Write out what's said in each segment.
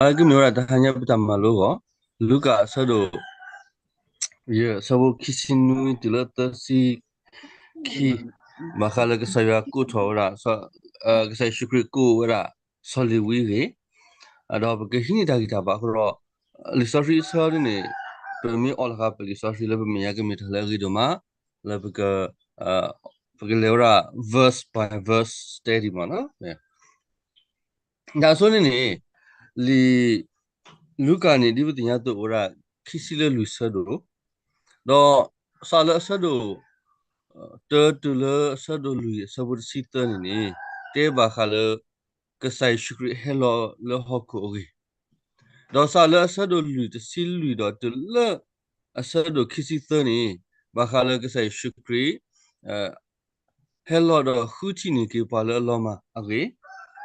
အကမ့ၢ်ဝဲဒၣ်တဟါညါပတၢ်မၤလိအဂီၢ်, လူၤကၣ်အဆၢဒိၣ် ယဲၢ် အဆၢဖိခံဆံနွံတုၤလၢသၢဆံခံ, ဘၣ်ဃးလၢကစၢ်ယွၤကိးထီၣ်ဝဲဒၣ်, ကစၢ်ယ့ၣ်ၡူးခရံာ်ကိးဝဲဒၣ် စီၤလ့ၤဝံအဂ့ၢ်, ဒီးပကဟံးန့ၢ်တၢ်ဂံၢ်တၢ်ဘါအဃိဒီး, လံာ်စီဆှံအဆၢန့ၣ်, ပမ့ၢ်အီၣ်လီၤဃာ်ပလံာ်စီဆှံလၢပမဲာ်ညါကမ့ၢ်တၢ်လၢအဂ့ၤဒိၣ်မး, လၢပက, ပကလဲၤဝဲဒၣ် verse by verse study မးနီၤ တၢ်အဆိန့ၣ်န့ၣ်, လံာ်လူၤကၣ်န့ၣ် ဒ်ပသ့ၣ်ညါအသိးအိၣ်ဝဲဒၣ် ခံဆံလၢလွံၢ်ဆၢဒိၣ်, ဒီးစးလၢအဆၢဒိၣ် တၢတုၤလၢအဆၢဒိၣ်လွံၢ်အဆၢဖိတဆံသၢန့ၣ်န့ၣ်, တဲဘၣ်ဃးလၢ ကစၢ်ယ့ၣ်ၡူးခရံာ်ဟဲလီၤလၢဟီၣ်ခိၣ်အဂ့ၢ်, ဒီးစးလၢအဆၢဒိၣ်လွံၢ်တဆံလွံၢ်ဒီးတုၤလၢ အဆၢဒိၣ်ခံဆံသၢန့ၣ်, ဘၣ်ဃးလၢကစၢ်ယ့ၣ်ၡူးခရံာ် ဟဲလီၤဒီးဃုထံၣ်န့ၢ်က့ၤပှၤလၢအလီၤမၢ်အဂ့ၢ်,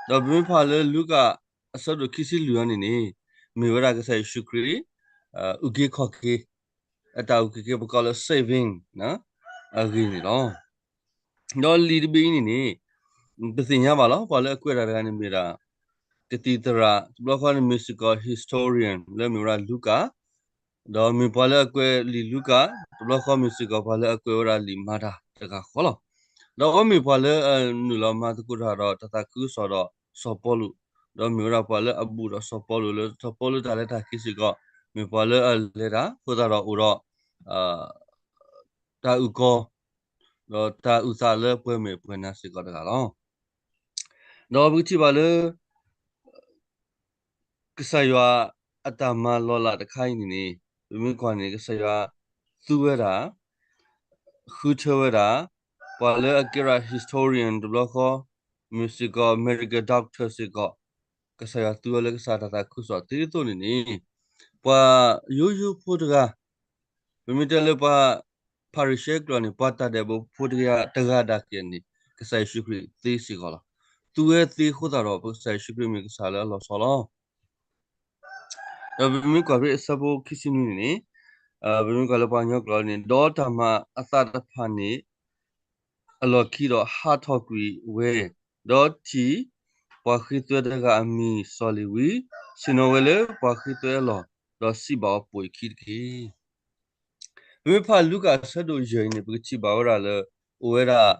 ဒီးပမ့ၢ်ဖးလၢလူၤကၣ် အဆၢဒိၣ်ခံဆံလွံၢ်အံၤန့ၣ်န့ၣ်, မ့ၢ်ဝဲဒၣ်ကစၢ်ယ့ၣ်ၡူးခရံာ် အုၣ်က့ၤခီၣ်က့ၤ အတၢ်အုၣ်က့ၤခီၣ်က့ၤပကိးလၢ saving အဂ့ၢ်န့ၣ်လီၤ. ဒီးလံာ်တဘ့ၣ်အံၤန့ၣ်န့ၣ်, ပသ့ၣ်ညါဘၣ်လီၤ ပှၤလၢအကွဲးတၢ်တဂၤန့ၣ်မ့ၢ်ဒၣ် ကသံၣ်သရၣ်, တဘျီဃီန့ၣ်မ့ၢ်စ့ၢ်ကီး historian လၢမ့ၢ်ဝဲဒၣ်လူၤကၣ်, ဒီးမ့ၢ်ပှၤလၢအကွဲးလံာ်လူၤကၣ်, တဘျီဃီမ့ၢ်စ့ၢ်ကီးပှၤလၢအကွဲးဝဲဒၣ်လံာ်မၤတၢ်တဂၤဃီလီၤ. ဒီးအဝဲမ့ၢ်ပှၤလၢအနုာ်လီၤမၤသကိးတၢ်ဒီးတၢ်သးခုကစီၣ်ဒီးစီၤပီလူး, ဒီးမ့ၢ်ဝဲဒၣ်ပှၤလၢအဘူးဒီးစီၤပီလူးလၢစီၤပီလူးတၢ်လဲၤတၢ်က့ၤစ့ၢ်ကီး, မ့ၢ်ပှၤလၢအလဲၤတၢ်အဃိသတးဒီးအိၣ်ဒီး တၢ်အုၣ်ကီၤ, ဒီးတၢ်အုၣ်သးလၢပှဲၤမဲာ်ပှဲၤနါစ့ၢ်ကီးတဂၤလီၤ. ဒီးပကထံၣ်ဘၣ်လၢ ကစၢ်ယွၤအတၢ်မၤလီၤလးတခါအံၤန့ၣ်န့ၣ်, ပမ့ၢ်ကွၢ်န့ၣ် ကစၢ်ယွၤသူဝဲဒၣ်, ဃုထၢဝဲဒၣ်, ပှၤလၢအကဲဒၣ် historian တဘျီဃီ, မ့ၢ်စ့ၢ်ကီး medical doctor စ့ၢ်ကီး, ကစၢ်ယွၤသူဝဲလၢကစၢ်တၢ်သးခုကစီၣ်သ့အသိးန့ၣ်န့ၣ်, ပှၤယိယိဖိတဂၤ, ပမ့ၢ်တဲလၢပှၤ ဖၤရံၤၡဲကျိာ်န့ၣ် ပှၤတၢ်ဒဲးဘးဖိတဂၤတဂၤဒၣ်က့ၤန့ၣ် ကစၢ်ယ့ၣ်ၡူးခရံာ်သ့စ့ၢ်ကီးလီၤ. သူဝဲသ့အဃိသတးဒီး ပကစၢ်ယ့ၣ်ၡူးခရံာ်မ့ၢ်ကစၢ်လၢအလီၤဆီလီၤ. ဒီးပမ့ၢ်ကွၢ်ဖဲအဆၢဖိခံဆံနွံန့ၣ်န့ၣ်, ပမ့ၢ်ကွၢ်လၢပှၤကညီကျိာ်န့ၣ်, ဒီးတၢ်မၤအသးတဖၣ်န့ၣ် အလီၢ်ခံဒီးဟးထီၣ်ကွံာ်ဝဲ, ဒီးထံၣ် ပှၤဃ့သွဲတဂၤအမံၤစီၤလ့ၤဝံ, ဆ့ၣ်နီၤဝဲလၢပှၤဃ့သွဲအလီၢ်, ဒီးစံးဘၣ်အီၤ ပိာ်ယခံတက့ၢ်. ပမ့ၢ်ဖးလူၤကၣ်အဆၢဒိၣ်ယဲၢ်အံၤန့ၣ် ပကထံၣ်ဘၣ်ဝဲဒၣ်လၢ အိၣ်ဝဲဒၣ်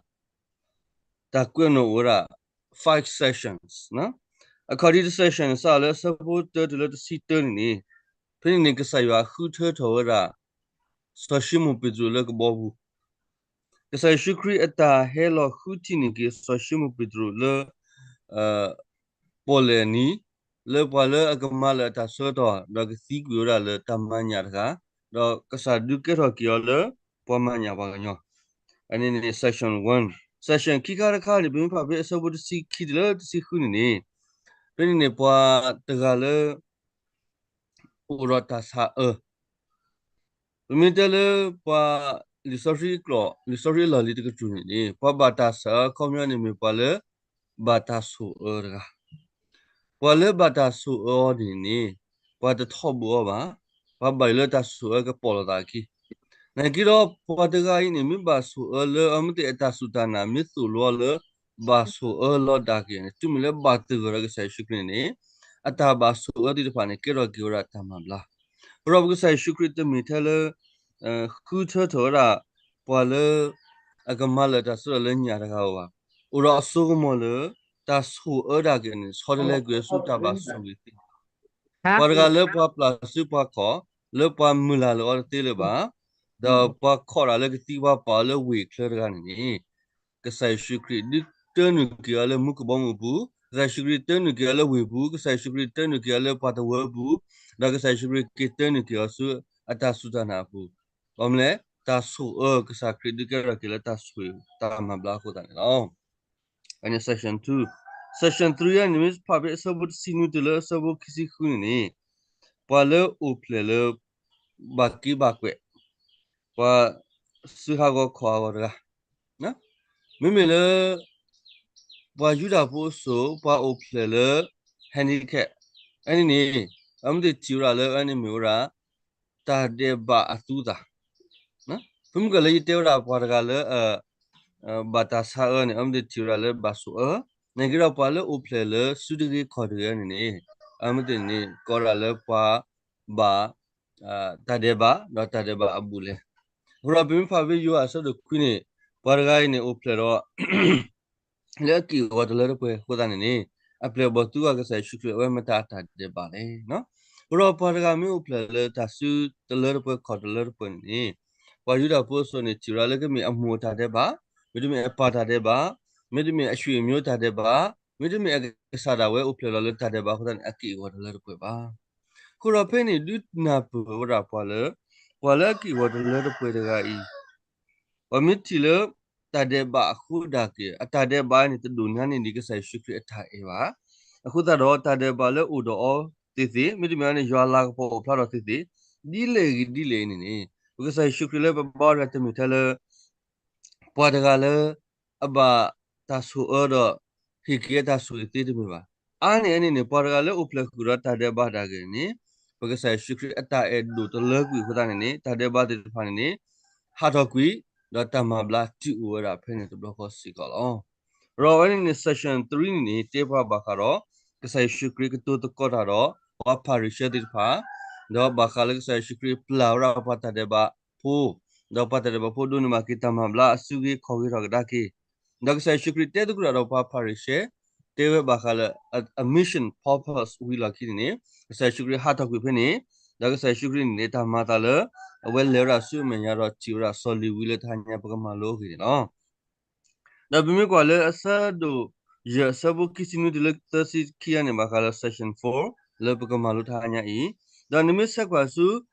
တၢ်ကွဲးနီၣ်အိၣ်ဝဲဒၣ် five sections, အခီၣ်ထံးတ section စးလၢအဆၢဖိတၢတုၤလၢတဆံတၢန့ၣ်န့ၣ်, ဖဲန့ၣ်န့ၣ် ကစၢ်ယွၤဃုထၢထီၣ်ဝဲဒၣ် စီၤၡံမိၣ်ပ့းတရူးလၢကဘီပူၤ, ကစၢ်ယ့ၣ်ၡူးခရံာ်အတၢ်ဟဲလီၤဃုထံၣ်န့ၢ်က့ၤစီၤၡံမိၣ်ပ့းတရူးလၢ ပီၣ်လဲၣ်နံၤ, လၢပှၤလၢအကမၤလၢာ်အတၢ်ဆၢကတီၢ် ဒီးကသံကွံာ်ဝဲဒၣ်လၢတၢ်မၤညၣ်တဂၤ, ဒီးကစၢ်ဒုးကဲထီၣ်က့ၤအီၤလၢပှၤမၤညၣ်ပှၤကညီ, အန့ၣ်န့ၣ် section one, section ခံခါတခါန့ၣ် ပမ့ၢ်ဖးဖဲအဆၢဖိတဆံခံတုၤလၢတဆံဃုန့ၣ်န့ၣ်, ဖဲန့ၣ်န့ၣ် ပှၤတဂၤလၢ အိၣ်ဒီးတၢ်ဆးအၢ, ပမ့ၢ်တဲလၢပှၤလံာ်စီဆှံအကျိာ် လံာ်စီဆှံအလီၢ်လံၤတကတြူၢ်န့ၣ်န့ၣ် ပှၤဘၣ်တၢ်ဆးအၢအခီပညီန့ၣ်မ့ၢ်ပှၤလၢ ဘၣ်တၢ်ဆိၣ်အၢတဂၤ, ပှၤလၢဘၣ်တၢ်ဆိၣ်အၢအီၤန့ၣ်န့ၣ် ပှၤတထီဘိအီၤဘၣ်, ပှၤဘၣ်ယိၣ်လၢတၢ်ဆိၣ်အၢကပီၣ်လိာ်သးအခံ, နာ်က့ဒီးပှၤတဂၤအံၤန့ၣ် မ့ၢ်ဘၣ်ဆိၣ်အၢလၢအမ့ၢ်သ့ၣ်အတၢ်စူၢ်တၢ်နာ် မ့ၢ်သိၣ်လိအီၤလၢ ဘၣ်ဆိၣ်အၢလီၤဒၣ်က့ၤန့ၣ် တုၤမ့ၢ်လၢဘၣ်သဂၢၢ်ဒီးကစၢ်ယ့ၣ်ၡူးခရံာ်န့ၣ်န့ၣ် အတၢ်ဘၣ်ဆိၣ်အၢသ့ၣ်တဖၣ်န့ၣ် ကဲထီၣ်က့ၤဝဲဒၣ်တၢ်မၤဘျါ, အဃိဒီးပကစၢ်ယ့ၣ်ၡူးခရံာ်တမ့ၢ်ထဲလၢ ဃုထၢထီၣ်ဝဲဒၣ် ပှၤလၢ အကမၤလၢာ်တၢ်ဆၢကတီၢ်လၢညၣ်တဂၤဧိၤဘၣ်, အိၣ်ဒီးအစိကမီၤလၢ တၢ်ဆိၣ်အၢဒၣ်က့ၤန့ၣ် ဆီတလဲကွံာ်ဆူတၢ်ဘၣ်ဆိၣ်ဂ့ၤသ့ၣ်, ပှၤတဂၤလၢပှၤပျၢ်ဆူပှၤခီၣ် လၢပှၤမုၢ်လၢ်လၢအီၤတသ့လၢၤဘၣ်, ဒီးပှၤခီၣ်တၢ်လၢကသံပှၤပာ်အီၤလၢဝ့ၢ်ချၢတဂၤန့ၣ်န့ၣ် ကစၢ်ယ့ၣ်ၡူးခရံာ်ဒုးတၢနုာ်က့ၤအီၤလၢမူကဘီမုၢ်အပူၤ, ကစၢ်ယ့ၣ်ၡူးခရံာ်တၢနုာ်က့ၤအီၤလၢဝ့ၢ်ပူၤ, ကစၢ်ယ့ၣ်ၡူးခရံာ်တၢနုာ်က့ၤအီၤလၢပှၤတဝၢအပူၤ, ဒီးကစၢ်ယ့ၣ်ၡူးခရံာ်က့ၤတၢနုာ်က့ၤအီၤဆူအတၢ်စူၢ်တၢ်နာ်အပူၤ, ဘၣ်မနုၤလဲၣ် တၢ်ဆိၣ်အၢကစၢ်ခရံာ်ဒုးကဲထီၣ်က့ၤလၢတၢ်ဆိၣ်တၢ်မၤဘျါအဃိသတးန့ၣ်လီၤ. အန့ၣ် section two, section three န့ၣ် မ့ၢ်ဖးဖဲအဆၢဖိတဆံနွံတုၤလၢအဆၢဖိခံဆံဃုန့ၣ်န့ၣ် ပှၤလၢအိၣ်ဖျဲၣ်လၢ ဘၣ်က့ဘၣ်ကွဲး, ပှၤစုဟးဂီၤခီၣ်ဟးဂီၤတဂၤ, မ့မ့ၢ်လၢ ပှၤယူဒၤဖိအစိၤ ပှၤအိၣ်ဖျဲၣ်လၢ handicap, အန့ၣ်န့ၣ် အမ့ၢ်သ့ၣ်ထံၣ်ဝဲဒၣ်လၢအန့ၣ်မ့ၢ်ဝဲဒၣ် တၢ်ဒဲးဘးအသူသၣ်, ပမ့ၢ်ကွၢ်လၢယတဲဝဲဒၣ်ပှၤတဂၤလၢ ဘၣ်တၢ်ဆါအၢန့ၣ် အမ့ၢ်သ့ၣ်ထံၣ်ဝဲဒၣ်လၢဘၣ်ဆိၣ်အၢ, နာ်က့ဒီးပှၤလၢအိၣ်ဖျဲၣ်လၢစုတဂ့ၤခီၣ်တဂ့ၤန့ၣ်န့ၣ် အမ့ၢ်သ့ၣ်န့ၣ် ကိးဒၣ်လၢပှၤဘၣ် တၢ်ဒဲးဘး ဒီးတၢ်ဒဲးဘးအဘူးအလဲ. အဃိဒီးပမ့ၢ်ဖးဖဲယိၤဟၣ်အဆၢဒိၣ်ခွံန့ၣ် ပှၤတဂၤအံၤန့ၣ်အိၣ်ဖျဲၣ်ဒီး လၢအက့ၢ်အဂီၤတလၢတပှဲၤအဃိသတးန့ၣ်န့ၣ် အပျဲၢ်အဘီၣ်သံကွၢ်ကစၢ်ယ့ၣ်ၡူးခရံာ် အဝဲမတၤအတၢ်ဒဲးဘးလဲၣ်. အဃိဒီးပှၤတဂၤမ့ၢ်အိၣ်ဖျဲၣ်လၢတၢ်စုတလၢတပှဲၤ ခီၣ်တလၢတပှဲၤန့ၣ်န့ၣ် ပှၤယူဒၤဖိအစိၤန့ၣ် ထံၣ်ဝဲဒၣ်လၢကမ့ၢ်အမိၢ်အတၢ်ဒဲးဘး, မ့တမ့ၢ်အပၢ်တၢ်ဒဲးဘး, မ့တမ့ၢ်အဆွေမျိုးတၢ်ဒဲးဘး, မ့တမ့ၢ်အကစၢ်ဒၣ်ဝဲအိၣ်ဖျဲၣ်လီၤလၢတၢ်ဒဲးဘးအဃိသတးန့ၣ် အက့ၢ်အဂီၤတလၢတပှဲၤဘၣ်. အဃိဒီးဖဲန့ၣ် ဒုးနၢ်ပၢၢ်ဝဲဒၣ်ပှၤလၢ ပှၤလၢအက့ၢ်အဂီၤတလၢတပှဲၤတဂၤအံၤ ပှၤမ့ၢ်ထံၣ်လၢ တၢ်ဒဲးဘးအဃိဒၣ်က့ၤ အတၢ်ဒဲးဘးန့ၣ် တဒိၣ်ညါန့ၢ်ဒံးကစၢ်ယ့ၣ်ၡူးခရံာ်အတၢ်အဲၣ်ဘၣ်. အဃိသတးဒီး တၢ်ဒဲးဘးလၢအိၣ်ဒီးအီၤသ့ၣ်သ့ၣ် မ့တမ့ၢ်န့ၣ် ယွၤလၤကပီၤအိၣ်ဖျါဒီးသ့ၣ်သ့ၣ် ဒ်လဲၣ်ဂ့ၤဒ်လဲၣ်အံၤန့ၣ်န့ၣ် ပကစၢ်ယ့ၣ်ၡူးခရံာ်လၢပဘါအီၤတဂၤတမ့ၢ်ထဲလၢ ပှၤတဂၤလၢ အဘၣ်တၢ်ဆိၣ်အၢဒီး ဟ့ၣ်က့ၤအတၢ်ဆိၣ်ဂ့ၤသ့တမ့ၢ်ဘၣ်. အါန့ၢ်အန့ၣ်န့ၣ် ပှၤတဂၤလၢအိၣ်ဖျဲၣ်ဃုာ်ဒီးတၢ်ဒဲးဘးတၢ်ဂ့ၢ်န့ၣ် ပကစၢ်ယ့ၣ်ၡူးခရံာ်အတၢ်အဲၣ်ဒိၣ်တလၢကွံာ်အဃိသတးန့ၣ်န့ၣ် တၢ်ဒဲးဘးသ့ၣ်တဖၣ်န့ၣ်န့ၣ် ဟးထီၣ်ကွံာ် ဒီးတၢ်မၤဘျါတုၤအိၣ်ဝဲဒၣ်ဖဲန့ၣ်တဘျီဃီစ့ၢ်ကီးလီၤ. ဒီးအဝဲန့ၣ်န့ၣ် section three န့ၣ်န့ၣ် တဲပှၤဘၣ်ဃးဒီး ကစၢ်ယ့ၣ်ၡူးခရံာ်ကတိၤသကိးတၢ်ဒီး ပှၤဖၤရံၤၡဲသ့ၣ်တဖၣ် ဒီးဘၣ်ဃးလၢကစၢ်ယ့ၣ်ၡူးခရံာ်ပျၢ်ဝဲဒၣ်ပှၤတၢ်ဒဲးဘးဖိ ဒီးပှၤတၢ်ဒဲးဘးဖိဒိးန့ၢ်ဘၣ်က့ၤတၢ်မၤဘျါအစုဂ့ၤခီၣ်ဂ့ၤထီၣ်ကဒါက့ၤ ဒီးကစၢ်ယ့ၣ်ၡူးခရံာ်တဲသကိးတၢ်ဒီးပှၤဖၤရံၤၡဲ တဲဝဲဘၣ်ဃးလၢ အ mission purpose ဝံၤလီၢ်ခံန့ၣ်န့ၣ် ကစၢ်ယ့ၣ်ၡူးခရံာ်ဟးထီၣ်ကွံာ်ဖဲန့ၣ် ဒီးကစၢ်ယ့ၣ်ၡူးခရံာ်န့ၣ်န့ၣ် တၢ်မၤအသးလၢ အဝဲလဲၤဝဲဒၣ်ဆူအမဲာ်ညါဒီးထံၣ်ဝဲဒၣ်စီၤလ့ၤဝံလၢတဟါညါပကမၤလိအဂ့ၢ်န့ၣ်လီၤ. ဒီးပမ့ၢ်ကွၢ်လၢအဆၢဒိၣ်ယဲၢ်အဆၢဖိခံဆံနွံတုၤလၢသၢဆံခံန့ၣ် ဘၣ်ဃးလၢ section four လၢပကမၤလိတဟါညါအံၤ, ဒီးနမ့ၢ်ဆဲးကွၢ်ဆူ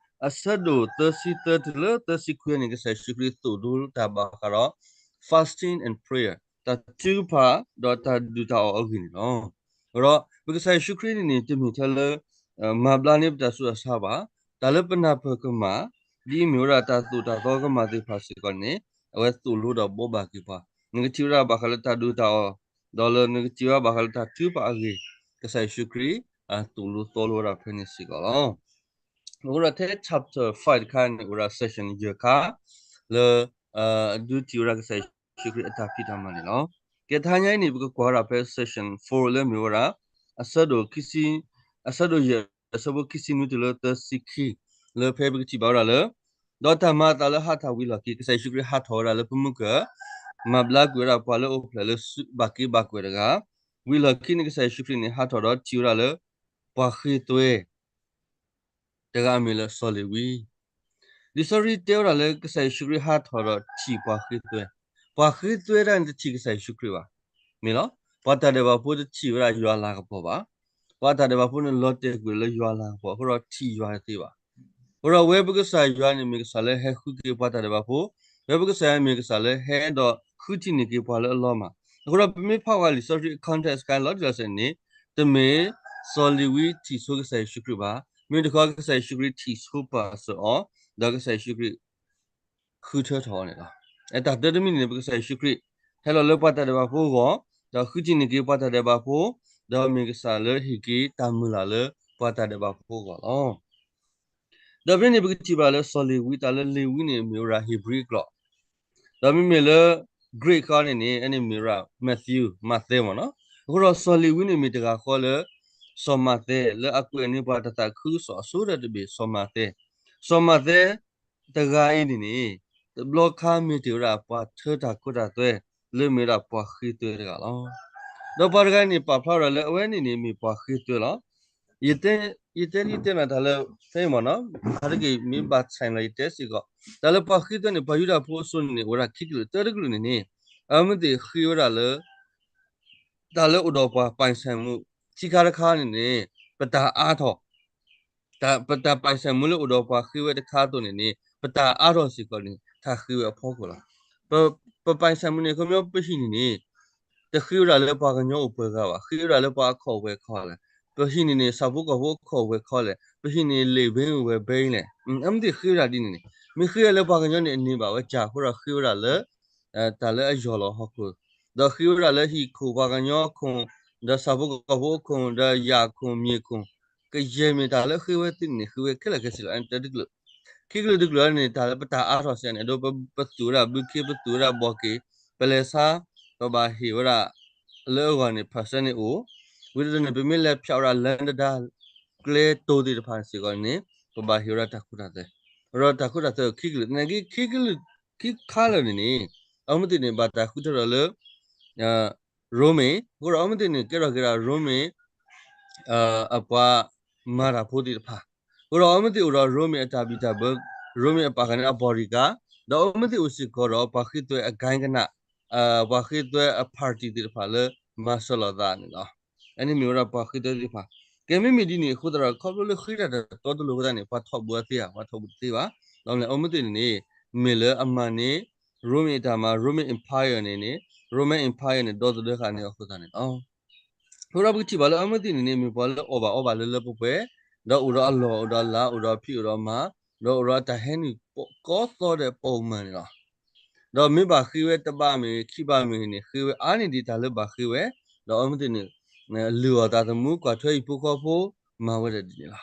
အဆၢဒိၣ်သၢဆံသၢတုၤလၢသၢဆံခွံန့ၣ် ကစၢ်ယ့ၣ်ၡူးခရံာ်သိၣ်လိတၢ်ဘၣ်ဃးဒီး fasting and prayer တၢ်ထုကဖၣ်ဒီးတၢ်ဒုၣ်တၢ်အီၣ်အဂ့ၢ်န့ၣ်လီၤ. ဒီးပကစၢ်ယ့ၣ်ၡူးခရံာ်န့ၣ်န့ၣ် တမ့ၢ်ထဲလၢ မၤဘျါန့ၢ်ပတၢ်ဆူးတၢ်ဆါဘၣ်, တၢ်လၢပနၢ်ပၢၢ်ကမၣ် ဒ်အမ့ၢ်ဝဲဒၣ်တၢ်သိၣ်တၢ်သီကမၣ်သ့ၣ်တဖၣ်စ့ၢ်ကီးန့ၣ် အဝဲသိၣ်လိဒီးဘိးဘၣ်က့ၤပှၤ, နကထံၣ်ဝဲဒၣ်ဘၣ်ဃးလၢတၢ်ဒုၣ်တၢ်အီၣ်, ဒီးလၢနကထံၣ်ဝဲဒၣ်ဘၣ်ဃးလၢတၢ်ထုကဖၣ်အဂ့ၢ်, ကစၢ်ယ့ၣ်ၡူးခရံာ် သိၣ်လိသီလိဝဲဒၣ်ဖဲန့ၣ်စ့ၢ်ကီးလီၤ. အဃိဒီးထဲ chapter five တခါန့ၣ် အိၣ်ဝဲဒၣ် section ယဲၢ်ခါ လၢ အဒုးထံၣ်ဝဲဒၣ်ကစၢ်ယ့ၣ်ၡူးခရံာ်အတၢ်ဖံးတၢ်မၤန့ၣ်လီၤ. ကဲတဟါညါအံၤန့ၣ် ပကကွၢ်ဝဲဒၣ်ဖဲ section four လၢမ့ၢ်ဝဲဒၣ် အဆၢဒိၣ်ခံဆံ, အဆၢဒိၣ်ယဲၢ် အဆၢဖိခံဆံနွံတုၤလၢသၢဆံခံ, လၢဖဲပကထံၣ်ဘၣ်ဝဲဒၣ်လၢ ဒီးတၢ်မၤအသးလၢဟးထီၣ်ဝံၤလီၢ်ခံ ကစၢ်ယ့ၣ်ၡူးခရံာ်ဟးထီၣ်ဝဲဒၣ်လၢပမုၢ်ကၢၢ်, မၤဘျါကွံာ်ဝဲဒၣ်ပှၤလၢအိၣ်ဖျဲၣ်လၢဘၣ်က့ဘၣ်ကွဲၢ်တဂၤ, ဝံၤလီၢ်ခံန့ၣ် ကစၢ်ယ့ၣ်ၡူးခရံာ်န့ၣ် ဟးထီၣ်ဒီးထံၣ်ဝဲဒၣ်လၢ ပှၤဃ့သွဲ တဂၤအမ့ၢ်လၢစီၤလ့ၤဝံ. လံာ်စီဆှံတဲဝဲဒၣ်လၢကစၢ်ယ့ၣ်ၡူးခရံာ်ဟးထီၣ်ဒီးထံၣ်ပှၤဃ့သွဲ, ပှၤဃ့သွဲတဂၤန့ၣ်တထံၣ်ကစၢ်ယ့ၣ်ၡူးခရံာ်ဘၣ်, မ့ၢ်လီၤ. ပှၤတၢ်ဒဲးဘးဖိတထံၣ်ဝဲဒၣ်ယွၤလၤကပီၤဘၣ်, ပှၤတၢ်ဒဲးဘးဖိန့ၣ်လီၤတဲာ်ကွံာ်လၢယွၤလၤကပီၤ အဃိဒီးထံၣ်ယွၤတသ့ဘၣ်. အဃိဒီးဝဲပကစၢ်ယွၤန့ၣ်မ့ၢ်ကစၢ်လၢဟဲဃုက့ၤပှၤတၢ်ဒဲးဘးဖိ, ဝဲပကစၢ်ယွၤမ့ၢ်ကစၢ်လၢဟဲဒီးဃုထံၣ်န့ၢ်က့ၤပှၤလၢအလီၢ်မး. အဃိဒီးပမ့ၢ်ဖးဝဲလံာ်စီဆှံအ context ခါလီၤတံၢ်လီၤဆဲးန့ၣ် တမ့ၢ်စီၤလ့ၤဝံထံၣ်ဆိကစၢ်ယ့ၣ်ၡူးခရံာ်ဘၣ်, မ့ၢ်တခီကစၢ်ယ့ၣ်ၡူးခရံာ်ထံၣ်ဆိပာ်စၢၤအီၤ, ဒီးကစၢ်ယ့ၣ်ၡူးခရံာ် ဃုထၢထီၣ်အီၤန့ၣ်လီၤ. အတၢ်တၢတမံၤန့ၣ် ပကစၢ်ယ့ၣ်ၡူးခရံာ် ဟဲလီၤလၢပှၤတၢ်ဒဲးဘးဖိအဂီၢ်, ဒီးဃုထံၣ်န့ၢ်က့ၤပှၤတၢ်ဒဲးဘးဖိ, ဒီးမ့ၢ်ကစၢ်လၢဟ့ၣ်က့ၤတၢ်မုၢ်လၢ်လၢပှၤတၢ်ဒဲးဘးဖိအဂီၢ်လီၤ. ဒီးဖဲန့ၣ်ပကထံၣ်ဘၣ်လၢစီၤလ့ၤဝံ တၢ်လၢလ့ၤဝံန့ၣ် မ့ၢ်ဝဲဒၣ်ဟ့ၣ်ဘြံၤအကျိာ်, ဒီးမ့မ့ၢ်လၢ Greek ခါန့ၣ်န့ၣ် အန့ၣ်မ့ၢ်ဝဲဒၣ် Matthew မးသဲမ့ၢ်နီၤ. အဃိဒီးစီၤလ့ၤဝံန့ၣ်မ့ၢ်တဂၤဃီလၢ စီၤမးသဲ လၢအကွဲးန့ၢ်ပှၤတၢ်သးခုကစီၣ်အဆိကတၢၢ်တဘ့ၣ် စီၤမးသဲ, စီၤမးသဲ တဂၤအံၤန့ၣ်န့ၣ် တဘျီခါမ့ၢ်တ့ၢ်ဝဲဒၣ်ပှၤထၢတၢ်ခိတၢ်သွဲ လၢမ့ၢ်ဝဲဒၣ်ပှၤဃ့သွဲတဂၤလီၤ. ဒီးပှၤတဂၤန့ၣ် ပာ်ဖျါဝဲဒၣ်လၢအဝဲန့ၣ်န့ၣ် မ့ၢ်ပှၤဃ့သွဲလီၤ. ယတဲ ယတဲလံတဲနၤတၢ်လၢ ဖဲမ့ၢ်နီၤ ခါတက့ၢ်မ့ၢ်ဘၣ်ဆဲးလီၤ ယတဲစ့ၢ်ကီး တၢ်လၢပှၤဃ့သွဲန့ၣ် ပှၤယူဒၤဖိအစိၤန့ၣ်န့ၣ် အိၣ်ဝဲဒၣ်ခံကလုာ် တၢတကလုာ်န့ၣ်န့ၣ် အဝဲမ့ၢ်သ့ၣ်ဃ့ဝဲဒၣ်လၢ တၢ်လၢအိၣ်ဒီးပှၤပိုင်ဆိုင်မှု ခံခါတခါန့ၣ်န့ၣ် ပတၢ်အါထီၣ် တၢ် ပတၢ်ပိုင်ဆိုင်မှုလၢအိၣ်ဒီးပှၤဃ့ဝဲတခါအသိးန့ၣ်န့ၣ် ပတၢ်အါထီၣ်စ့ၢ်ကီးန့ၣ် တၢ်ဃ့ဝဲအဖီခိၣ်လီၤ. ပ ပပိုင်ဆိုင်မှုန့ၣ် ခီပညီပဟံၣ်န့ၣ်န့ၣ် တဃ့ဝဲဒၣ်လၢပှၤကညီအိၣ်ပှဲၤဂၤဘၣ်, ဃ့ဝဲဒၣ်လၢပှၤအခီၣ်ဝဲခီလဲၣ်, ပဟံၣ်န့ၣ်န့ၣ် ဆၣ်ဖိကီၢ်ဖိအခီၣ်ဝဲခီလဲၣ်, ပဟံၣ်န့ၣ် လ့ၣ်ဘ့ဝဲဘဲလဲၣ်, အမ့ၢ်သ့ၣ်ဃ့ဝဲဒၣ်ဒ်န့ၣ်န့ၣ် မ့ၢ်ဃ့ဝဲလၢပှၤကညီန့ၣ် အန့ၢ်ဘၣ်ဝဲကၢ်အဃိဒီးဃ့ဝဲဒၣ်လၢ တၢ်လၢအယီၢ်လီၤဟီၣ်ခိၣ်, ဒီးဃ့ဝဲဒၣ်လၢဟံၣ်ခိၣ်ပှၤကညီအခိၣ်, ဒီးဆၣ်ဖိကီၢ်ဖိအခိၣ်, ဒီးယၣ်အခိၣ်မ့ၢ်ခိၣ်, ကယဲၢ်မ့ၢ်တၢ်လၢဃ့ဝဲသ့ၣ်န့ၣ် ဃ့ဝဲခဲလၢာ်ခဲဆ့လီၤ. တၢတကလုာ်, ခံကလုာ်တကလုာ်န့ၣ် တၢ်လၢပတၢ်အါထီၣ်စ့ၢ်န့ၣ် အဒိ ပသူၣ်ဝဲဒၣ်ဘုခ့ ပသူၣ်ဝဲဒၣ်ဘီက့ၤ, ပလဲၤဆါ, ပဘၣ်ဟ့ၣ်ဝဲဒၣ် လၢအဂီၢ်န့ၣ် percent န့ၣ်အိၣ်, ဝံၤတန့ၣ် ပမ့ၢ်လဲၤဖျိးဝဲဒၣ်လၢတဒါ ကျဲတိၤသ့ၣ်တဖၣ်စ့ၢ်ကီးန့ၣ် ပဘၣ်ဟ့ၣ်ဝဲဒၣ်တၢ်ကူၣ်တၢ်သိး, ဒီးတၢ်ကူၣ်တၢ်သိးခံကလုာ်, သနာ်က့ ခံကလုာ် ခံခါလၢာ်န့ၣ်န့ၣ် အီမ့ၢ်သ့ၣ်န့ၣ် ဘၣ်တၢ်ဃုထၢထီၣ်လၢ ရိမ့ၤ, အဃိဒီးအီမ့ၢ်သ့ၣ်န့ၣ် ကဲထီၣ်က့ၤဒၣ်ရိမ့ၤ အပှၤမၤတၢ်ဖိသ့ၣ်တဖၣ်, အဃိဒီးအီမ့ၢ်သ့ၣ်အိၣ်ဒီးရိမ့ၤအတၢ်ဘံၣ်တၢ်ဘၢ, ရိမ့ၤအပာ်ဃာ်န့ၣ် အbodyguard, ဒီးအီမ့ၢ်သ့ၣ်အိၣ်စ့ၢ်ကီးဒီးပှၤဃ့သွဲအကနၣ်, ပှၤဃ့သွဲအpartyသ့ၣ်တဖၣ်လၢမၤစၢၤလိာ်သးန့ၣ်လီၤ. အန့ၣ်မ့ၢ်ဝဲဒၣ်ပှၤဃ့သွဲသ့ၣ်တဖၣ်. ကဲမ့မ့ၢ်ဒ်န့ၣ်အဃိသတးဒီး ခီဖျိလၢဃ့တၢ်တတီတလိၤအဃိသတးန့ၣ် ပှၤထီၣ်ဘှံးအီၤသ့ဧါ, ပှၤထီၣ်ဘှံးတသ့ဘၣ်. ဒီးအီမ့ၢ်သ့ၣ်န့ၣ်န့ၣ် မ့ၢ်လၢအမၤန့ၢ် ရိမ့ၤအတၢ်မၤ, ရိမ့ၤ empire န့ၣ်န့ၣ် Roman empire န့ၣ် ဒီသဒၢဃာ်န့ၢ်အီၤအဃိသတးန့ၣ်လီၤ. အဃိဒီးပကထံၣ်ဘၣ်လၢအီမ့ၢ်သ့ၣ်န့ၣ်န့ၣ် မ့ၢ်ပှၤလၢအီၣ်ဘၣ်အီဘၣ်လၢလၢပှဲၤပှဲၤ, ဒီးအိၣ်ဒီးအလီၢ် အိၣ်ဒီးအလၤ အိၣ်ဒီးအဖံးအိၣ်ဒီးအမါ, ဒီးအိၣ်ဒီးအတၢ်ဟဲနုာ်ကိးသီဒီးပိာ်မုၣ်န့ၣ်လီၤ. ဒီးမ့ၢ်ဘၣ်ဃ့ဝဲတဘးမ့ၢ်ဂ့ၤ ခံဘးမ့ၢ်ဂ့ၤန့ၣ် ဃ့ဝဲအါန့ၢ်ဒံးတၢ်လၢဘၣ်ဃ့ဝဲ, ဒီးအီမ့ၢ်သ့ၣ်န့ၣ် လုၢ်အီၣ်သးသမူ ကွၢ်ထွဲဟံၣ်ဖိဃီဖိ မၤဝဲဒၣ်ဒ်န့ၣ်လီၤ.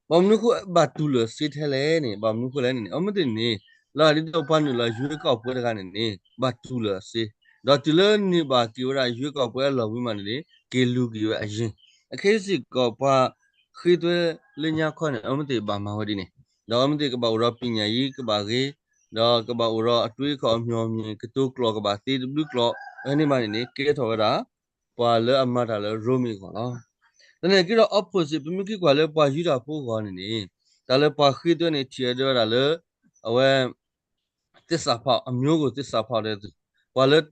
ဘၣ်မနုၤအဃိဘၣ်တူၢ်လၢာ်စ့ထဲလဲၣ်န့ၣ်, ဘၣ်မနုၤအဃိလဲၣ်န့ၣ်န့ၣ် အီမ့ၢ်သ့ၣ်န့ၣ်န့ၣ် လၢဒ်သိးပှၤနုာ်လီၤရွေးကောက်ပွဲတဂၤန့ၣ်န့ၣ် ဘၣ်တူၢ်လၢာ်စ့, ဒီးတုၤလၢန့ၢ်ဘၣ်က့ၤဝဲဒၣ်ရွေးကောက်ပွဲအလီၢ်ဝံၤမးန့ၣ်န့ၣ် က့ၤလူၤက့ၤဝဲအယ့ၢ်. အခဲအံၤစ့ၢ်ကီးပှၤဃ့သွဲလၢညါခီန့ၣ် အီမ့ၢ်သ့ၣ်ဘၣ်မၤဝဲဒ်န့ၣ်, ဒီးအီမ့ၢ်သ့ၣ်ကဘၣ်အိၣ်ဒီးပညာရေး ကဘၣ်ဂ့ၤ, ဒီးကဘၣ်အိၣ်ဒီးအတွေးအခေါ်အမျှော်အမြင် ကတိၤကျိာ်ကဘၣ်သ့တဘျုးကျိာ်, အန့ၣ်မးန့ၣ်န့ၣ် ကဲထီၣ်ဝဲဒၣ် ပှၤလၢအမၤတၢ်လၢရိမ့ၤအဂီၢ်လီၤ. သနာ်က့ဒီး opposite ပမ့ၢ်က့ၤကွၢ်လၢပှၤယူဒၤဖိအဂီၢ်န့ၣ်န့ၣ် တၢ်လၢပှၤဃ့သွဲန့ၣ် ထံၣ်အဒၢဝဲဒၣ်လၢ အဝဲ သစ္စာဖောက်, အမျိုးကိုသစ္စာဖောက်တဲ့သူ, ပှၤလၢ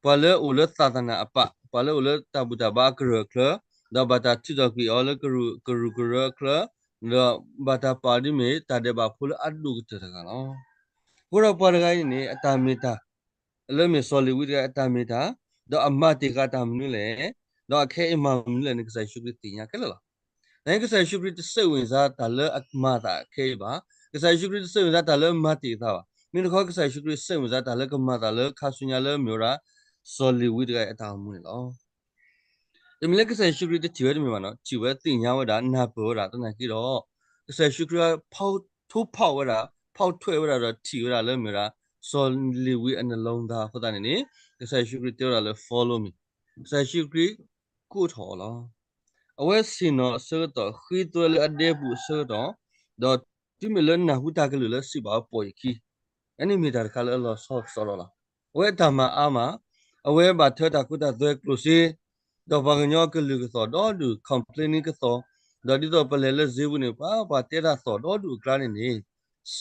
ပှၤလၢအိၣ်လၢသးသနၢၣ်အပာ်, ပှၤလၢအိၣ်လၢတၢ်ဘူၣ်တၢ်ဘါအကရၢၢ်အချၢ, ဒီးဘၣ်တၢ်ထုးထီၣ်ကွံာ်အီၤလၢကရူၢ်ကရၢအချၢ, ဒီးဘၣ်တၢ်ပာ်ဒ်မ့ၢ်တၢ်ဒဲးဘးဖိလၢအဒိၣ်ကတၢၢ်တဂၤလီၤ. အဃိဒီးပှၤတဂၤအံၤန့ၣ် အတၢ်မ့ၢ်တၢ် လၢမ့ၢ်စီၤလ့ၤဝံတဂၤအတၢ်မ့ၢ်တၢ်, ဒီးအမၤတ့ၢ်ဃာ်တၢ်မနုၤလဲၣ်, ဒီးအခဲအံၤမၤမနုၤလဲၣ်န့ၣ် ကစၢ်ယ့ၣ်ၡူးခရံာ်သ့ၣ်ညါခဲလၢာ်လီၤ. သနာ်က့ ကစၢ်ယ့ၣ်ၡူးခရံာ်တစိတ်ဝင်စားတၢ်လၢအမၤသးခဲအံၤဘၣ်, ကစၢ်ယ့ၣ်ၡူးခရံာ်တစိတ်ဝင်စားတၢ်လၢအမၤတ့ၢ်အသးဘၣ်. မ့ၢ်တခီ ကစၢ်ယ့ၣ်ၡူးခရံာ်စိတ်ဝင်စားတၢ်လၢကမၤသးလၢခါဆူညါလၢမ့ၢ်ဝဲဒၣ် စီၤလ့ၤဝံတဂၤအံၤအတၢ်အိၣ်မူန့ၣ်လီၤ. တမ့ၢ်လၢကစၢ်ယ့ၣ်ၡူးခရံာ်တထံၣ်ဝဲတမ့ၢ်ဘၣ်နီၤ, ထံၣ်ဝဲသ့ၣ်ညါဝဲဒၣ် နၢ်ပၢၢ်ဝဲဒၣ်သနာ်က့ဒီး ကစၢ်ယ့ၣ်ၡူးခရံာ် ဖီ ထိဖီၣ်ဝဲဒၣ်, ဖီၣ်ထွဲဝဲဒၣ်ဒီးထံၣ်ဝဲဒၣ်လၢမ့ၢ်ဝဲဒၣ် စီၤလ့ၤဝံအနလီသးအဃိသတးန့ၣ်န့ၣ် ကစၢ်ယ့ၣ်ၡူးခရံာ်တဲဝဲဒၣ်လၢ follow me, ကစၢ်ယ့ၣ်ၡူးခရံာ်ကိးထီၣ်အီၤလီၤ. အဝဲဆ့ၣ်နီၤအဆၢကတီၢ် ဃ့သွဲလၢအဒဲပူၤအဆၢကတီၢ်, ဒီးတုၤမ့ၢ်လၢနၢ်ဟူတၢ်ကလုၢ်လၢစံးဘၣ်အီၤပိာ်ယခံ, အန့ၣ်မ့ၢ်တၢ်တခါလၢအလီၤဆီကစီဒီလီၤ. အဝဲအတၢ်မၤအါမး, အဝဲဘၣ်ထၢတၢ်ခိတၢ်သွဲကျိၣ်စ့, ဒီးပှၤကညီကလုၢ်ကသီၣ်ဒီဒူၣ် complaining ကသီၣ်, ဒီးဒ်သိးပလဲၤလၢစ့ပူၤန့ၣ် ပှၤပှၤတဲတၢ်သီၣ်ဒီဒူၣ်အကျါန့ၣ်န့ၣ်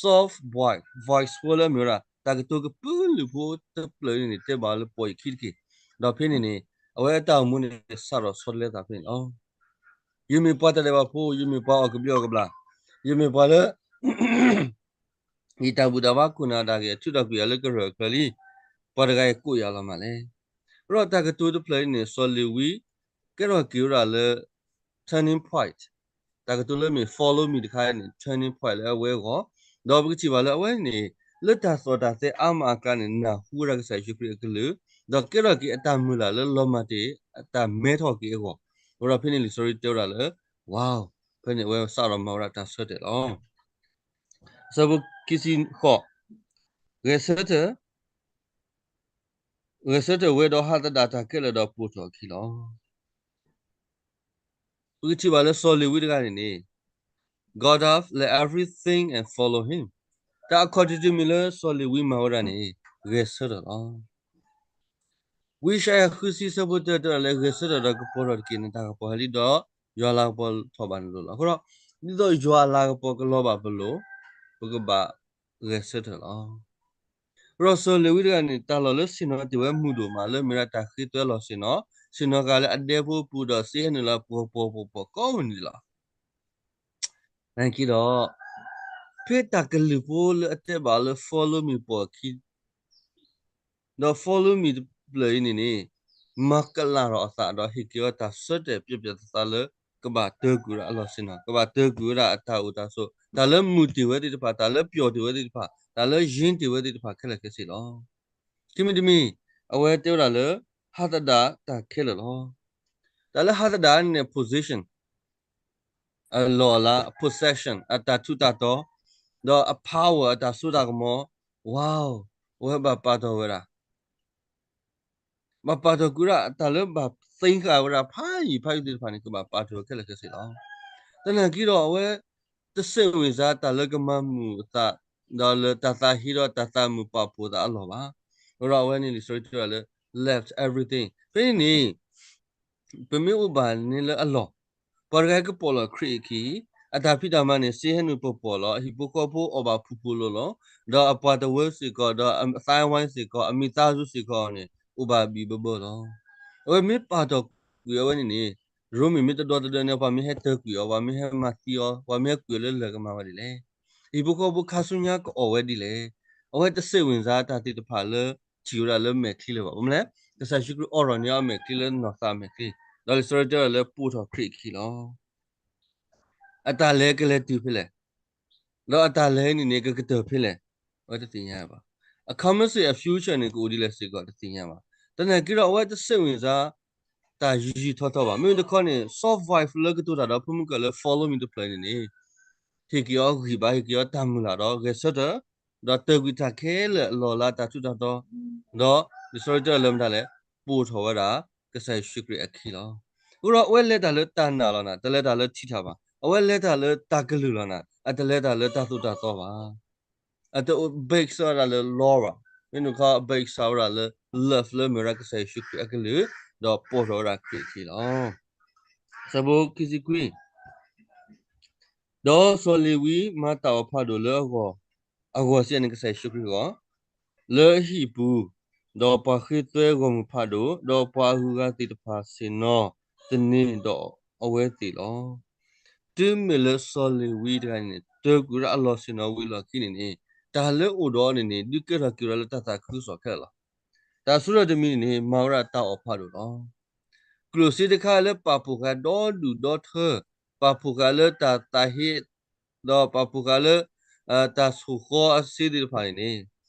soft voice, voice ဖိလၢမ့ၢ်ဝဲဒၣ် တၢ်ကတိၤကပုာ်လုးဖိတဖျၢၣ်န့ၣ်န့ၣ် တဲဘၣ်လၢပိာ်ယခံတက့ၢ်. ဒီးဖဲန့ၣ်န့ၣ် အဝဲအတၢ်အိၣ်မူန့ၣ် စးထီၣ်ဆီတလဲသးဖဲန့ၣ်လီၤ. ယမ့ၢ်ပှၤတၢ်ဒဲးဘးဖိ, ယမ့ၢ်ပှၤအီၣ်ကဘျံးအီၣ်ကဘျၣ်, ယမ့ၢ်ပှၤလၢ ယတၢ်ဘူၣ်တၢ်ဘါခိၣ်နၢ်တၢ်ဂ့ၢ် အထုးထီၣ်ကွံာ်ယၤလၢကရၢၢ်အချၢလံ, ပှၤတဂၤအံၤကိးယၤလီၤမးလဲၣ်. အဃိဒီးတၢ်ကတိၤတဖျၢၣ်အံၤန့ၣ် စီၤလ့ၤဝံ ကဲထီၣ်က့ၤဝဲဒၣ်လၢ turning point, တၢ်ကတိၤလၢမ့ၢ် follow me တခါအံၤန့ၣ် turning point လၢအဝဲအဂီၢ်, ဒီးပကထံၣ်ဘၣ်လၢအဝဲန့ၣ် လၢတၢ်သီၣ်တၢ်သဲအါမးအကျါန့ၣ် နၢ်ဟူဝဲဒၣ်ကစၢ်ယ့ၣ်ၡူးခရံာ်အကလုၢ်, ဒီးကဲထီၣ်က့ၤအတၢ်မုၢ်လၢ်လၢလီၤမၢ်တ့ၢ် အတၢ်မဲထီၣ်က့ၤအဂီၢ်, အဃိဒီးဖဲန့ၣ်လံာ်စီဆှံတဲဝဲဒၣ်လၢ wow, ဖဲန့ၣ်အဝဲစးထီၣ်မၤဝဲဒၣ်တၢ်ဆၢတဲာ်လီၤ. အဆၢဖိခံဆံဃိး, ဂဲၤဆၢထၢၣ်, ဂဲၤဆၢထၢၣ်ဝဲဒီးဟးသဒၣ်တၢ်ခဲလၢာ်ဒီးပိာ်ထီၣ်အခံလီၤ. ပကထံၣ်ဘၣ်လၢစီၤလ့ၤဝံတဂၤန့ၣ်န့ၣ် got off, left everything and follow him. တၢ်အခီၣ်ထံးတမံၤလၢစီၤလ့ၤဝံမၤဝဲဒၣ်န့ၣ် ဂဲၤဆၢထၢၣ်လီၤ. ဝံယၡါယၤဃုဆံဆၢဖိတၢတဲဝဲဒၣ်လၢ ဂဲၤဆၢထၢၣ်ဒီးကပီၤထီၣ်တက့ၢ် နတၢ်ကပီၤဟဲလံဒီး ယွၤအလၤကပီၤထီၣ်ဘၣ်နလိၤလီၤ. အဃိဒီး ဒ်သိးယွၤအလၤကပီၤကလီၤဘၣ်ပလိာ် ပကဘၣ်ဂဲၤဆၢထၢၣ်လီၤ. အဃိဒီးစီၤလ့ၤဝံတဂၤန့ၣ် တၢ်လီၢ်လၢဆ့ၣ်နီၤတ့ၢ်ဝဲမုာ်ဒိၣ်မး လၢမ့ၢ်ဒၣ်တၢ်ဃ့သွဲလီၤဆ့ၣ်နီၤ, ဆ့ၣ်နီၤဃာ်လၢအဒဲဖိအပူၤဒီးစ့ဟဲနုာ်လီၤပှီၤပှီၤပှီၤပှီၤကိးမုၢ်နံၤလီၤ. သနာ်က့ဒီး ဖဲတၢ်ကလုၢ်ဖိလၢအတဲဘၣ်လၢ follow me ပိာ်အခံ ဒီး follow me တဖျၢၣ်အံၤန့ၣ်န့ၣ် မၤကလၢ်ထီၣ်အသးဒီးဟ့ၣ်က့ၤအီၤတၢ်ဆၢတဲာ်ပျဲၢ်ပျဲၢ်သးသးလၢ ကဘၣ်တၢၢ်ကွံာ်ဝဲဒၣ်အလီၢ်ဆ့ၣ်နီၤ, ကဘၣ်တၢၢ်ကွံာ်ဝဲဒၣ်အတၢ်အိၣ်တၢ်ဆိး, တၢ်လၢမုာ်တ့ၢ်ဝဲသ့ၣ်တဖၣ်, တၢ်လၢပျီၣ်တ့ၢ်ဝဲသ့ၣ်တဖၣ်, တၢ်လၢယ့ၢ်တ့ၢ်ဝဲသ့ၣ်တဖၣ်ခဲလၢာ်ခဲဆ့လီၤ. ခံမံၤတမံၤ အဝဲတဲဝဲဒၣ်လၢ ဟးသဒၣ်တၢ်ခဲလၢာ်လီၤ. တၢ်လၢဟးသဒၣ်န့ၣ် position အလီၢ်အလၤ, possession အတၢ်ထူးတၢ်တီၤ, ဒီးအ power အတၢ်စိတၢ်ကမီၤ, wow, အဝဲဘၣ်ပာ်ထီၣ်ဝဲဒၣ်, ဘၣ်ပာ်ထီၣ်ကွံာ်ဝဲဒၣ် တၢ်လၢဘၣ်သ့ဃာ်ဝဲဒၣ်ဖးယံာ်ဖးယံာ်သ့ၣ်တဖၣ်န့ၣ် ကဘၣ်ပာ်ထီၣ်ဝဲခဲလၢာ်ခဲဆ့လီၤ. သနာ်က့ဒီးအဝဲ တစိတ်ဝင်စားတၢ်လၢကမၤမုာ်အသး, ဒီးလၢတၢ်သးဟ့ဒီးတၢ်သးမုာ်ပာ်ဖှိၣ်သးအလီၢ်ဘၣ်. ဒီးအဝဲန့ၣ်လံာ်စီဆှံတဲဝဲဒၣ်လၢ left everything. ဖဲန့ၣ်န့ၣ် ပမ့ၢ်အိၣ်ဘၣ်န့ၣ်လၢအလီၢ်, ပှၤတဂၤကပိာ်လီၤခရံာ်အခံ, အတၢ်ဖံးတၢ်မၤန့ၣ် စ့ဟဲနုာ်ပပီၢ်လီၤ, အဟံၣ်ဖိဃီဖိအီၣ်ဘၣ်ဖှူဖှူလိၤလိၤ, ဒီးအပှၤတဝၢစ့ၢ်ကီး, ဒီးအသးဝါစ့ၢ်ကီး, အမိသားစုစ့ၢ်ကီးန့ၣ် အိၣ်ဘၣ်ဘံၣ်ဘၢဘၢလီၤ. အဝဲမ့ၢ်ပာ်ထီၣ်ကွံာ်အဝဲန့ၣ်န့ၣ်, ရိမ့ၤမ့ၢ်တဒီသဒၢန့ၣ် ပှၤမ့ၢ်ဟဲတၢၢ်ကွံာ်အီၤ, ပှၤမ့ၢ်ဟဲမၤသံအီၤ, ပှၤမ့ၢ်ဟဲကွံာ်အီၤလၢလၢၢ်ကမၤဝဲဒ်လဲၣ်. ဟံၣ်ဖိဃီဖိခါဆူညါကအီၣ်ဝဲဒ်လဲၣ်. အဝဲတစိတ်ဝင်စားတၢ်သ့ၣ်တဖၣ်လၢထံၣ်ဝဲဒၣ်လၢမဲာ်ချံလၢၤဘၣ်. ဘၣ်မနုၤလဲၣ်, ကစၢ်ယ့ၣ်ၡူးခရံာ်အိးထီၣ်န့ၢ်အီၤအမဲာ်ချံလၢနီၢ်သးမဲာ်ချံ, ဒီးလံာ်စီဆှံတဲဝဲဒၣ်လၢပိာ်ထီၣ်ခရံာ်အခံလီၤ. အတၢ်လဲၤကလဲၤတုၤဖဲလဲၣ်, ဒီးအတၢ်လဲၤန့ၣ်န့ၣ် ကကတၢၢ်ဖဲလဲၣ်, အဝဲတသ့ၣ်ညါဘၣ်. အခီမ့ၢ်စ့ၢ်အ future န့ၣ် ကအိၣ်ဒ်လဲၣ်စ့ၢ်ကီးတသ့ၣ်ညါဘၣ်. သနာ်က့ဒီးအဝဲတစိတ်ဝင်စား တၢ်ယံာ်ယံာ်ထီထီဘၣ်. မ့မ့ၢ်တခီန့ၣ် soft life လၢကတိၤတၢ်ဒီးဖိမုၣ်ကၢၢ်လၢ follow me တဖျၢၣ်န့ၣ်န့ၣ်, ဟ့ၣ်က့ၤအီၤဂံၢ်ဘါ, ဟ့ၣ်က့ၤအီၤတၢ်မုၢ်လၢ်ဒီး ဂဲၤဆၢထၢၣ်, ဒီးတၢၢ်ကွံာ်တၢ်ခဲလၢာ်အလီၢ်လၢတၢ်ထူးတၢ်တီၤ, ဒီးလံာ်စီဆှံတဲလၢမတၤလဲၣ်, ပိာ်ထီၣ်ဝဲဒၣ် ကစၢ်ယ့ၣ်ၡူးခရံာ်အခံလီၤ. အဃိဒီးအဝဲလဲၤတၢ်လၢတၢ်နာ်လီၤနၤ, တလဲၤတၢ်လၢထံတၢ်ဘၣ်, အဝဲလဲၤတၢ်လၢတၢ်ကလုၢ်လီၤနၤ, အတလဲၤတၢ်လၢတၢ်သိၣ်တၢ်သီဘၣ်. အတ base ဝဲဒၣ်လၢ law ဘၣ်, မ့ၢ်နုၤခီ base ဝဲဒၣ်လၢ love လၢမ့ၢ်ဝဲဒၣ်ကစၢ်ယ့ၣ်ၡူးခရံာ်အကလုၢ်, ဒီးပိာ်ထီၣ်ဝဲဒၣ်ခရံာ်အခံလီၤ. ဆၢဖိခံဆံခွံ, ဒီးစီၤလ့ၤဝံမၤတၢ်အီၣ်ဖးဒိၣ်လၢအဂီၢ်, အဂီၢ်စံးန့ၣ်ကစၢ်ယ့ၣ်ၡူးခရံာ်အဂီၢ်, လၢအဟံၣ်ပူၤ, ဒီးပှၤဃ့သွဲဂီၢ်မုၢ်ဖးဒိၣ်, ဒီးပှၤအဂုၤအဂၤသ့ၣ်တဖၣ်ဆ့ၣ်နီၤသန့ၤဒီးအဝဲသ့ၣ်လီၤ. တုၤမ့ၢ်လၢစီၤလ့ၤဝံတဂၤန့ၣ် တၢၢ်ကွံာ်ဝဲဒၣ်အလီၢ်ဆ့ၣ်နီၤဝံၤအလီၢ်ခံန့ၣ်န့ၣ်, တၢ်လၢအိၣ်ဒီးအီၤန့ၣ်န့ၣ် ဒုးကဲထီၣ်က့ၤဝဲဒၣ်လၢတၢ်သးခုကစီၣ်ခဲလၢာ်လီၤ. တၢ်အဆိကတၢၢ်တမံၤန့ၣ်န့ၣ် မၤဝဲဒၣ်တၢ်အီၣ်ဖးဒိၣ်လီၤ. ကျိၣ်စ့တခါလၢပာ်ဖှိၣ်ဃာ်ဒီဒူၣ်ဒီထၢ, ပာ်ဖှိၣ်ဃာ်လၢတၢ်သးဟ့, ဒီးပာ်ဖှိၣ်ဃာ်လၢ တၢ်ဆိၣ်ဃီအစ့သ့ၣ်တဖၣ်န့ၣ်န့ၣ်,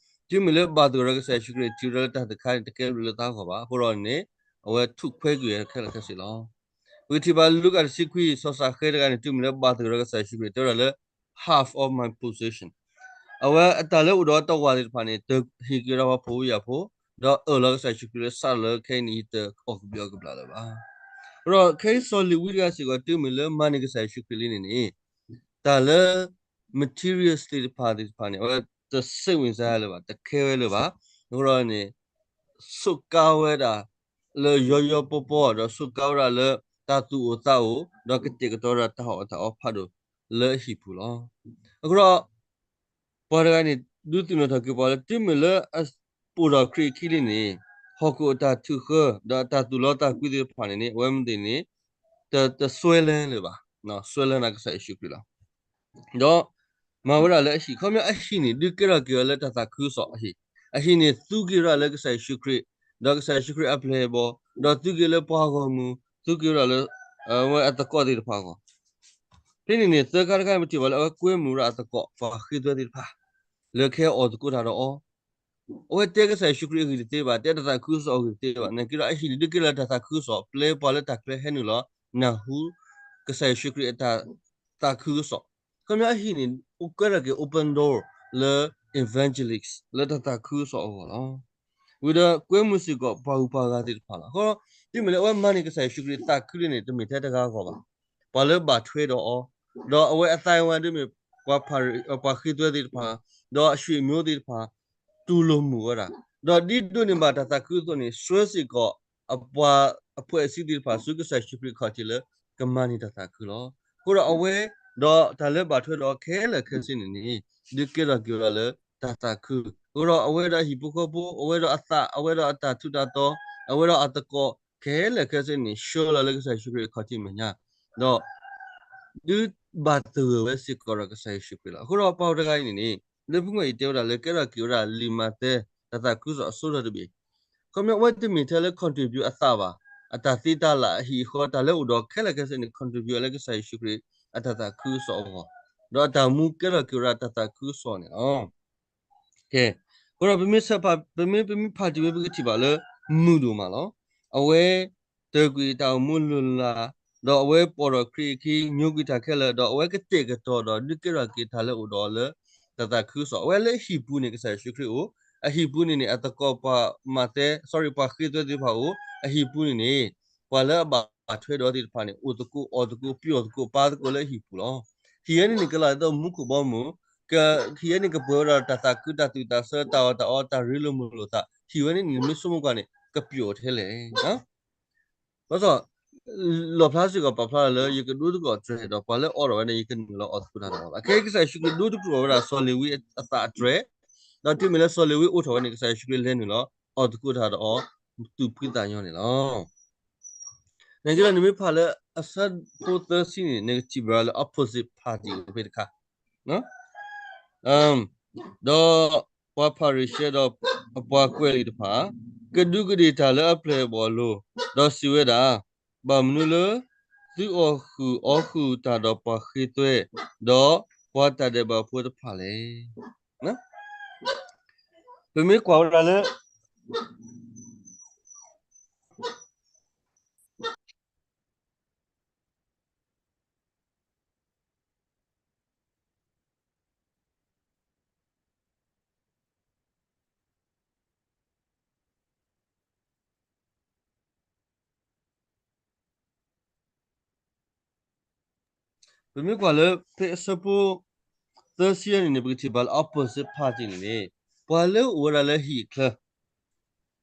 တုၤမ့ၢ်လၢဘၣ်သဂၢၢ်ဒီးကစၢ်ယ့ၣ်ၡူးခရံာ် ထံၣ်ဝဲဒၣ်လၢတၢ်တခါန့ၣ် တကဲဘျုးလၢသးဂီၢ်ဘၣ်. အဃိဒီးန့ၣ် အဝဲထုးခွဲကွံာ်ခဲလၢာ်ခဲဆ့လီၤ. ပကထံၣ်ဘၣ်လူၤကၣ်တဆံခွံ စီၤစးဃဲတဂၤန့ၣ် တုၤမ့ၢ်လၢဘၣ်သဂၢၢ်ဒီးကစၢ်ယ့ၣ်ၡူးခရံာ် တဲဝဲဒၣ်လၢ half of my possession, အဝဲအတၢ်လၢအိၣ်ဒီးတဝၢ်သ့ၣ်တဖၣ်န့ၣ် တဟ့ၣ်က့ၤဝဲဒၣ်ပှၤဖှီၣ်ဖိယာ်ဖိ, ဒီးအၢၣ်လီၤကစၢ်ယ့ၣ်ၡူးခရံာ်လၢစးထီၣ်လၢခဲအံၤန့ၣ် ယတအီၣ်ကဘျံးအီၣ်ကဘျၣ်လၢၤဘၣ်. အဃိဒီးခဲအံၤစီၤလ့ၤဝံတဂၤစ့ၢ်ကီး တုၤမ့ၢ်လၢမၤန့ၢ်ကစၢ်ယ့ၣ်ၡူးခရံာ်လံန့ၣ်န့ၣ်, တၢ်လၢ materials သ့ၣ်တဖၣ်သ့ၣ်တဖၣ်န့ၣ် အဝဲတစိတ်ဝင်စားလၢၤဘၣ်, တခဲဝဲလၢၤဘၣ်. အဃိဒီးန့ၣ် စူးကါဝဲဒၣ် လၢယီယီပီပီ, ဒီးစူးကါဝဲဒၣ်လၢတၢ်သူၣ်အိၣ်သးအိၣ်, ဒီးကတဲာ်ကတီၤဝဲဒၣ်တၢ်အီၣ်တၢ်အီဖးဒိၣ်လၢအဟံၣ်ပူၤလီၤ. အဃိဒီး ပှၤတဂၤန့ၣ် ဒုးသ့ၣ်နီၣ်ထီၣ်က့ၤပှၤလၢ တုၤမ့ၢ်လၢအပိာ်ထီၣ်ခရံာ်အခံလံန့ၣ်, ဟီၣ်ခိၣ်အတၢ်ထုးဃၢ, ဒီးအတၢ်သူၣ်လီသးကွံသ့ၣ်တဖၣ်န့ၣ်န့ၣ် အဝဲမ့ၢ်သ့ၣ်န့ၣ် တ တစွဲလၢလၢၤဘၣ်, စွဲလၢနၤကစၢ်ယ့ၣ်ၡူးခရံာ်လီၤ. ဒီးမၤဝဲဒၣ်လၢအဟံၣ်, ခီပညီအဟံၣ်န့ၣ် ဒုးကဲထီၣ်က့ၤဝဲလၢတၢ်သးခုကစီၣ်အဟံၣ်, အဟံၣ်န့ၣ်သူက့ၤဝဲဒၣ်လၢကစၢ်ယ့ၣ်ၡူးခရံာ်, ဒီးကစၢ်ယ့ၣ်ၡူးခရံာ်အပျဲၢ်အဘီၣ်, ဒီးသူက့ၤလၢပှၤဂီၢ်မုၢ်, သူက့ၤဝဲဒၣ်လၢ အဝဲအသကိးသ့ၣ်တဖၣ်အဂီၢ်. ဖဲန့ၣ်န့ၣ် သၢခါတခါ ပထံၣ်ဘၣ်လၢအဝဲကွဲမုာ်ဝဲဒၣ်အသကိး ပှၤဃ့သွဲသ့ၣ်တဖၣ် လၢကဟဲအီၣ်သကိးတၢ်ဒီးအီၤ. အဝဲတဲကစၢ်ယ့ၣ်ၡူးခရံာ်အဂ့ၢ်တသ့ဘၣ်, တဲတၢ်သးခုကစီၣ်အဂ့ၢ်တသ့ဘၣ်, နာ်က့ဒီးအဟံၣ်န့ၣ် ဒုးကဲလၢတၢ်သးခုကစီၣ်, ပျဲပှၤလၢတၢ်ချၢဟဲနုာ်လီၤ နၢ်ဟူ ကစၢ်ယ့ၣ်ၡူးခရံာ်အတၢ်သးခုကစီၣ်. ခီပညီအဟံၣ်န့ၣ် အိၣ်ကဲထီၣ်က့ၤ open door လၢ evangelist လၢတၢ်သးခုကစီၣ်အဂီၢ်လီၤ. ဝံၤဒီးကွဲမုာ်စ့ၢ်ကီးပှၤဂုၤပှၤဂၤသ့ၣ်တဖၣ်လီၤ. အဃိ တုၤမ့ၢ်လၢအဝဲမၤန့ၢ်ကစၢ်ယ့ၣ်ၡူးခရံာ်သးခုလံန့ၣ် တမ့ၢ်ထဲတဂၤအဂီၢ်ဘၣ်. ပှၤလၢဘၣ်ထွဲဒီးအီၤ, ဒီးအဝဲအသိုင်းအဝိုင်း ဒ်မ့ၢ်ပှၤဃ့သွဲသ့ၣ်တဖၣ်, ဒီးအဆွေမျိုးသ့ၣ်တဖၣ် တူၢ်လိာ်မုာ်ဝဲဒၣ်, ဒီးဒ်ဒိးန့ၢ်ဘၣ်တၢ်သးခုအသိးန့ၣ် ဆှၢစ့ၢ်ကီးအပှၤအဖှဲးအဆံးသ့ၣ်တဖၣ်ဆူကစၢ်ယ့ၣ်ၡူးခရံာ်အခီၣ်ထံးလၢကမၤန့ၢ်တၢ်သးခုလီၤ. အဃိဒီးအဝဲ ဒီးတၢ်လၢဘၣ်ထွဲဒီးအီၤခဲလၢာ်ခဲဆ့န့ၣ်န့ၣ် ဒုးကဲထီၣ်က့ၤဝဲဒၣ်လၢတၢ်သးခု, အဃိဒီးအဝဲဒၣ်အဟံၣ်ဖိဃီဖိ, အဝဲဒၣ်အသး, အဝဲဒၣ်အတၢ်ထူးတၢ်တီၤ, အဝဲဒၣ်အသကိး ခဲလၢာ်ခဲဆ့န့ၣ် ဆှၢလီၤလၢကစၢ်ယ့ၣ်ၡူးခရံာ်အခီၣ်ထံးမဲာ်ညါ, ဒီး ဒုးဘၣ်သဂၢၢ်ဝဲစ့ၢ်ကီးဒီးကစၢ်ယ့ၣ်ၡူးခရံာ်လီၤ. အဃိဒီးပှၤတဂၤအံၤန့ၣ်န့ၣ် လၢဖုကွၢ်အံၤတဲဝဲဒၣ်လၢကဲထီၣ်က့ၤဝဲဒၣ်လံာ်မးသဲ တၢ်သးခုကစီၣ်အဆိဒီတဘ့ၣ်, ခီပညီအဝဲတမ့ၢ်ထဲလၢ contribute အသးဘၣ်, အတၢ်သ့တၢ်လၢ် အဟံၣ်အဃီ တၢ်လၢအိၣ်ဒီးခဲလၢာ်ခဲဆ့န့ၣ် contribute လၢကစၢ်ယ့ၣ်ၡူးခရံာ်အတၢ်သးခုကစီၣ်အဂီၢ်, ဒီးအတၢ်မူကဲထီၣ်က့ၤဝဲဒၣ်တၢ်သးခုကစီၣ်န့ၣ်လီၤ. ကဲ, အဃိဒီးပမ့ၢ်ဆဲးဖး, ပမ့ၢ်, ပမ့ၢ်ဖးတံၢ်ဝဲ ပကထံၣ်ဘၣ်လၢ မုာ်ဒိၣ်မးလီၤ. အဝဲတၢၢ်ကွံာ်တၢ်အိၣ်မူလၢ်လၢ်, ဒီးအဝဲပိာ်ထီၣ်ခရံာ်အခံ ညိကွံာ်တၢ်ခဲလၢာ်, ဒီးအဝဲကတဲာ်ကတီၤဒီးဒုးကဲထီၣ်က့ၤတၢ်လၢအိၣ်ဒီးအီၤလၢတၢ်သးခုကစီၣ်. အဝဲလၢအဟံၣ်ပူၤန့ၣ် ကစၢ်ယ့ၣ်ၡူးခရံာ်အိၣ်, အဟံၣ်ပူၤန့ၣ်န့ၣ် အသကိးပှၤမးသဲ, sorry, ပှၤဃ့သွဲသ့ၣ်တဖၣ်အိၣ်, အဟံၣ်ပူၤန့ၣ်န့ၣ် ပှၤလၢအဘၣ် ပှၤထွဲဒီးသ့ၣ်တဖၣ်န့ၣ် အိၣ်သကိးအီၣ်သကိးပျီၣ်သကိးပၢ်သကိးလၢဟံၣ်ပူၤလီၤ. ဟံၣ်ဝဲန့ၣ်န့ၣ် ကလီၤဒ်သိးမူခိၣ်ဘီမုၢ်, က, ဟံၣ်ဝဲန့ၣ်ကပှဲၤဝဲဒၣ်တၢ်သးခုတၢ်သူၣ်တၢ်ဆၢ တၢ်အီၣ်တၢ်အီ တၢ်ရ့လိာ်မုာ်လိာ်သး, ဟံၣ်ဝဲန့ၣ်န့ၣ် မ့ၢ်ဆိကမိၣ်ကွၢ်န့ၣ် ကပျီၣ်ထဲလဲၣ် ဘၣ်ဆၣ် လီၣ်ဖျါစ့ၢ်ကီးပာ်ဖျါလၢ ယကဒိတကီၢ်တြဲၤဒီး ပှၤလၢအီၣ်ထီၣ်ဝဲန့ၣ် ယကနုာ်လီၤအီၣ်သကိးတၢ်ဒီးအီၤဘၣ်. ခဲအံၤကစၢ်ယ့ၣ်ၡူးခရံာ်ဒိတကီၢ်ဝဲဒၣ် စီၤလ့ၤဝံအသးအတြဲၤ, ဒီးတုၤမ့ၢ်လၢစီၤလ့ၤဝံအိၣ်ထီၣ်ဝဲန့ၣ် ကစၢ်ယ့ၣ်ၡူးခရံာ်လဲၤနုာ်လီၤ အီၣ်သကိးတၢ်ဒီးအီၤ သူၣ်ဖှံသးညီန့ၣ်လီၤ. နက့ဒီးနမ့ၢ်ဖးလၢအဆၢဖိသၢဆံန့ၣ် နကထံၣ်ဘၣ်လၢ opposite party အိၣ်ဖဲတခါ ဒီးပှၤဖၤရံၤၡဲဒီးအပှၤကွဲးလံာ်တဖၣ် ကဒူးကဒ့ၣ်တၢ်လၢအပျဲၢ်အဘီၣ်အလိၤ, ဒီးစံးဝဲဒၣ်, ဘၣ်မနုၤလၢသုအီၣ်ဃုာ်အီဃုာ်တၢ်ဒီးပှၤဃ့သွဲ, ဒီးပှၤတၢ်ဒဲးဘးဖိတဖၣ်လဲၣ်. ပမ့ၢ်ကွၢ်ဝဲဒၣ်လၢ ပမ့ၢ်ကွၢ်လၢ ဖဲအဆၢဖိသၢဆံန့ၣ်န့ၣ် ပကထံၣ်ဘၣ်လၢ opposite party န့ၣ်န့ၣ် ပှၤလၢအိၣ်ဝဲဒၣ်လၢဟံၣ်အချၢ,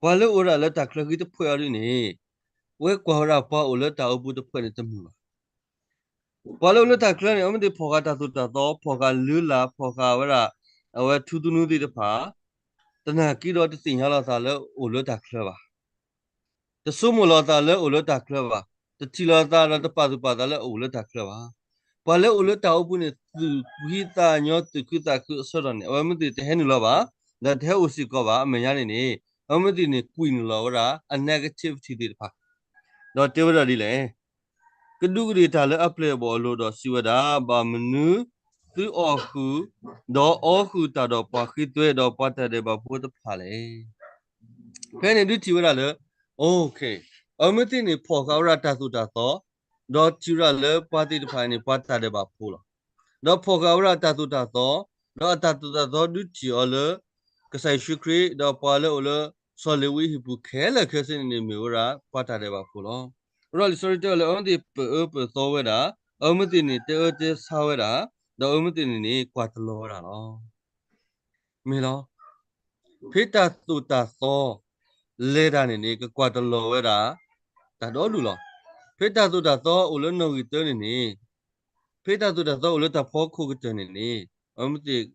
ပှၤလၢအိၣ်ဝဲဒၣ်လၢတၢ်ချၢဃံတဖှဲးအီၤဒ်န့ၣ် ဝဲကွၢ်ဝဲဒၣ်ပှၤအိၣ်လၢတၢ်အိၣ်ပူၤတဖှဲးန့ၣ်တမုာ်ဘၣ်. ပှၤလၢအိၣ်လၢတၢ်ချၢန့ၣ် အဝဲသ့ၣ်ဖီၣ်ဃာ်တၢ်သိၣ်တၢ်သီ, ဖီၣ်ဃာ်လုၢ်လၢ်, ဖီၣ်ဃာ်ဝဲဒၣ် အဝဲထူသနူသ့ၣ်တဖၣ်, သနာ်က့ဒီးတသ့ၣ်ညါလီၤသးလၢအိၣ်လၢတၢ်ချၢဘၣ်. တဆိကမိၣ်လီၤသးလၢအိၣ်လၢတၢ်ချၢဘၣ်. တထံၣ်လီၤသးဒီးတပာ်သူၣ်ပာ်သးလၢအိၣ်လၢတၢ်ချၢဘၣ်. ပှၤလၢအိၣ်လၢတၢ်အိၣ်ပူၤန့ၣ် သူၣ်ဖှံသးညီ သူၣ်ခုသးခုအဆၢကတီၢ်န့ၣ် အဝဲမ့ၢ်သ့ၣ်တဟဲနုာ်လီၤဘၣ်, ဒီးတဟဲအိၣ်စ့ၢ်ကီးဘၣ် အမဲာ်ညါန့ၣ်န့ၣ် အဝဲမ့ၢ်သ့ၣ်န့ၣ် ကွံာ်နုာ်လီၤဝဲဒၣ် အ negativity သ့ၣ်တဖၣ် ဒီးတဲဝဲဒၣ်ဒ်လဲၣ်. ကဒူးကဒ့ၣ်တၢ်လၢအပျဲၢ်အဘီၣ်အလိၤဒီးစံးဝဲဒၣ်, ဘၣ်မနုၤသုအီၣ်ဃုာ် ဒီးအီဃုာ်တၢ်ဒီးပှၤဃ့သွဲ ဒီးပှၤတၢ်ဒဲးဘးဖိတဖၣ်လဲၣ်. ဖဲန့ၣ်ဒုးထံၣ်ဝဲဒၣ်လၢ အဝဲမ့ၢ်သ့ၣ်န့ၣ် ဖီၣ်ဃာ်ဝဲဒၣ်တၢ်သိၣ်တၢ်သီ, ဒီးထံၣ်ဝဲဒၣ်လၢပှၤသ့ၣ်တဖၣ်န့ၣ် ပှၤတၢ်ဒဲးဘးဖိလီၤ. ဒီးဖီၣ်ဃာ်ဝဲဒၣ်တၢ်သိၣ်တၢ်သီ, ဒီးအတၢ်သိၣ်တၢ်သီဒုးထံၣ်အီၤလၢ ကစၢ်ယ့ၣ်ၡူးခရံာ် ဒီးပှၤလၢအိၣ်လၢ စီၤလ့ၤဝံအဟံၣ်ပူၤခဲလၢာ်ခဲဆ့န့ၣ်န့ၣ် မ့ၢ်ဝဲဒၣ်ပှၤတၢ်ဒဲးဘးဖိလီၤ. အဃိဒီးလံာ်စီဆှံတဲဝဲလၢ အဝဲမ့ၢ်သ့ၣ်ပအၢပအသီဝဲဒၣ်, အဝဲမ့ၢ်သ့ၣ်န့ၣ် တဲအၢတဲဆါဝဲဒၣ်, ဒီးအဝဲမ့ၢ်သ့ၣ်န့ၣ်န့ၣ် ကွၢ်တလီၤဝဲဒၣ်လီၤ. မ့ၢ်လီၤ. ဖဲတၢ်သိၣ်တၢ်သီ လဲၤတၢ်န့ၣ်န့ၣ် ကကွၢ်တလီၤဝဲဒၣ် တၢ်ဒီဒူၣ်လီၤ. ဖဲတၢ်သိၣ်တၢ်သီအိၣ်လၢနီၣ်ဂံၢ်တၢန့ၣ်န့ၣ်, ဖဲတၢ်သိၣ်တၢ်သီအိၣ်လၢတၢ်ဖီခိၣ်ကတၢၢ်န့ၣ်န့ၣ်, အဝဲမ့ၢ်သ့ၣ်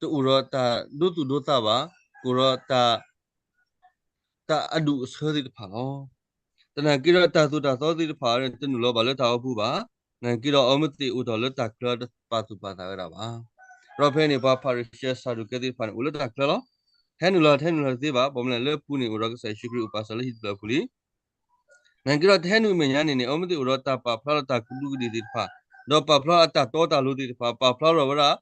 တအိၣ်ဒီးတၢ်ဒိသူၣ်ဒိသးဘၣ်, ကအိၣ်ဒီးတၢ် တၢ်အဒူၣ်အဆၢသ့ၣ်တဖၣ်လီၤ. သနာ်က့ဒီးတၢ်သိၣ်တၢ်သီသ့ၣ်တဖၣ်န့ၣ် တနုာ်လီၤဘၣ်လၢတၢ်အိၣ်ပူၤဘၣ်. သနာ်က့ဒီးအဝဲမ့ၢ်သ့ၣ်အိၣ်ထီၣ်လၢတၢ်ချၢတပာ်သူၣ်ပာ်သးဝဲဒၣ်ဘၣ်. ဒီးဖဲန့ၣ် ပှၤဖၤရံၤၡဲစၤဒူးကဲသ့ၣ်တဖၣ်န့ၣ် အိၣ်လၢတၢ်ချၢလီၤ. ဟဲနုာ်လီၤ တဟဲနုာ်လီၤတသ့ဘၣ်. ဘၣ်မနုၤလဲၣ် လၢပူၤန့ၣ်အိၣ်ဒီးကစၢ်ယ့ၣ်ၡူးခရံာ်အိၣ်ပာ်စၢၤလၢဟံၣ်တဖျၢၣ်အပူၤလံ. သနာ်က့ဒီးတဟဲနုာ်အမဲာ်ညါန့ၣ်န့ၣ် အဝဲမ့ၢ်သ့ၣ်အိၣ်ဒီးတၢ်ပာ်ဖျါဒီးတၢ်ကဒူးကဒ့ၣ်သ့ၣ်တဖၣ်, ဒီးပာ်ဖျါအတၢ်တီတၢ်လိၤသ့ၣ်တဖၣ်, ပာ်ဖျါထီၣ်ဝဲဒၣ်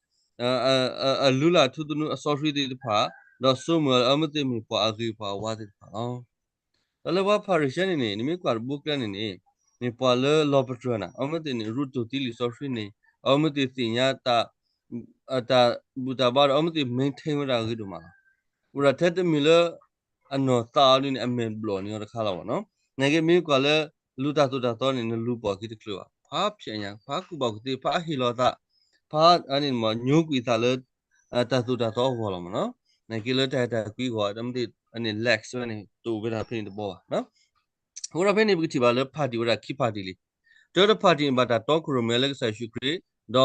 အလုၢ်အလၢ်ထူသနူအစီဆှံသ့ၣ်တဖၣ်, ဒီးဆိကမိၣ်လၢအဝဲမ့ၢ်သ့ၣ်မ့ၢ်ပှၤအဂ့ၤပှၤအဝါသ့ၣ်တဖၣ်လီၤ. ဒီးလၢပှၤဖၤရံၤၡဲန့ၣ်န့ၣ် နမ့ၢ်ကွၢ်တဘိကျဲန့ၣ်န့ၣ် မ့ၢ်ပှၤလၢလီၤပတြၢၤနၤ, အဝဲမ့ၢ်သ့ၣ်န့ၣ် ရူတိၢ်သံလံာ်စီဆှံန့ၣ်, အဝဲမ့ၢ်သ့ၣ်သ့ၣ်ညါ တၢ်ဘူၣ်တၢ်ဘါဒီး အဝဲမ့ၢ်သ့ၣ် maintain ဝဲဒၣ်အဂ့ၤဒိၣ်မးလီၤ. အိၣ်ဒၣ်ထဲတမံၤလၢ အနီၢ်သးအီၤဒ်န့ၣ် အမဲာ်ဘျီၣ်န့ၢ်အီၤတခါလီၤမ့ၢ်နီၤ. သနာ်က့မ့ၢ်ကွၢ်လၢ လူၤတၢ်သိၣ်တၢ်သီန့ၣ် နလူၤပိာ်အခံတချုးဘၣ်. ဖးဖျဲးညါ, ဖးကူၣ်ဘၣ်ကူၣ်သ့, ဖးဟ့ၣ်လီၤသး, ဖးအန့ၣ်မ့ၢ်ညိကွံာ်သးလၢ တၢ်သိၣ်တၢ်သီအဂီၢ်လီၤမ့ၢ်နီၤ. သနာ်က့လၢတၢ်အဲၣ်တၢ်ကွံအဂီၢ် တမ့ၢ်သ့ၣ်န့ၣ် lax ဝဲန့ၣ် တအိၣ်ဝဲဒၣ်ဖဲန့ၣ်တဘီဘၣ်. အဃိဒီးဖဲန့ၣ် ပကထံၣ်ဘၣ်လၢ party ဝဲဒၣ်ခံ party လံ. တၢတ party န့ၣ် ဘၣ်တၢ်တီခိၣ်ရိၣ်မဲလၢကစၢ်ယ့ၣ်ၡူးခရံ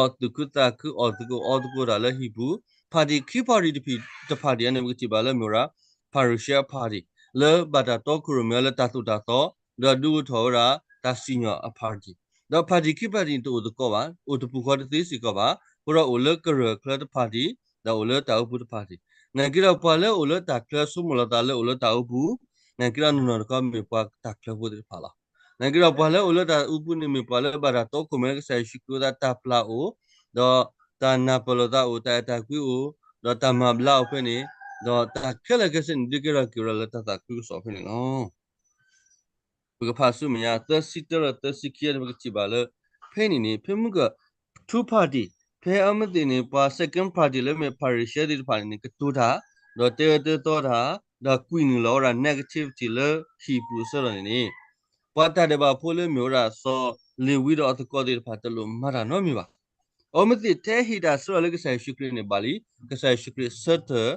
ာ်, ဒီးသူၣ်ခုသးခုအီၣ်သကိးအီသကိးတၢ်လၢဟံၣ်ပူၤ. party ခံ party တ party အန့ၣ် ပကထံၣ်ဘၣ်လၢမ့ၢ်ဝဲဒၣ် ဖၤရံၤၡဲအ party လၢဘၣ်တၢ်တီခိၣ်ရိၣ်မဲလၢတၢ်သိၣ်တၢ်သီ, ဒီးဒုးအိၣ်ထီၣ်ဝဲဒၣ်တၢ်စံၣ်ညီၣ်အ party. ဒီး party ခံ party န့ၣ် တအိၣ်သကိးဘၣ်, အိၣ်တပူၤဃီတသ့စ့ၢ်ကီးဘၣ်, အဃိဒီးအိၣ်လၢကရၢၢ်ချၢတ party, ဒီးအိၣ်လၢတၢ်အိၣ်ပူၤတ party. သနာ်က့ဒီးပှၤလၢအိၣ်လၢတၢ်ချၢဆိကမိၣ်လီၤသးလၢအိၣ်လၢတၢ်အိၣ်ပူၤ, သနာ်က့ဒီးနီၢ်နီၢ်တခီမ့ၢ်ပှၤတၢ်ချၢဖိသ့ၣ်တဖၣ်လီၤ. သနာ်က့ဒီးပှၤလၢအိၣ်လၢတၢ်အိၣ်ပူၤန့ၣ် မ့ၢ်ပှၤလၢဘၣ်တၢ်တီခိၣ်ရိၣ်မဲလၢကစၢ်ယ့ၣ်ၡူးခရံာ်အဃိသတး တၢ်ပျၢ်အိၣ်, ဒီးတၢ်နၢ်ပၢၢ်လိာ်သးအိၣ်, တၢ်အဲၣ်တၢ်ကွံအိၣ်, ဒီးတၢ်မၤဘျါအိၣ်ဖဲန့ၣ်, ဒီးတၢ်ခဲလၢာ်ခဲဆ့န့ၣ် ဒုးကဲထီၣ်က့ၤဝဲဒၣ်လၢတၢ်သးခုကစီၣ်ဖဲန့ၣ်လီၤ. ပကဖးဆူမဲာ်ညါ သၢဆံတၢ ဒီး သၢဆံခံ န့ၣ် ပကထံၣ်ဘၣ်လၢ ဖဲန့ၣ်န့ၣ် ဖဲမုၢ်က two party, ဖဲအဝဲမ့ၢ်သ့ၣ်န့ၣ် ပှၤ second party လၢမ့ၢ်ဖၤရံၤၡဲသ့ၣ်တဖၣ်န့ၣ်န့ၣ် ကတိၤတၢ်, ဒီးတဲအၢတဲသီတၢ်, ဒီးကွံာ်နုာ်လီၤဝဲဒၣ် negativity လၢဟံၣ်ပူၤအဆၢကတီၢ်န့ၣ်န့ၣ် ပှၤတၢ်ဒဲးဘးဖိလၢမ့ၢ်ဝဲဒၣ်စီၤလ့ၤဝံဒီးအသကိးသ့ၣ်တဖၣ်တလိၣ်မၤတၢ်နီတမံၤဘၣ်. အဝဲသ့ၣ်ထဲဟ့ၣ်တၢ်ဆၢထၢၣ်လၢကစၢ်ယ့ၣ်ၡူးခရံာ်န့ၣ်ဘၣ်လံ, ကစၢ်ယ့ၣ်ၡူးခရံာ်ဆၢထၢၣ်,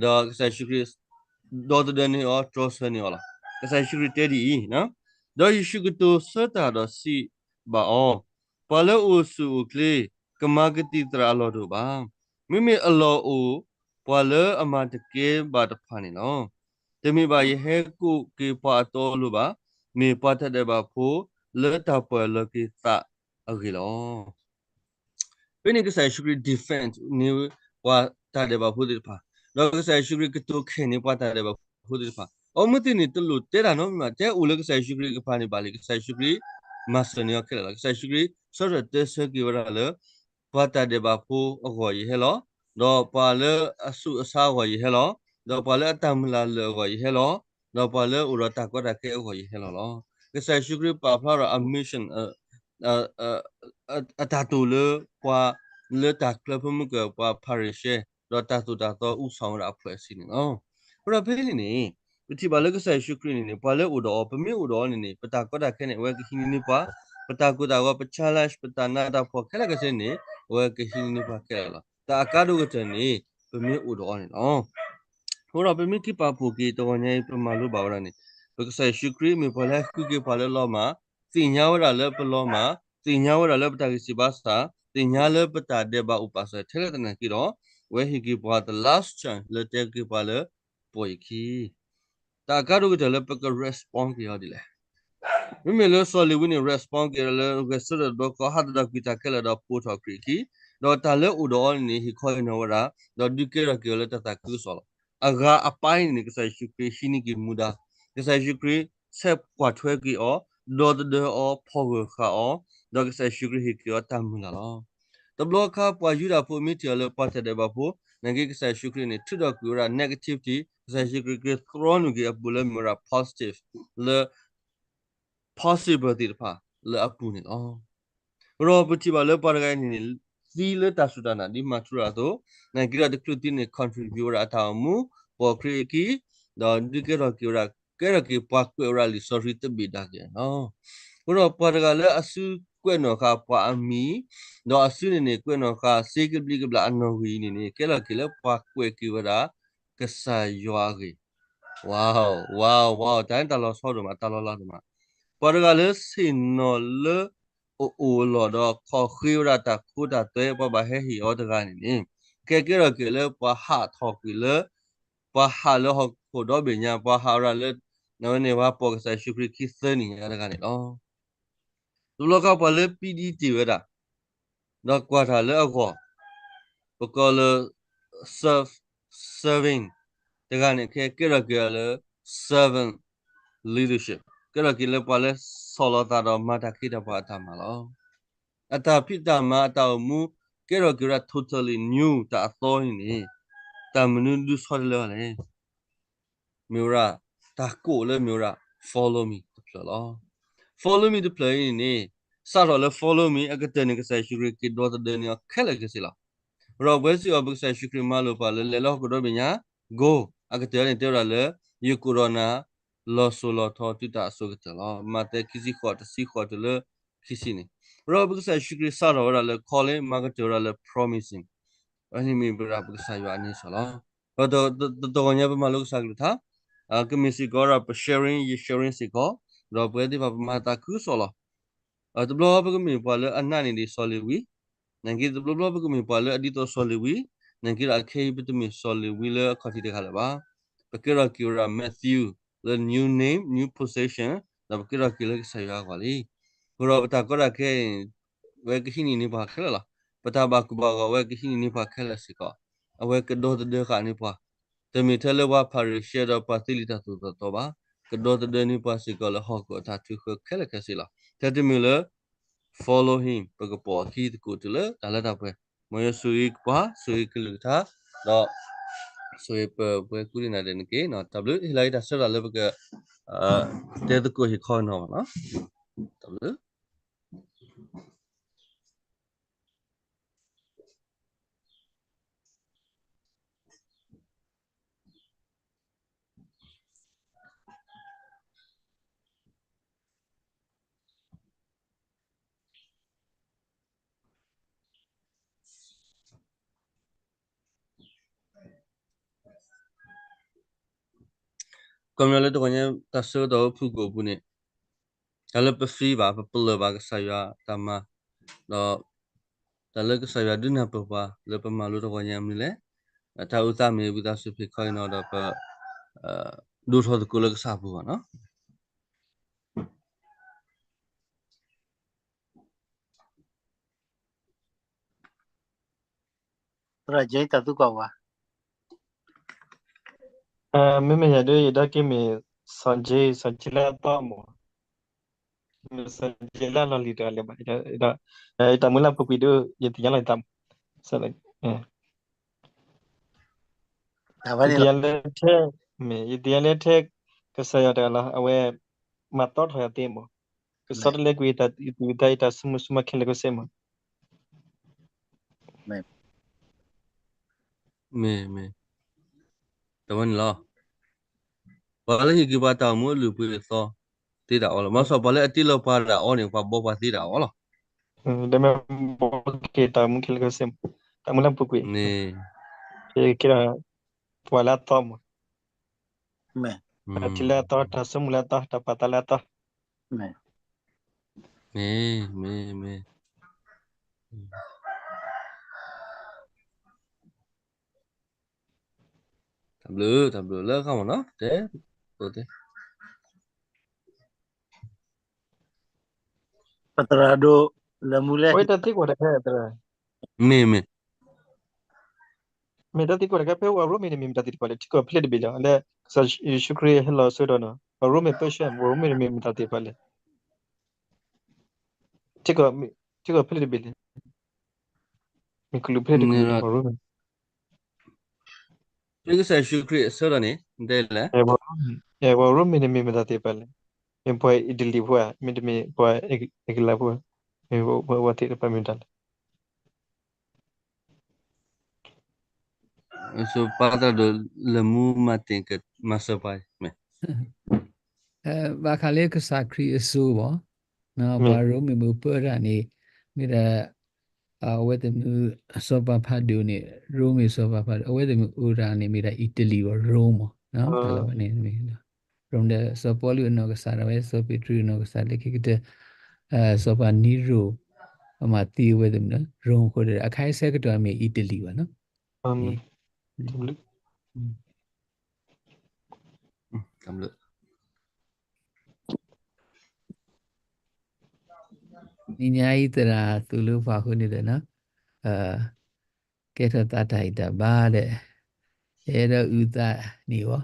ဒီးကစၢ်ယ့ၣ်ၡူးခရံာ် ဒီသဒၢန့ၢ်အီၤ တြီဆၢန့ၢ်အီၤလီၤ. ကစၢ်ယ့ၣ်ၡူးခရံာ်တဲဒ်အံၤ, ဒီးယ့ၣ်ၡူးကတိၤဆၢတၢ်ဒီးစံးဘၣ်အီၤ, ပှၤလၢအိၣ်ဆူၣ်အိၣ်ချ့ ကမၤကသံၣ်သရၣ်အလီၢ်တအိၣ်ဘၣ်. မ့မ့ၢ်အလီၢ်အိၣ်ပှၤလၢအမၤတကဲဘၣ်တဖၣ်န့ၣ်လီၤ. တမ့ၢ်ဘၣ်ယဟဲကိးက့ၤပှၤအတီအလိၤဘၣ်, မ့ၢ်ပှၤတၢ်ဒဲးဘးဖိလၢတၢ်ပၢၢ်လီၤက့ၤသးအဂ့ၢ်လီၤ. ဖဲန့ၣ်ကစၢ်ယ့ၣ်ၡူးခရံာ် defend န့ၢ်ပှၤတၢ်ဒဲးဘးဖိသ့ၣ်တဖၣ်, ဒီးကစၢ်ယ့ၣ်ၡူးခရံာ်ကတိၤခဲန့ၢ်ပှၤတၢ်ဒဲးဘးဖိသ့ၣ်တဖၣ်. အဝဲသ့ၣ်န့ၣ် တလိၣ်တဲတၢ်နီတမံၤဘၣ်, တဲအိၣ်လၢကစၢ်ယ့ၣ်ၡူးခရံာ်အကပၤန့ၣ်ဘၣ်လံ, ကစၢ်ယ့ၣ်ၡူးခရံာ်မၤစၢၤန့ၢ်အီၤခဲလၢာ်လီၤ. ကစၢ်ယ့ၣ်ၡူးခရံာ်ဆၢထၢၣ်တဲဆၢက့ၤဝဲဒၣ်လၢ ပှၤတၢ်ဒဲးဘးဖိအဂီၢ်ယဟဲလီၤ, ဒီးပှၤလၢအဆူးအဆါအဂီၢ်ယဟဲလီၤ, ဒီးပှၤလၢအတၢ်မုၢ်လၢ်လၢာ်အဂီၢ်ယဟဲလီၤ, ဒီးပှၤလၢအအိၣ်ဒီးတၢ်ကီတၢ်ခဲအဂီၢ်ယဟဲလီၤလီၤ. ကစၢ်ယ့ၣ်ၡူးခရံာ်ပာ်ဖျါဒီးအ mission အတၢ်တိာ်လၢပှၤလၢတၢ်ချၢဖိမုၢ်ကၢၢ် ပှၤဖၤရံၤၡဲ ဒီးတၢ်သိၣ်တၢ်သီ အူစီၣ်ဝဲဒၣ်အဖှဲၣ်အဆံးန့ၣ်လီၤ. အဃိဒီးဖဲန့ၣ်န့ၣ် ပထံၣ်ဘၣ်လၢကစၢ်ယ့ၣ်ၡူးခရံာ်န့ၣ်န့ၣ် ပှၤလၢအိၣ်ဒီးအီၤ ပမ့ၢ်အိၣ်ဒီးအီၤန့ၣ်န့ၣ် ပတၢ်ကီတၢ်ခဲန့ၣ် အဝဲကဟံးန့ၢ်န့ၢ်ပှၤ, ပတၢ်ကိၢ်တၢ်ဂီၤ ပ challenge ပတၢ်နးတၢ်ဖှီၣ်ခဲလၢာ်ခဲဆ့န့ၣ် အဝဲကဟံးန့ၢ်န့ၢ်ပှၤခဲလၢာ်လီၤ. တၢ်အကါဒိၣ်ကတၢၢ်န့ၣ် ပမ့ၢ်အိၣ်ဒီးအီၤန့ၣ်လီၤ. အဃိဒီးပမ့ၢ်က့ၤပာ်ဖှိၣ်က့ၤတဂီၤညါအံၤ ပမၤလိဘၣ်ဝဲဒၣ်န့ၣ် ပကစၢ်ယ့ၣ်ၡူးခရံာ်မ့ၢ်ပှၤလၢဟဲဃုက့ၤပှၤလၢလီၤမၢ်, သ့ၣ်ညါဝဲဒၣ်လၢပလီၤမၢ်, သ့ၣ်ညါဝဲဒၣ်လၢပတၢ်ဂံၢ်စၢ်ဘါစၢ်, သ့ၣ်ညါလၢပတၢ်ဒဲးဘးအိၣ်ပာ်စၢၤထဲလဲၣ်သနာ်က့ဒီး အဝဲဟ့ၣ်က့ၤပှၤ the last chance လၢတဲက့ၤပှၤလၢ ပိာ်ယခံ တၢ်အကါဒိၣ်ကတၢၢ်လၢပက respond က့ၤအီၤဒ်လဲၣ်. မ့မ့ၢ်လၢစီၤလ့ၤဝံန့ၣ် respond က့ၤလၢဂဲၤဆၢထၢၣ်တဘျီဃီ ဟးသဒၣ်ကွံာ်တၢ်ခဲလၢာ်ဒီးပိာ်ထီၣ်ခရံာ်အခံ, ဒီးတၢ်လၢအိၣ်ဒီးအီၤန့ၣ်န့ၣ် ဟ့ၣ်ခီဟ့ၣ်နီၤဝဲဒၣ်, ဒီးဒုးကဲထီၣ်က့ၤအီၤလၢတၢ်သးခုကစီၣ်လီၤ. အဂၤအပိုင်းန့ၣ်န့ၣ် ကစၢ်ယ့ၣ်ၡူးခရံာ်ဟံးန့ၢ်က့ၤမူဒါ, ကစၢ်ယ့ၣ်ၡူးခရံာ်ဆဲးကွၢ်ထွဲက့ၤအီၤ, ဒီသဒၢအီၤ, ဖီၣ်ဂၢၢ်ဃာ်အီၤ, ဒီးကစၢ်ယ့ၣ်ၡူးခရံာ်ဟ့ၣ်က့ၤအီၤတၢ်မုၢ်လၢ်လီၤ. တဘျီခါပှၤယူဒၤဖိမ့ၢ်ထံၣ်အီၤလၢပှၤတၢ်ဒဲးဘးဖိ, နာ်က့ကစၢ်ယ့ၣ်ၡူးခရံာ်န့ၣ် ထုးထီၣ်ကွံာ်ဝဲဒၣ် negativity, ကစၢ်ယ့ၣ်ၡူးခရံာ်က့ၤ သြီနုာ်က့ၤအပူၤလၢမ့ၢ်ဝဲဒၣ် positive လၢ possible သ့ၣ်တဖၣ်လၢအပူၤန့ၣ်လီၤ. ဒီးပထံၣ်ဘၣ်လၢပှၤတဂၤအံၤန့ၣ်န့ၣ် သံလၢတၢ်စူၢ်တၢ်နာ်ဒ်မၤထူရၤအသိး, နာ်က့ဒီးတချုးသံန့ၣ် contribute ဝဲဒၣ်အတၢ်အိၣ်မူ, ပိာ်ခရံာ်အခံ, ဒီးဒုးကဲထီၣ်က့ၤဝဲဒၣ်, ကဲထီၣ်က့ၤပှၤကွဲးဝဲဒၣ်လံာ်စီဆှံတဘ့ၣ်ဒၣ်က့ၤန့ၣ်လီၤ. အဃိဒီးပှၤတဂၤလၢအစုကွဲးနီၣ်ဃာ်ပှၤအမံၤ, ဒီးအစုန့ၣ်န့ၣ် ကွဲးနီၣ်ဃာ်စ့ကဘျံးကဘျၣ်အနီၣ်ဂံၢ်အံၤန့ၣ်န့ၣ် ကဲထီၣ်က့ၤလၢပှၤကွဲးက့ၤဝဲဒၣ် ကစၢ်ယွၤအဂ့ၢ်, wow, wow, wow, တၢ်န့ၣ်တၢ်လီၤဆီဒိၣ်မး, တၢ်လီၤလးဒိၣ်မး. ပှၤတဂၤလၢဆ့ၣ်နီၤလၢအအိၣ်အလီၢ်ဒီး ခီၣ်ဃ့ဝဲဒၣ်တၢ်ခိတၢ်သွဲ ပှၤဘၣ်ဟဲဟ့ၣ်အီၤတဂၤန့ၣ်န့ၣ်, ကဲကဲထီၣ်က့ၤလၢပှၤဟးထီၣ်ကွံာ်လၢ ပှၤဟးလၢဟီၣ်ခိၣ်ဒီဘ့ၣ်ညါ, ပှၤဟးဝဲဒၣ်လၢ အဝဲန့ၣ်ပှၤပိာ်ကစၢ်ယ့ၣ်ၡူးခရံာ်ခံသၢနံၣ်ညါတဂၤန့ၣ်လီၤ. တဘျီခါပှၤလၢပံဒံတ့ၢ်ဝဲဒၣ်, ဒီးကွၢ်တၢ်လၢအဂီၢ်, ပကိးလၢ serve, serving တဂၤန့ၣ် ကဲကဲထီၣ်က့ၤလၢ servant leadership, ကဲထီၣ်က့ၤလၢပှၤလၢဆီၣ်လီၤသးဒီးမၤတၢ်ခ့တၢ်ပှၤအတၢ်မၤလီၤ. အတၢ်ဖံးတၢ်မၤအတၢ်အိၣ်မူ ကဲထီၣ်က့ၤဝဲဒၣ် totally new တၢ်အသီန့ၣ်န့ၣ်, တၢ်မနုၤဒုးဆီတလဲအီၤလဲၣ်. မ့ၢ်ဝဲဒၣ် တၢ်ကိးလၢမ့ၢ်ဝဲဒၣ် follow me တဖျၢၣ်လီၤ. Follow me တဖျၢၣ်အံၤန့ၣ်န့ၣ်, စးထီၣ်လၢ follow me အကတၢၢ်န့ၣ် ကစၢ်ယ့ၣ်ၡူးခရံာ်က့ၤဒီသဒၢန့ၢ်အီၤခဲလၢာ်ခဲဆ့လီၤ. ဒီးပဝဲစ့ၢ်ကီး ပကစၢ်ယ့ၣ်ၡူးခရံာ်မၤလိာ်ပှၤလၢ လဲၤလၢဟီၣ်ခိၣ်ဒီဘ့ၣ်ညါ, go, အကတၢၢ်န့ၣ်တဲဝဲဒၣ်လၢ ယကအိၣ်ဒီးနၤ လီၤစိၤလီၤထီတုၤတၢ်အစိၤကတၢၢ်လီၤ. မးသဲ ခံဆံဃိး, တဆံဃိးတုၤလၢ ခံဆံန့ၣ်, ဒီးပကစၢ်ယ့ၣ်ၡူးခရံာ်စးထီၣ်ဝဲဒၣ်လၢ calling မၤကတၢၢ်ဝဲဒၣ်လၢ promising, အဝဲန့ၣ်မ့ၢ်ဝဲဒၣ်ပကစၢ်ယွၤအန့ဆၢၣ်လီၤ. ဒီးတဂီၤညါပမၤလိကစၢ်ကလုၢ်ကထါ, ကမ့ၢ်စ့ၢ်ကီးဝဲဒၣ် ပ sharing, ယ sharing စ့ၢ်ကီး, ဒီးပဝဲသ့ၣ်တဖၣ်ပကမၤသးခုကစီၣ်လီၤ. တဘျီပကမ့ၢ်ပှၤလၢအနာ်န့ၢ်ဒံးစီၤလ့ၤဝံ, နာ်က့တဘျီဘျီပကမ့ၢ်ပှၤလၢအဒ်သိးစီၤလ့ၤဝံ, နာ်က့ဒီးအခဲအံၤ ပတမ့ၢ်စီၤလ့ၤဝံလၢအခီၣ်ထံးတဂၤလၢၤဘၣ်. ပကဲထီၣ်က့ၤဝဲဒၣ် Matthew လၢ new name, new position, ဒီးပကဲထီၣ်က့ၤလၢကစၢ်ယွၤအဂီၢ်လံ. အဃိဒီးပတၢ်ကီတၢ်ခဲအံၤ အဝဲကဟံးန့ၢ်န့ၢ်ပှၤခဲလၢာ်လီၤ. ပတၢ်ဘၣ်ကိၢ်ဘၣ်ဂီၤ အဝဲကဟံးန့ၢ်န့ၢ်ပှၤခဲလၢာ်စ့ၢ်ကီး, အဝဲကဒီသဒၢဃာ်န့ၢ်ပှၤ, တမ့ၢ်ထဲလၢပှၤဖၤရံၤၡဲဒီးပှၤသ့လံာ်တၢ်သိၣ်တၢ်သီဘၣ်, ကဒီသဒၢန့ၢ်ပှၤစ့ၢ်ကီးလၢဟီၣ်ခိၣ်အတၢ်ထုးဃၢခဲလၢာ်ခဲဆ့လီၤ. ထဲတမ့ၢ်လၢ follow him ပကပိာ်အခံသကိးတုၤလၢတၢ်လၢတၢ်ပှဲၤ, မ်ယွၤဆိၣ်ဂ့ၤပှၤ, ဆိၣ်ဂ့ၤကလုၢ်ကထါ, ဒီးဆိၣ်ဂ့ၤပဝဲကိးဂၤဒဲးန့ၣ်တက့ၢ်. တၢ်ဘျုး, ဟ့ၣ်လီၤက့ၤတၢ်ဆၢတၢ်လၢပက တဲသကိးဟ့ၣ်ခီနီၤဘၣ်နီၤ. တၢ်ဘျုး. ကီမညီလၢတဂီၤညါ တၢ်ဆၢကတီၢ်အိၣ်ဖုၣ်ကိာ်အပူၤန့ၣ်, တၢ်လၢပ free ဘၣ် ပပလၢၢ်ဘၣ်ကစၢ်ယွၤတၢ်မၤ, ဒီး တၢ်လၢကစၢ်ယွၤဒုးနၢ်ပၢၢ်ပှၤလၢပမၤလိတဂီၤညါမနုၤလဲၣ်, တၢ်အုၣ်သးမ့ၢ်ဝံသးစူၤဖံးခီအံၤနီၤဒီးပ ဒိၣ်ထီၣ်သကိးလၢကစၢ်အပူၤဘၣ်နီၤ. သရၣ်က့ တၢ်သံကွၢ်ဝဲ, မ့မ့ၢ်ယၤဒ် ယဒိးက့ၤမ့ၢ် စီၤက့ စီၤက့လၢအသီမး, စီၤက့လၢအလီၢ်လံၤတဂၤလၢၤဘၣ်, ဒီး ယတၢ်မူလၢအပူၤကွံာ်ဒ် ယသ့ၣ်ညါလီၤယတၢ်မူ, ယသ့ၣ်ညါလၢထဲ မ့ၢ် ယသ့ၣ်ညါလၢထဲ ကစၢ်ယွၤတဂၤလီၤ, အဝဲ မၤသီထီၣ်ယၤသ့မး, ကစီတလဲကွံာ်ယတၢ်သူၣ်ယသး ယတၢ်ဆိကမိၣ်ဆူၣ်မးခဲလၢာ်ခဲဆ့မး. မ့ၢ် မ့ၢ် တဝဲန့ၣ်လီၤ. ပှၤလၢဟ့ၣ်က့ၤပှၤတၢ်အိၣ်မူအလုၢ်အပှ့ၤအသီသ့တၢ်အီၣ်လီၤ. ဘၣ်ဆၣ်ပှၤလၢအတ့လီၤပှၤတၢ်အီၣ်န့ၣ် ပှၤဘှီပှၤသ့တၢ်အီၣ်လီၤ. တမ့ၢ်ဘှီက့ၤတၢ်အိၣ်မူခဲလၢာ်ခဲဆ့, တၢ်အိၣ်မူလၢအပူၤကွံာ်, က့ၤဒီး ပှၤလၢအသီမး, တၢ်ထံၣ်လၢအသီ, တၢ်ဆိကမိၣ်လၢအသီ, တၢ်ပာ်သးလၢအသီ. မ့ၢ် မ့ၢ် မ့ၢ် တၢ်ဘျုး တၢ်ဘျုးလၢအခါမ့ၢ်နီၤ, တဲ ပသရၣ်ဒိၣ် လၢမူလဲၣ် တၢ်သံကွၢ်တခါ, မ့ၢ် မ့ၢ် မ့ၢ်တၢ်သံကွၢ်တခါ ဖဲပှၤရိမ့ၤန့ၣ်မ့ၢ်မတၤသ့ၣ်တဖၣ်လဲၣ်, ထံကီၢ်ဖဲလဲၣ်တဘ့ၣ်လီၤ, လၢကစၢ်ယ့ၣ်ၡူးခရံာ်ဟဲလီၤအဆၢကတီၢ်နီၤ, ပှၤရိမ့ၤ Persia ပှၤရိမ့ၤန့ၣ်မ့ၢ်မတၤသ့ၣ်တဖၣ်လဲၣ်, ထံကီၢ်ဖဲလဲၣ်တဘ့ၣ်လဲၣ်, မ့ၢ်ကလုာ်ဖဲလဲၣ်တကလုာ်လဲၣ်, ပှၤရိမ့ၤ ဖဲကစၢ်ယ့ၣ်ၡူးခရံာ်အဆၢကတီၢ်န့ၣ် တဲလဲၣ်, ပှၤရိမ့ၤန့ၣ်မ့ၢ်မတၤသ့ၣ်တဖၣ်လဲၣ်, မ့ၢ်ပှၤအံၤတလံၤဖိဧါ, မ့တမ့ၢ်ပှၤအ့ကလးဖိဧါ, မ့ၢ်ပှၤသ့ၣ်တဖၣ်မ့ၢ်မတၤလဲၣ်. စီၤပၤသရၣ်ဒိၣ် လၢမူမၤတ့ၢ်ကမၤစၢၤပှၤ, မ့ၢ် ဘၣ်ဃးလၢကစၢ်ခရံာ်အစိၤဘၣ်, ပှၤရိမ့ၤမုၢ်ပၢတၢ်န့ၣ် မ့ၢ်ဒၣ် အဝဲသ့ၣ်မ့ၢ် စီၤပၤဖးဒိၣ်န့ၣ် ရိမ့ၤစီၤပၤဖးဒိၣ်, အဝဲသ့ၣ်မ့ၢ်အိၣ်တၢ်န့ၣ် မ့ၢ်ဒၣ်အံၤတလံၤဘၣ် ရိမ့ၤ, တၢ်လၢဝဲန့ၣ် ရိမ့ၤဒီး စီၤပီလူးအနီၢ်ကစၢ်ဒၣ်ဝဲ စီၤပ့းတရူးအနီၢ်ကစၢ်လၢခံကတၢၢ် စီၤပၤနံရိၣ် အမၤသံအဝဲသ့ၣ်မ့ၢ် ရိမ့ၤအဃိဒီး အခါအံၤဆၢကတီၢ်မ့ၢ်အံၤတလံၤဘၣ်နီၤ. နံၤညါအံၤသရၣ်သူၣ်လၢပှၤဃိန့ၣ်ဒီးနီၤ, ကဲထီၣ်သးတၢ်ဟ့ၣ်တၢ်ဘါဒီး ယအဲၣ်ဒိးအုၣ်သးန့ၣ်အီၤ,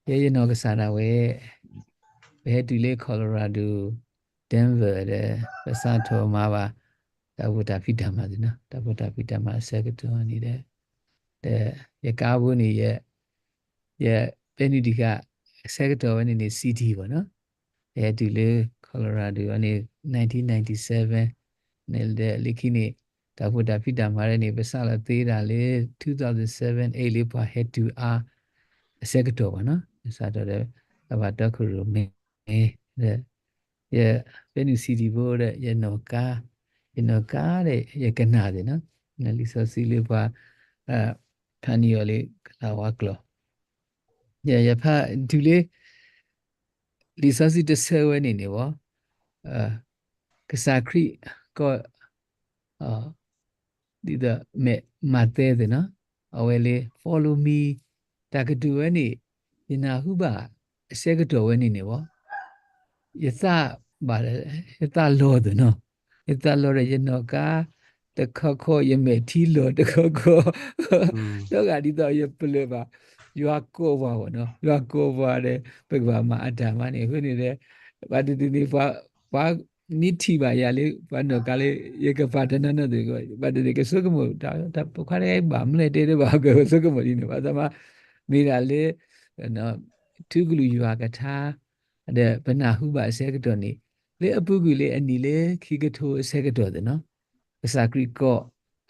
ယဲယနီၢ်ကစၢ်ဒၣ်ဝဲ ပဟဲတုၤလၢ Colorado Denver ဒီး ပစးထီၣ်မၤဘၣ် တၢ်ဖိတၢ်ဖံးတၢ်မၤသ့ၣ်နီၤ, တၢ်ဖိတၢ်ဖံးတၢ်မၤအဆၢကတီၢ်န့ၣ်ဒီး ဒီးယကါဘိန့ၣ် ယ ယပဲနုာ်တံၢ်ဃာ် အဆၢကတီၢ်ဝဲန့ၣ်န့ၣ် City ဘၣ်နီၤ, ယဟဲတုၤလၢ Colorado အန့ၣ် nineteen ninety-seven န့ၣ်ဒီးလၢခံန့ၣ် တၢ်ဖိတၢ်ဖံးတၢ်မၤရဲၣ်န့ၣ် ပစးလီၤသ့ဒၣ်လၢ two thousand seven eight လၢပှၤဟဲတုၤအါ အဆၢကတီၢ်ဘၣ်နီၤ, စးထီၣ်ဒီး အဘၣ်တီခိၣ်ရိၣ်မဲ ဒီး ယပဲနုာ် City ဘိဒီး ယနီၢ်ကါ, ယနီၢ်ကါဒီး ယကနၣ်သ့ၣ်နီၤ, လံာ်စီဆှံလၢပှၤ ဖးန့ၢ်အီၤလၢကလၤဝါကျိာ်, ယဖးတုၤလၢ လံာ်စီဆှံတဆၢဝဲန့ၣ်န့ၣ်ဘၣ်, ကစၢ်ခရံာ်ကီၢ် ဒ်သိးမ့ၢ်မးသဲသ့ၣ်နီၤ, အဝဲလၢ follow me တၢ်ကတိၤဝဲန့ၣ် ယနၢ်ဟူဘၣ်အဆၢကတီၢ်ဝဲန့ၣ်န့ၣ်ဘၣ်, ယသးဘၣ်, ယသးလီၤသ့ၣ်နီၤ, ယသးလီၤဒီးယနီၢ်ကါတခီခီ ယမဲာ်ထံလီၤတခီခီ, ဒီးဂၤဒ်သိးယပလၢၢ်ဘၣ် ယွၤကိးပှၤဘၣ်နီၤ, ယွၤကိးပှၤဒီး ပကဘၣ်မၤအတၢ်မၤန့ၣ် အဃိန့ၣ်ဒီး ဘၣ်တနံၤန့ၣ် ပှၤ ပှၤမ့ၢ်ထံၣ်ဘၣ်ယၤလၢ ပှၤနီၢ်ကါလၢ ယကပာ်တနီၤနီၤသ့ၣ် ဘၣ်တနံၤကဆိကမိၣ် တၢ်ဖိခွါတဂၤအံၤဘၣ်မနုၤလဲၣ်တဲတဘၣ် ကဆိကမိၣ်ဒ်န့ၣ် ဘၣ်ဆၣ်မး မ့ၢ်ဒၣ်လၢ ထူကလုၢ်ယွၤကထါ ဒီးပနၢ်ဟူဘၣ်အဆၢကတီၢ်န့ၣ် လၢအပူၤကွံာ်လၢအနံၣ်လၢခံကထိအဆၢကတီၢ်သ့ၣ်နီၤ ကစၢ်ခရံာ်ကီၢ်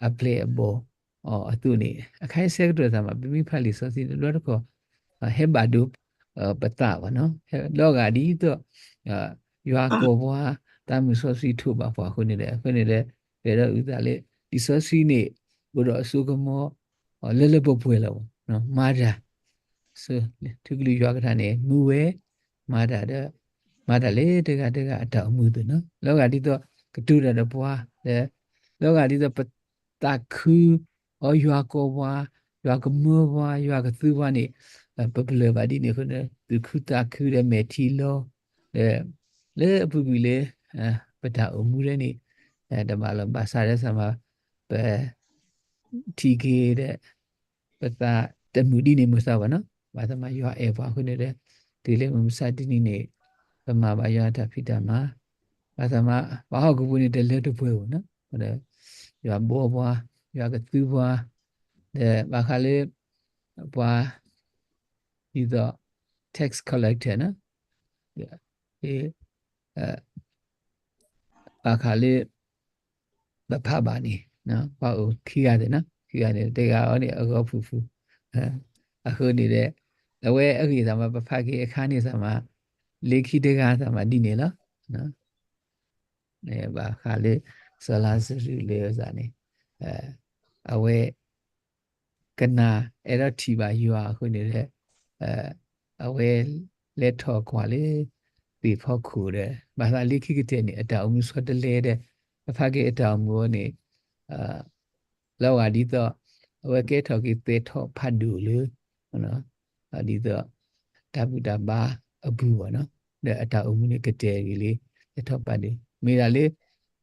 အပျဲၢ်အဘီၣ်အသိးန့ၣ် အခါအံၤဆၢကတီၢ်သးမး ပမ့ၢ်ဖးလံာ်စီဆှံတဘျီတခီၣ် ဟဲဘၣ်ဒိပသးဘၣ်နီၤ, ဒီးဂၤဒ်သိး ယွၤကိးပှၤ သးမုၢ်စီဆှံထိးဘၣ်ပှၤအဃိန့ၣ်ဒီး အဃိန့ၣ်ဒီး ပအဲၣ်ဒိးအုၣ်သးလၢ လံာ်စီဆှံန့ၣ် အိၣ်ဒီးအစိကမီၤ လၢလၢပှဲၤပှဲၤလီၤဘၣ် မၤတၢ် ထူကလုၢ်ယွၤကထါန့ၣ် မူဝဲ မၤတၢ်ဒီး မၤတၢ်လၢတဂၤတဂၤအတၢ်အိၣ်မူအသိးနီၤ. လၢအဂၤဒ်သိး ကတိၤတၢ်ဒီးပှၤ ဒီး လၢအဂၤဒ်သိး ပသးခု အီၤ ယွၤကိးပှၤ, ယွၤကမၢပှၤ, ယွၤကသူပှၤန့ၣ် ပပလၢၢ်ဘၣ်ဒ်န့ၣ်အဃိန့ၣ် သူၣ်ခုသးခုဒီးမဲာ်ထံလီၤ ဒီး လၢအပူၤကွံာ်လၢ ပတၢ်အိၣ်မူလၢန့ၣ် တဘၣ်လီၤ. ဘၣ်ဆၣ်ဒီးသးမၤ ပ ထံၣ်က့ၤဒီး ပသးတမုာ်ဒ်န့ၣ်မုၢ်သးဘၣ်နီၤ. ဘၣ်သးမၤယွၤအဲၣ်ပှၤအဃိန့ၣ်ဒီး တုၤလၢမုၢ်မဆါတနံၤန့ၣ် ပမၤဘၣ်ယွၤတၢ်ဖံးတၢ်မၤ ဘၣ်သးမၤ ပှၤဟီၣ်ခိၣ်ဖိန့ၣ် တလၢတပှဲၤဧိၤနီၤ. ယွၤဘှီပှၤ, ယွၤကသူပှၤ, ဒီးဘၣ်ဃးလၢ ပှၤ ဒ်သိး tax collector နီၤ ဘၣ်ဃးလၢ ပဖးဘၣ်န့ၣ် ပှၤအိၣ်ခံဂၤသ့ၣ်နီၤ, ခံဂၤန့ၣ် တဂၤအီၤန့ၣ် အဂီၤဖုၣ်ဖုၣ် အဃိန့ၣ်ဒီး အဝဲအဂ့ၢ်သးမၤ ပဖးက့ၤအခါန့ၣ်သးမၤ လၢခံတဂၤသးမၤဒ်န့ၣ်လီၤ. ဘၣ်ဃးလၢ စီၤလါစရူးလၢအန့ၣ် အဝဲ ကနၣ်အဲၣ်ဒိးထံၣ်ဘၣ်ယွၤအဃိန့ၣ်ဒီး အဝဲလဲၤထီၣ်ကွၢ်လၢ သ့ၣ်ဖီခိၣ်ဒီး ဘၣ်သးလၢခံကတၢၢ်န့ၣ် အတၢ်အိၣ်မူဆီတလဲဒီး အဖးက့ၤအတၢ်အိၣ်မူအီၤန့ၣ် လီၤဂာ်ဒ်သိး အဝဲကဲထီၣ်က့ၤသဲးထီၣ်ဖးဒိၣ်လၢ ဒ်သိး တၢ်ဘူၣ်တၢ်ဘါအပူၤဘၣ်နီၤ, ဒီးအတၢ်အိၣ်မူန့ၣ်ကတၢၢ်ဂ့ၤလၢ သဲးထီၣ်ဖးဒိၣ် မ့ၢ်ဒၣ်လၢ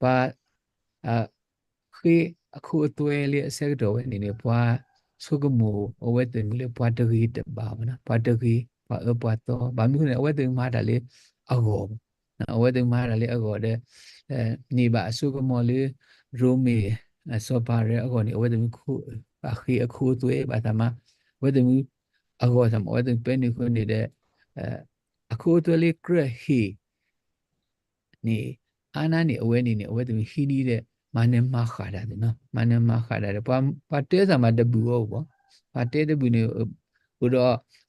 ပှၤ ဃ့အခိအသွဲလၢအဆၢကတီၢ်ဝဲန့ၣ်န့ၣ် ပှၤဆိကမိၣ်အဝဲသ့ၣ်မုၢ်လၢပှၤတဂ့ၤတဘၣ်ဘၣ်နီၤ, ပှၤတဂ့ၤ ပှၤအၢပှၤသီ ဘၣ်မနုၤအဃိန့ၣ် အဝဲသ့ၣ်မၤတၢ်လၢအဂီၢ်ဘၣ်, အဝဲသ့ၣ်မၤတၢ်လၢအဂီၢ်ဒီး န့ၢ်ဘၣ်အစိကမီၤလၢ ရိမ့ၤ စီၤပၤရၢအဂီၢ်န့ၣ် အဝဲသ့ၣ်မုၢ်ဘၣ်ဃ့အခိအသွဲဘၣ်သးမၤ အဝဲသ့ၣ်မုၢ်အဂီၢ်သးမၤ အဝဲသ့ၣ်မုၢ်ပဲနုာ်အဃိန့ၣ်ဒီး အခိအသွဲလၢကြၢးဟ့ၣ် န့ၣ် အါနါန့ၣ် အဝဲန့ၣ်န့ၣ် အဝဲသ့ၣ်မုၢ်ဟံးန့ၢ်ဒီး မၤနၢၤမၤဃၣ်တၢ်သ့ၣ်နီၤ, မၤနၢၤမၤဃၣ်တၢ်ဒီး ပှၤတဲသးမၤတဘုၣ်အီၤဘၣ်, ပှၤတဲတဘုၣ်န့ၣ် အိၣ်ဒီး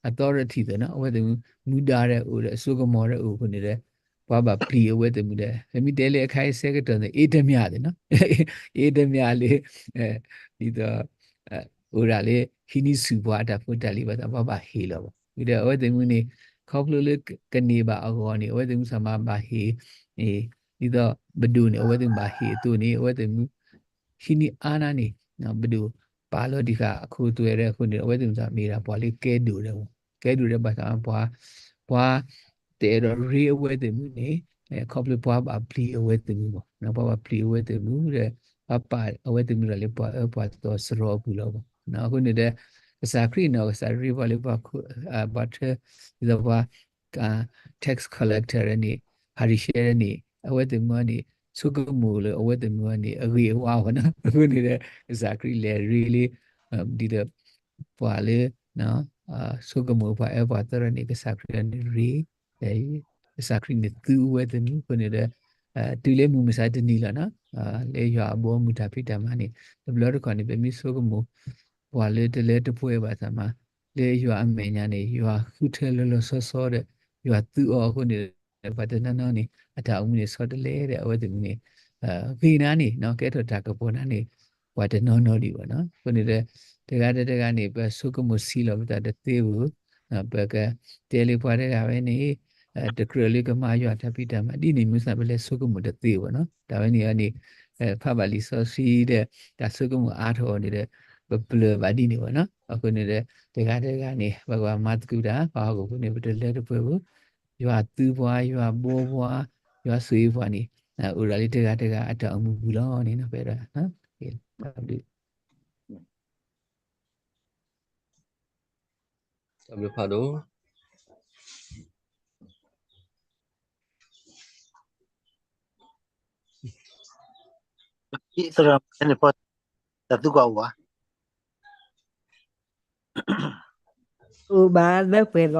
authority သ့ၣ်နီၤ, အဝဲသ့ၣ်မုၢ်မူဒါဒီးအိၣ်ဒီးအစိကမီၤဒီးအိၣ်အဃိန့ၣ်ဒီး ပှၤဘၣ်ပျံၤအဝဲသ့ၣ်မုၢ်ဒီး ပမ့ၢ်တဲလၢအခါအံၤဆၢကတီၢ်န့ၣ် အ့တမၠးသ့ၣ်နီၤ, အ့တမၠးလၢ ဒ်သိး အိၣ်ဒၣ်လၢ ဟံးန့ၢ်ဆူၣ်ပှၤအတၢ်ဖိတၢ်လံၤဘၣ်သး ပှၤဘၣ်ဟ့ၣ်လီၤဘၣ်. ဝံၤဒီးအဝဲသ့ၣ်မုၢ်န့ၣ် ခီဖျိလၢကန့ၢ်ဘၣ်အဂီၢ်န့ၣ် အဝဲသ့ၣ်မုၢ်သးမၤဘၣ်ဟ့ၣ် ဒ်သိးပဒိၣ်န့ၣ် အဝဲသ့ၣ်မုၢ်ဘၣ်ဟ့ၣ်အသိးန့ၣ် အဝဲသ့ၣ်မုၢ် ဟံးန့ၢ်အါနါန့ၣ် ပဒိၣ်ပာ်လီၤတံၢ်ဃာ်အခိအသွဲဒီးအဃိန့ၣ် အဝဲသ့ၣ်မုၢ်သးမ့ၢ်ဒၣ်ပှၤလၢကဲဒိၣ်ဒီး ကဲဒိၣ်ဒီးဘၣ်သးပှၤ ပှၤတအဲၣ်ဒိးရ့အဝဲသ့ၣ်မုၢ်န့ၣ် ခီဖျိပှၤဘၣ်ပျံၤအဝဲသ့ၣ်မုၢ်ဘၣ်, ပှၤဘၣ်ပျံၤအဝဲသ့ၣ်မုၢ်ဒီး ပှၤပာ်အဝဲသ့ၣ်မုၢ်ဒၣ်လၢပှၤအၢပှၤသီစရီအပူၤလီၤဘၣ်. အဃိန့ၣ်ဒီး ကစၢ်ခရံာ်န့ၣ် ကစၢ်ရ့ပှၤလၢပှၤ ပှၤထၢ ဒ်သိးပှၤ tax collector န့ၣ် ဖၤရံၤၡဲန့ၣ် အဝဲသ့ၣ်မုၢ်န့ၣ် ဆိကမိၣ်လၢအဝဲသ့ၣ်မုၢ်န့ၣ် အဂ့ၤအဝါဘၣ်နီၤ, အဃိန့ၣ်ဒီး ကစၢ်ခရံာ်လဲၤရ့လၢ ဒ်သိး ပှၤလၢ ဆိကမိၣ်ပှၤအၢပှၤသီန့ၣ် ကစၢ်ခရံာ်န့ၣ်ရ့ ကစၢ်ခရံာ်န့ၣ်သူအဝဲသ့ၣ်မုၢ်အဃိန့ၣ်ဒီး တုၤလၢမုၢ်မဆါတနံၤလီၤနီၤ, လၢယွၤအဘီအမုၢ်တၢ်ဖံးတၢ်မၤန့ၣ် တဘျီတခီၣ်န့ၣ် ပမ့ၢ်ဆိကမိၣ် ပှၤလၢတလၢတပှဲၤဘၣ်သးမၤ လၢယွၤအမဲာ်ညါန့ၣ် ယွၤဃုထၢလီၤလီၤဆီဆီဒီး ယွၤသူအီၤအဃိန့ၣ် ပှၤတနီၤနီၤန့ၣ် အတၢ်အိၣ်မူန့ၣ်ဆီတလဲဒီး အဝဲသ့ၣ်မုၢ်န့ၣ် ဂ့ၤနၤန့ၣ် ကဲထီၣ်တၢ်ကပီၤနၤန့ၣ် ပှၤတနီၤနီၤဒံးဘၣ်နီၤ. အဃိန့ၣ်ဒီး တဂၤဒီးတဂၤန့ၣ် ပဆိကမိၣ်ဆံးလီၤပသးတသ့ဧိၤ, ပကတဲလၢပှၤတဂၤဝဲန့ၣ် တကြၢးလၢကမၤယွၤတၢ်ဖံးတၢ်မၤဒ်န့ၣ် မ့ၢ်သးပလဲၤဆိကမိၣ်တသ့ဘၣ်နီၤ. တၢ်ဝဲန့ၣ်အန့ၣ် ဖးဘၣ်လံာ်စီဆှံဒီး တၢ်ဆိကမိၣ်အါထီၣ်အီၤန့ၣ်ဒီး ပပလၢၢ်ဘၣ်ဒ်န့ၣ်ဘၣ်နီၤ. အဃိန့ၣ်ဒီး တဂၤတဂၤန့ၣ် ပကဘၣ်မၤသကိးတၢ် ပှၤဟီၣ်ခိၣ်ဖိန့ၣ် ပတလၢတပှဲၤဧိၤ, ယွၤသူပှၤ ယွၤဘှီပှၤ ယွၤဆိၣ်ဂ့ၤပှၤန့ၣ် အိၣ်ဒၣ်လၢတဂၤတဂၤအတၢ်အိၣ်မူပူၤလီၤန့ၣ်နီၤ. ပအဲၣ်ဒိး တၢ်ဘျုး တၢ်ဘျုးဖးဒိၣ် သရၣ်မုၣ်န့ၣ် ပတၢ်သူကီၢ်အိၣ်ဘၣ် အိၣ်ဘၣ်လၢပှဲၤလီၤ.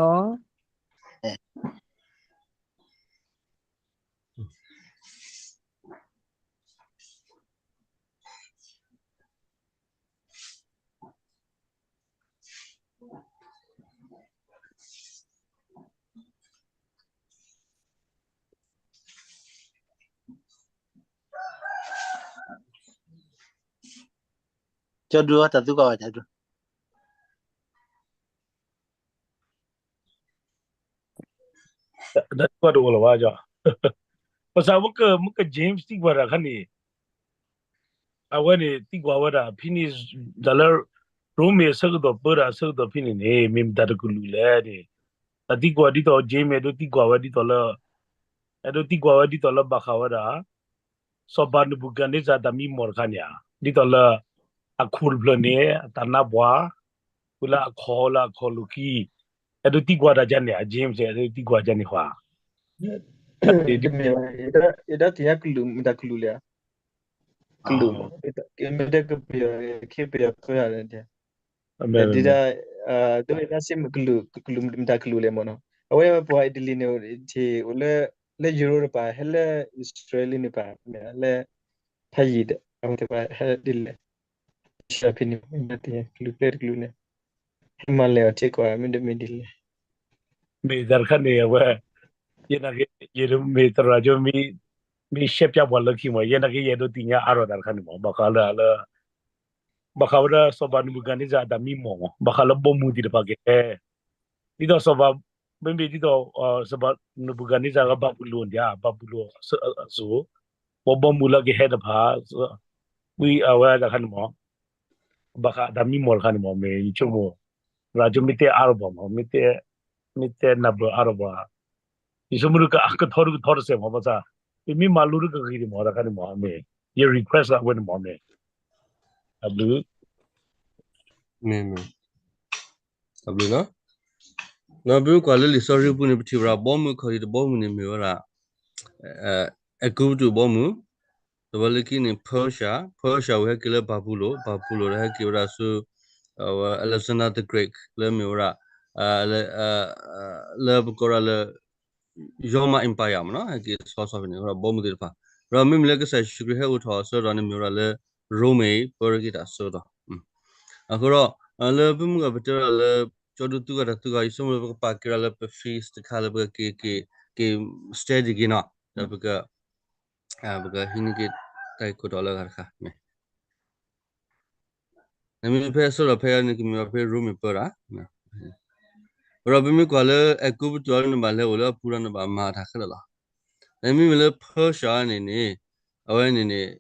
ကၠီဒု တၢ်သူကီၢ် ကၠီဒု တၢ်ဘျုးဖးဒိၣ် တၢ်သံကွၢ်တအိၣ်လၢၤဘၣ်ကီ, ဘၣ်ဆၣ်မ့ၢ်က မ့ၢ်က James သံကွၢ်တၢ်ခါန့ၣ် အဝဲန့ၣ်သံကွၢ်ဝဲဒၣ် ဖဲန့ၣ် တၢ်လၢ ရိမ့ၤ အဆၢကတီၢ်ပၢတၢ်အဆၢကတီၢ်ဖဲန့ၣ်န့ၣ် မ့ၢ်မတၤတကလုာ်လဲၣ်န့ၣ်, တၢ်သံကွၢ်ဒ်သိး James အဲၣ်ဒိးသံကွၢ်ဝဲဒ်သိးလၢ, အဲၣ်ဒိးသံကွၢ်ဝဲဒ်သိးလၢဘၣ်ဃးဝဲဒၣ် စီၤပၤနဘူၤခၣ်န့စၢ်အတၢ်မံမီၢ်တခါန့ၣ်ဧါ, ဒ်သိးလၢ အခိၣ်တဖျၢၣ်န့ၣ် အတၢ်နါပှၢ်, ဝံၤလၢအခီၣ်လၢအခီၣ်လိာ်ခံ, အဲၣ်ဒိးသံကွၢ်တၢ်ကန့ၣ်ဧါ, James အဲၣ်ဒိးသံကွၢ်ကန့ၣ်ဃီ, တမ့ၢ်ဘၣ်, ယဒၣ်သ့ၣ်ညါကလုာ် မတၤကလုာ်လဲၣ်, ကလုာ်မ့ၢ်, မ့ၢ်တဲကပယီၤ, ခ့ပယီၤပၢတၢ်လဲၣ်, ဒ်ဒၣ်, ဒ်ဝဲဒၣ်စ့ၢ်ကီးကလုာ်, ကလုာ်မတၤကလုာ်လဲၣ်မ့ၢ်နီၤ, အဝဲပှၤအံၣ်တလံၤန့ၣ် အိၣ်လၢ, လၢယူရိပၤ ဟဲလၢအံၣ်စရ့လးန့ၣ်ပၤ, လၢ, ဖးယံၤဒီး အဝဲသ့ၣ်ပှၤဟဲဒ်လဲၣ်, ရှၢဖဲန့ၣ် ကလုာ်ကျဲတကလုာ်လဲၣ်, ဟဲမၤလဲၢ်အီၤထံကီၢ် မ့ၢ်ဒ်မ့ၢ်ဒ်လဲၣ်, မ့ၢ်တၢ်တခါန့ၣ် အဝဲ, ယဲနာ်က့ ယမ့ၢ်သရၣ်ကၠိ မ့ၢ်ရှဲပၠးပှၤလၢခံမး ယဲနာ်က့ ယအဲၣ်ဒိးသ့ၣ်ညါအါထီၣ်တၢ်တခါန့ၣ်မး ဘၣ်ဃးလၢ, ဘၣ်ဃးဝဲဒၣ်စီၤပၤနဘူၤခၣ်န့စၢ်အတၢ်မံမီၢ်မး ဘၣ်ဃးလၢဘီမုၢ်သ့ၣ်တဖၣ်ကဟဲ, ဒ်သိးစီၤပၤ, မ့မ့ၢ်ဒ်သိး, စီၤပၤနဘူၤခၣ်န့စၢ်လၢဘၤဘူလိၣ်ဒၣ်, ဘၤဘူလိၣ်အစိၤ, ပဘီမုၢ်လၢကဟဲတဖၣ်, ဝံၤအဝဲတခါန့ၣ်မး ဘၣ်ဃးတၢ်မံမီၢ်တခါန့ၣ်မး မ့ၢ်ယဆိကမိၣ်, သရၣ်ကၠိမ့ၢ်တဲအါထီၣ်ပှၤမး, မ့ၢ်တဲနၢ်ပၢၢ်အါထီၣ်ပှၤ, ယဆိကမိၣ်ဒ်ကထီဒ်ကထီတစဲးမး ဘၣ်ဆၣ်, ပမ့ၢ်မၤလိဒ်ကဂ့ၤန့ၣ်မး တခါန့ၣ်မး မ့ၢ်, ယ request လၢအဝဲန့ၣ်မး မ့ၢ်, တၢ်ဘျုး, မ့ၢ်, တၢ်ဘျုးလီၤ, ဒီးပမ့ၢ်ကွၢ်လၢလံာ်စီဆှံပူၤန့ၣ် ပထံၣ်ဝဲဒၣ် ဘီမုၢ်အခီၣ်ထံးတဘီမုၢ်န့ၣ်မ့ၢ်ဝဲဒၣ် အဲၤကူပတူးဘီမုၢ်, ဒီးဝဲလၢခံန့ၣ် Persia, Persia ဝဲဟဲက့ၤလၢဘၤဘူလိၣ်, ဘၤဘူလိၣ်ဒီးဟဲက့ၤဝဲဒၣ်ဆူ, ဝဲ Alexander the Great လၢမ့ၢ်ဝဲဒၣ်, လၢပကိးဒၣ်လၢ Roman Empire မ့ၢ်နီၤ, ဟဲက့ၤဆီဆီဖဲန့ၣ် အဃိဒီးဘီမုၢ်သ့ၣ်တဖၣ်, ဒီးမ့မ့ၢ်လၢကစၢ်ယ့ၣ်ၡူးခရံာ်ဟဲအိၣ်ထီၣ်အဆၢကတီၢ်န့ၣ်မ့ၢ်ဝဲဒၣ်လၢ ရိမ့ၤ ပၢတၢ်ဆၢကတီၢ်, အဃိဒီး, လၢပမုၢ်ဂီၢ်ပတဲဝဲဒၣ်လၢ, ကၠီဒိသူၣ်ဂၤတၢ်သူၣ်ဂၤ ယဆိကမိၣ်လၢပကပာ်က့ၤဝဲဒၣ်လၢပ fees တခါလၢပကက့ၤ, က့ၤ, study က့ၤနီၤ, ဒီးပက ပကဟံးန့ၢ်က့ၤတၢ်ဂ့ၢ်ခိၣ်တီလၢအဂၤတခါ, မ့မ့ၢ်ဖဲအဆၢကတီၢ်ဖဲအံၤန့ၣ် ကမ့ၢ်ဘၣ်ဖဲရိမ့ၤပၢတၢ်, ဒီးပမ့ၢ်ကွၢ်လၢအဲၤကူပတူးအံၤ နဘၣ်လဲၤအိၣ်လၢအပူၤဒီးနဘၣ်မၤတၢ်ခဲလၢာ်လီၤ, မ့မ့ၢ်လၢ Persia န့ၣ်န့ၣ်, အဝဲန့ၣ်န့ၣ်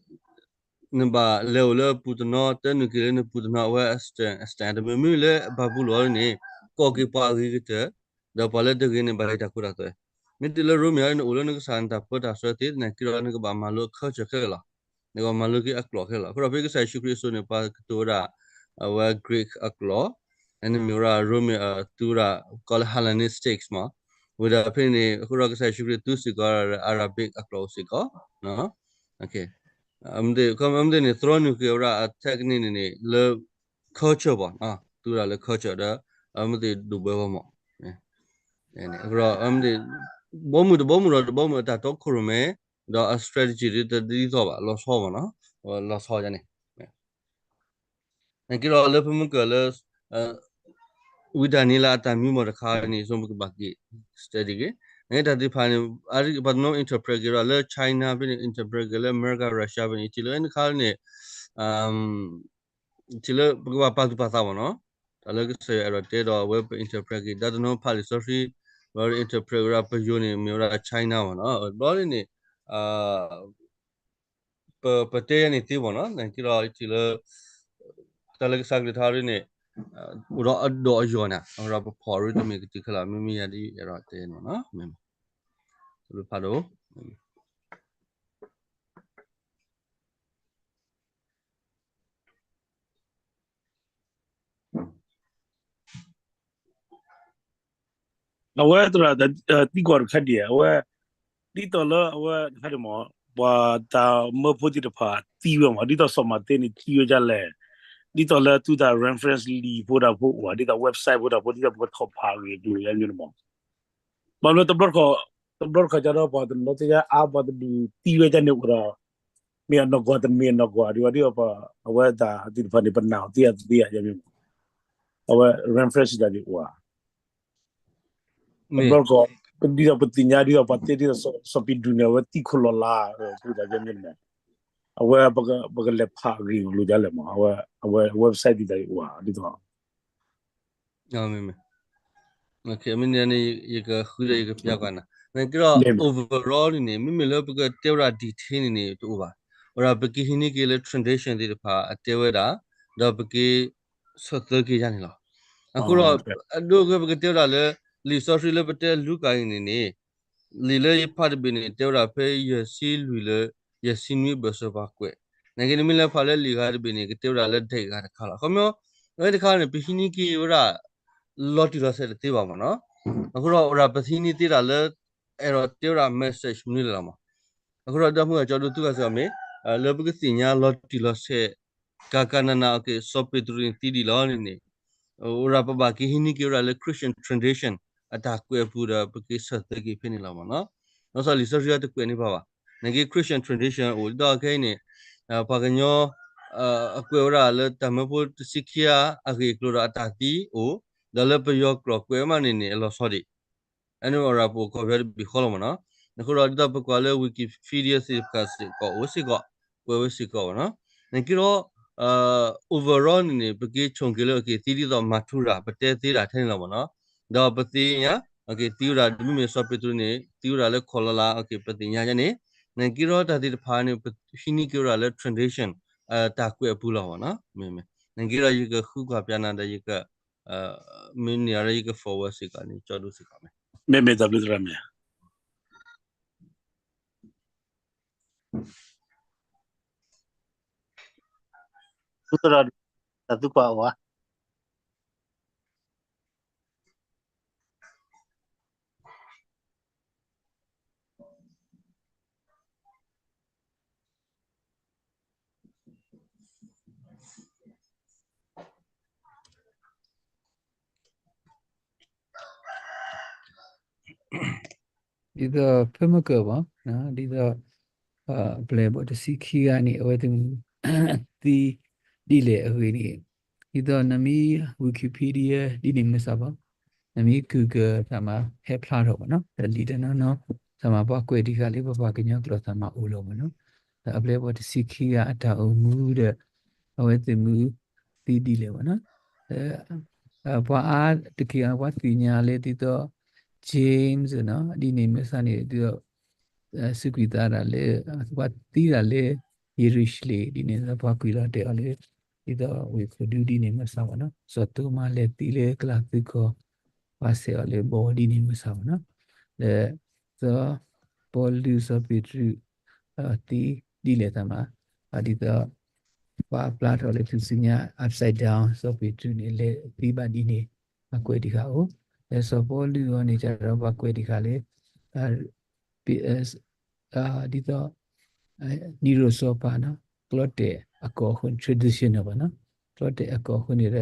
နဘၣ်လဲၤအိၣ်လၢအပူၤတနီၤ တနုာ်က့ၤလၢနပူၤတနီၤ အဝဲ အ stand အ stand တမ့ၢ် မ့မ့ၢ်လၢဘၤဘူလိၣ်အံၤန့ၣ်, ကိးက့ၤပှၤအဂ့ၤကတၢၢ်, ဒီးပှၤလၢတဂ့ၤန့ၣ် ဘၣ်ဟ့ၣ်တၢ်ခိတၢ်သွဲ, မ့ၢ်တုၤလၢရိမ့ၤအံၤန့ၣ် အိၣ်လၢနကစၢ်နတၢ်ပၢတၢ်ဆှၢသ့ သနာ်က့ဒီးနကဘၣ်မၤလိ culture ခဲလၢာ်လီၤ, နကဘၣ်မၤလိက့ၤအကျိာ်ခဲလၢာ်လီၤ, အဃိဒီးဖဲကစၢ်ယ့ၣ်ၡူးခရံာ်အစိၤန့ၣ် ပှၤကတိၤဝဲဒၣ်, အဝဲ Greek အကျိာ်, န့ၣ်မ့ၢ်ဝဲဒၣ် ရိမ့ၤအသူဝဲဒၣ် ကိးလၢ Hellenistic မး, ဝံၤဒီးဖဲန့ၣ်န့ၣ် အဃိဒီးကစၢ်ယ့ၣ်ၡူးခရံာ်သူစ့ၢ်ကီး Arabic အကျိာ်အိၣ်စ့ၢ်ကီး, အမ့ၢ်သ့ၣ်န့ၣ် သရၣ်နုာ်က့ၤဝဲဒၣ်အ technique န့ၣ်န့ၣ် လၢ culture ဘၣ်, သူဝဲဒၣ်လၢ culture ဒီး, အမ့ၢ်သ့ၣ်ဒိၣ်ဘှဲဘၣ်မး, အဃိဒီး, ဘီမုၢ်တဘီမုၢ်ဒီးတဘီမုၢ်အတၢ်တီခိၣ်ရိၣ်မဲ, ဒီးအ strategy ဒ်သိးဘၣ် လီၤဆီမးနီၤ, လီၤဆီန့ၣ် နက့ဒီးလၢပမ့ၢ်ကွၢ်လၢ, ဝံဒၤနံးယ့လးအတၢ်မံမီၢ်တခါန့ၣ် ဆိပကဘၣ်က့ၤ study က့ၤ, နက့တၢ်သ့ၣ်တဖၣ်န့ၣ်, ပှၤတနီၤ interpret က့ၤဒီးလၢ China ဖဲန့ၣ် interpret က့ၤလၢ America Russia ဖဲန့ၣ် ထံၣ်လၢတခါန့ၣ်, ထံၣ်လၢပကဘၣ်ပာ်သူၣ်ပာ်သးမးနီၤ, တၢ်လၢကစၢ်ယွၤအဲၣ်ဒိးတဲဒီးအဝဲပ interpret က့ၤ ဒီးတနီၤ ဖးလံာ်စီဆှံ, ဝဲ interpret ဝဲဒၣ်ပယိၤန့ၣ် မ့ၢ်ဝဲဒၣ် China မးနီၤ, ဘျီန့ၣ်န့ၣ် ပတဲယဲန့ၣ်သ့မးနီၤ, နက့ဒီးထံၣ်လၢ, တၢ်လၢကစၢ်ကလုၢ်ကထါဒ်န့ၣ်, အိၣ်ဒီးအဒိၣ်အယိာ်န့ၣ် အဃိဒီးပဖီၣ်ရ့တမ့ၢ်ကတုၤခဲလၢာ် မ့မ့ၢ်ယၤဒ်အဲၣ်ဒိးတဲန့ၣ်မးနီၤ, မ့ၢ်, တၢ်ဘျုးဖးဒိၣ် အဝဲသရၣ်, သံကွၢ်တခါဒံး အဝဲ, ဒ်သိးလၢအဝဲတခါဒံးမး, ပှၤတၢ်မၢဖိသ့ၣ်တဖၣ်သံဝဲမး ဒ်သိးစီၤမၤသ့န့ၣ်သံဝဲဒ်လဲၣ်, ဒ်သိးလၢသုတၢ် reference လံာ်ဖိတၢ်ဖိအိၣ်ဧါ, ဒ်သိး website ဖိတၢ်ဖိ ဒ်သိးပကထီၣ်ဖးအဂ့ၢ်အကျိၤယါမ့ၢ်န့ၣ်မး, ဘၣ်မနုၤတဘျီတခီၣ်, တဘျီတခီၣ်ကဒီးပှၤတနီၤသ့ၣ်ညါအါ ပှၤတဒူၣ်သံဝဲဒ်န့ၣ်အိၣ်ဒီး, မ့ၢ်အနီၢ်ကီၢ်တမ့ၢ်အနီၢ်ကီၢ်ဒံးဝဲဒ်အဝဲတၢ်သ့ၣ်တဖၣ်န့ၣ် ပနာ်အီၤသ့အသ့ယါမ့ၢ်န့ၣ်မး, အဝဲ reference တၢ်ဒံးအိၣ်ဧါ တဘျီတခီၣ်, ဒ်သိးပသ့ၣ်ညါဒ်သိးပှၤတဲဒ်သိးစီၤပ့းတရူးန့ၣ် အဝဲသံခိၣ်လီၤလး, တၢ်မ့ၢ်န့ၣ်, အဝဲပကလဲၤဖးအဂ့ၢ်အကျိၤဒ်လဲၣ်မး, အဝဲ website ဒ်တၢ်ဒံးအိၣ်ဧါ ဒ်သိး မ့ၢ်န့ၣ်န့ၣ် ယကဃုဒီးယကပျးကွၢ်နၤ, နက့ဒီး overall န့ၣ်န့ၣ် မ့မ့ၢ်လၢပကတဲဝဲဒၣ် detail န့ၣ်န့ၣ် တအိၣ်ဘၣ်. အိၣ်ဒၣ်ပက့ဟံးန့ၢ်က့ၤလၢ tradition သ့ၣ်တဖၣ်အတဲဝဲဒၣ်, ဒီးပက့ ဆၢသၢက့ၤယါန့ၣ်လီၤ. အဃိဒီး အဒိကဲပကတဲဝဲဒၣ်လၢ လံာ်စီဆှံလၢပတဲလူၤကၣ်အံၤန့ၣ်န့ၣ် လံာ်လၢယဖးတဘ့ၣ်န့ၣ် တဲဝဲဒၣ်ဖဲယဲၢ်ဆံလွံၢ်လၢ ယဲၢ်ဆံနွံဘၢၣ်စၢၤပှၤကွဲး, နာ်က့နမ့ၢ်လဲၤဖးလၢလံာ်ဂၤတဘ့ၣ်န့ၣ် ကတဲဝဲဒၣ်လၢ date ဂၤတခါလီၤ. ခီပညီ အဝဲတခါန့ၣ် ပဟံးန့ၢ်က့ၤဝဲဒၣ် လီၤတံၢ်လီၤဆဲးတသ့ဘၣ်မ့ၢ်နီၤ. အဃိဒီး အိၣ်ဒၣ်ပဟံးန့ၢ်သ့ဒၣ်လၢ အဲၣ်ဒိးတဲဝဲဒၣ် message မနုၤလဲၣ်လီၤမး. အဃိဒီး ဒီပုၢ်ဝဲၢ်ကၠီဒိၣ်သုခါစ့ၢ်ကီးမ့ၢ် လၢပကသ့ၣ်ညါလီၤတံၢ်လီၤဆဲး ကကနန စီၤပ့းတရူးန့ၣ်သံဒံးလီၤန့ၣ်န့ၣ် အိၣ်ဒၣ်ပဘၣ်က့ၤဟံးန့ၢ်က့ၤဝဲဒၣ်လၢ Christian tradition အတၢ်ကွဲးအပူၤဒီး ပက့ၤဆၢသၢက့ၤဖဲန့ၣ်လီၤမ့ၢ်နီၤ. လီၤဆီလံာ်စီဆှံတကွဲးန့ၢ်ဘၣ်ဘၣ်. နာ်က့ Christian tradition အိၣ်ဒ်သိးခဲအံၤန့ၣ် ပှၤကညီ အကွဲးဝဲဒၣ်လၢတၢ်မၢဖိတဆံခံဂၤအဂ့ၢ်အကျိၤဒီးအတၢ်သံအိၣ်, ဒီးလၢပယီၤကျိာ်ကွဲးမးန့ၣ်န့ၣ် အလီၤဆီဒံး အန့ၣ်အိၣ်ဒၣ်ပအိၣ်ကီၢ်ပယီၤတဘ့ၣ်ဃီလီၤမ့ၢ်နီၤ. အဃိဒီးဒ်သိးပကွၢ်လၢ Wikipedia စ့ၢ်ကီး စ့ၢ်ကီးအိၣ်စ့ၢ်ကီး ကွဲးဝဲစ့ၢ်ကီးမ့ၢ်နီၤ. နာ်က့ဒီး overall န့ၣ်န့ၣ် ပက့ၤဆိၣ်က့ၤလၢ okay သံဒ်သိး martyr ပတဲသ့ဒၣ်ထဲန့ၣ်လီၤမ့ၢ်နီၤ. ဒီးပသ့ၣ်ညါ okay သံဝဲဒၣ် မ့မ့ၢ်စီၤပ့းတရူးန့ၣ် သံဝဲဒၣ်လၢခီၣ်လီၤလး okay ပသ့ၣ်ညါယါန့ၣ်. နာ်က့ဒီးတၢ်သ့ၣ်တဖၣ်န့ၣ် ပဟံးန့ၢ်က့ၤဝဲဒၣ်လၢ tradition တၢ်ကွဲးအပူၤလီၤမ့ၢ်နီၤ. မ့မ့ၢ် နာ်က့ဒီးယကဃုကွၢ်ပျးနၤဒီးယက မ့ၢ်န့ၣ်ဒီးယက forward စ့ၢ်ကီးန့ၣ် ကၠီဒိၣ်စ့ၢ်ကီးမ့ၢ် မ့မ့ၢ်တၢ်ဘျုးသရၣ်မ့ၢ် သုသရၣ် တၢ်သံကွၢ်အိၣ်ဧါ. ဒ်သိးဖဲမုၢ်ကၢၢ်ဘၣ်, ဒ်သိး အပျဲၢ်ဘီၣ်တဆံခံဂၤန့ၣ် အဝဲသ့ၣ်မုၢ်သံဒ်လဲၣ်အဂ့ၢ်န့ၣ်, ဒ်သိးနမ့ၢ် Wikipedia ဒ်န့ၣ်မ့ၢ်စၢ်ဘၣ်, နမ့ၢ် Google သးမးဟဲဖျါထီၣ်ဘၣ်နီၤ, ဒီးလံာ်တနီၤနီၤ သးမးပှၤကွဲးတခါလၢပပှၤကညီကျိာ်သးမးအိၣ်လီၤဘၣ်နီၤ, ဒီးအပျဲၢ်ဘီၣ်တဆံခံဂၤအတၢ်အိၣ်မူဒီး အဝဲသ့ၣ်မုၢ်သံဒ်လဲၣ်ဘၣ်နီၤ ပှၤအါတက့ၢ်အီၤ ပှၤသ့ၣ်ညါလၢဒ်သိး James နီၤ ဒ်န့ၣ်မ့ၢ်စၢ်န့ၣ် ဒ်သိး စူးကွံာ်သးဒၣ်လၢ ပှၤသံဒၣ်လၢ ယရူၤၡလ့ၣ် ဒ်န့ၣ် ပှၤကွံာ်လီၤတဲာ်အီၤလၢ ဒ်သိးဝ့ၢ်ခိၣ်ဒူဒ်န့ၣ်မ့ၢ်စၢ်ဘၣ်နီၤ, စီၤသိမးလဲၤသံလၢကလၤသုးကီၢ် ပှၤဆဲးအီၤလၢဘီဒ်န့ၣ်မ့ၢ်စၢ်ဘၣ်နီၤ, ဒီး စီၤပီလူးစီၤပ့းတရူး သံဒ်လဲၣ်သးမး, ဒ်သိး ပှၤပျါထီၣ်လၢထူၣ်စုညါ upside down စီၤပ့းတရူးန့ၣ် လဲၤသံဘၣ်ဒ်န့ၣ် ပှၤကွဲးတခါအိၣ်, ဒီးစီၤပီလူးအီၤန့ၣ် ကဒီးပှၤကွဲးတခါလၢ ဒ်သိး နံၤရိၣ်စီၤပၤနီၤ ကျီတဲာ်အကီၢ်အဃိန့ၣ် traditional ဘၣ်နီၤ, ကျီတဲာ်အကီၢ်အဃိန့ၣ်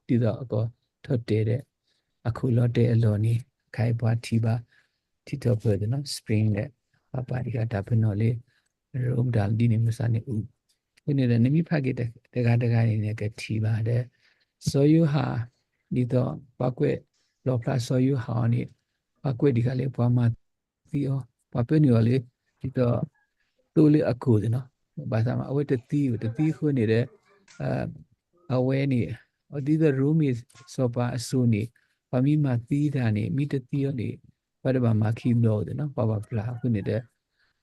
ဒီး ဒ်သိးအကီၢ်ထီၣ်တဲာ်ဒီး အခိၣ်လီၤတဲာ်အလီၢ်န့ၣ် ခဲအံၤပှၤထံၣ်ဘၣ် ထံထီၣ်ပၢၢ်သ့ၣ်နီၤ Spain ဒီး ပှၤပာ်တခါတၢ်ပနီၣ်လၢ Rome တၢ်ဒ်န့ၣ်မ့ၢ်စၢ်န့ၣ်အိၣ်, အဃိန့ၣ်ဒီး နမ့ၢ်ဖးက့ၤတဂၤတဂၤန့ၣ် နကထံၣ်ဘၣ်ဒီး စီၤယိၤဟၣ် ဒ်သိးပှၤကွဲးလီၣ်ဖျါစီၤယိၤဟၣ်အီၤန့ၣ် ပှၤကွဲးတခါလၢပှၤမၤသံအီၤ, ပှၤပၢနုာ်အီၤလၢ ဒ်သိး သိလၢအခိၣ်သ့ၣ်နီၤ, ဘၣ်ဆၣ်မး အဝဲတသံဘၣ်, တသံအဃိန့ၣ်ဒီး အဝဲန့ၣ် ဒ်သိးရိမ့ၤစီၤပၤအစိၤန့ၣ် ပှၤမ့ၢ်မၤသံတၢ်န့ၣ် မ့ၢ်တသံအီၤန့ၣ် ပှၤတဘၣ်မၤခံဘျီသ့ၣ်နီၤ, ပှၤဘၣ်ပျၢ်အဃိန့ၣ်ဒီး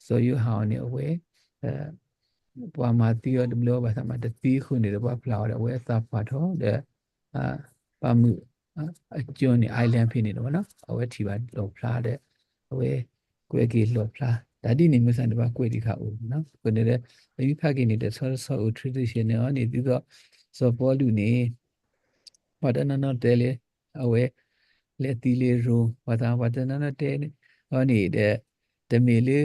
စီၤယိၤဟၣ်အီၤန့ၣ် အဝဲ ပှၤမၤသံအီၤတဘျီဘၣ်ဆၣ်မး တသံအဃိန့ၣ်ဒီး ပှၤပျၢ်အီၤဒီး အဝဲအသးပှၢ်ထီၣ်ဒီး ပှၤမုၢ်အကၠိန့ၣ် island ဖဲန့ၣ်လီၤနီၤ, အဝဲထံၣ်ဘၣ်လီၣ်ဖျါဒီး အဝဲကွဲးက့ၤလီၣ်ဖျါ တၢ်ဒ်န့ၣ်မ့ၢ်စၢ်န့ၣ် ပှၤကွဲးတခါအိၣ်နီၤ, အဃိန့ၣ်ဒီး ပမ့ၢ်ဖးက့ၤန့ၣ် တဆီတဆီအိၣ် traditional အီၤန့ၣ် ဒ်သိး စီၤပီလူးန့ၣ် ပှၤတနီၤနီၤတဲလၢ အဝဲ လဲၤသံလၢရိမ့ၤ ပှၤသးပှၢ်တနီၤနီၤတဲအီၤန့ၣ်ဒီး တမ့ၢ်လၢ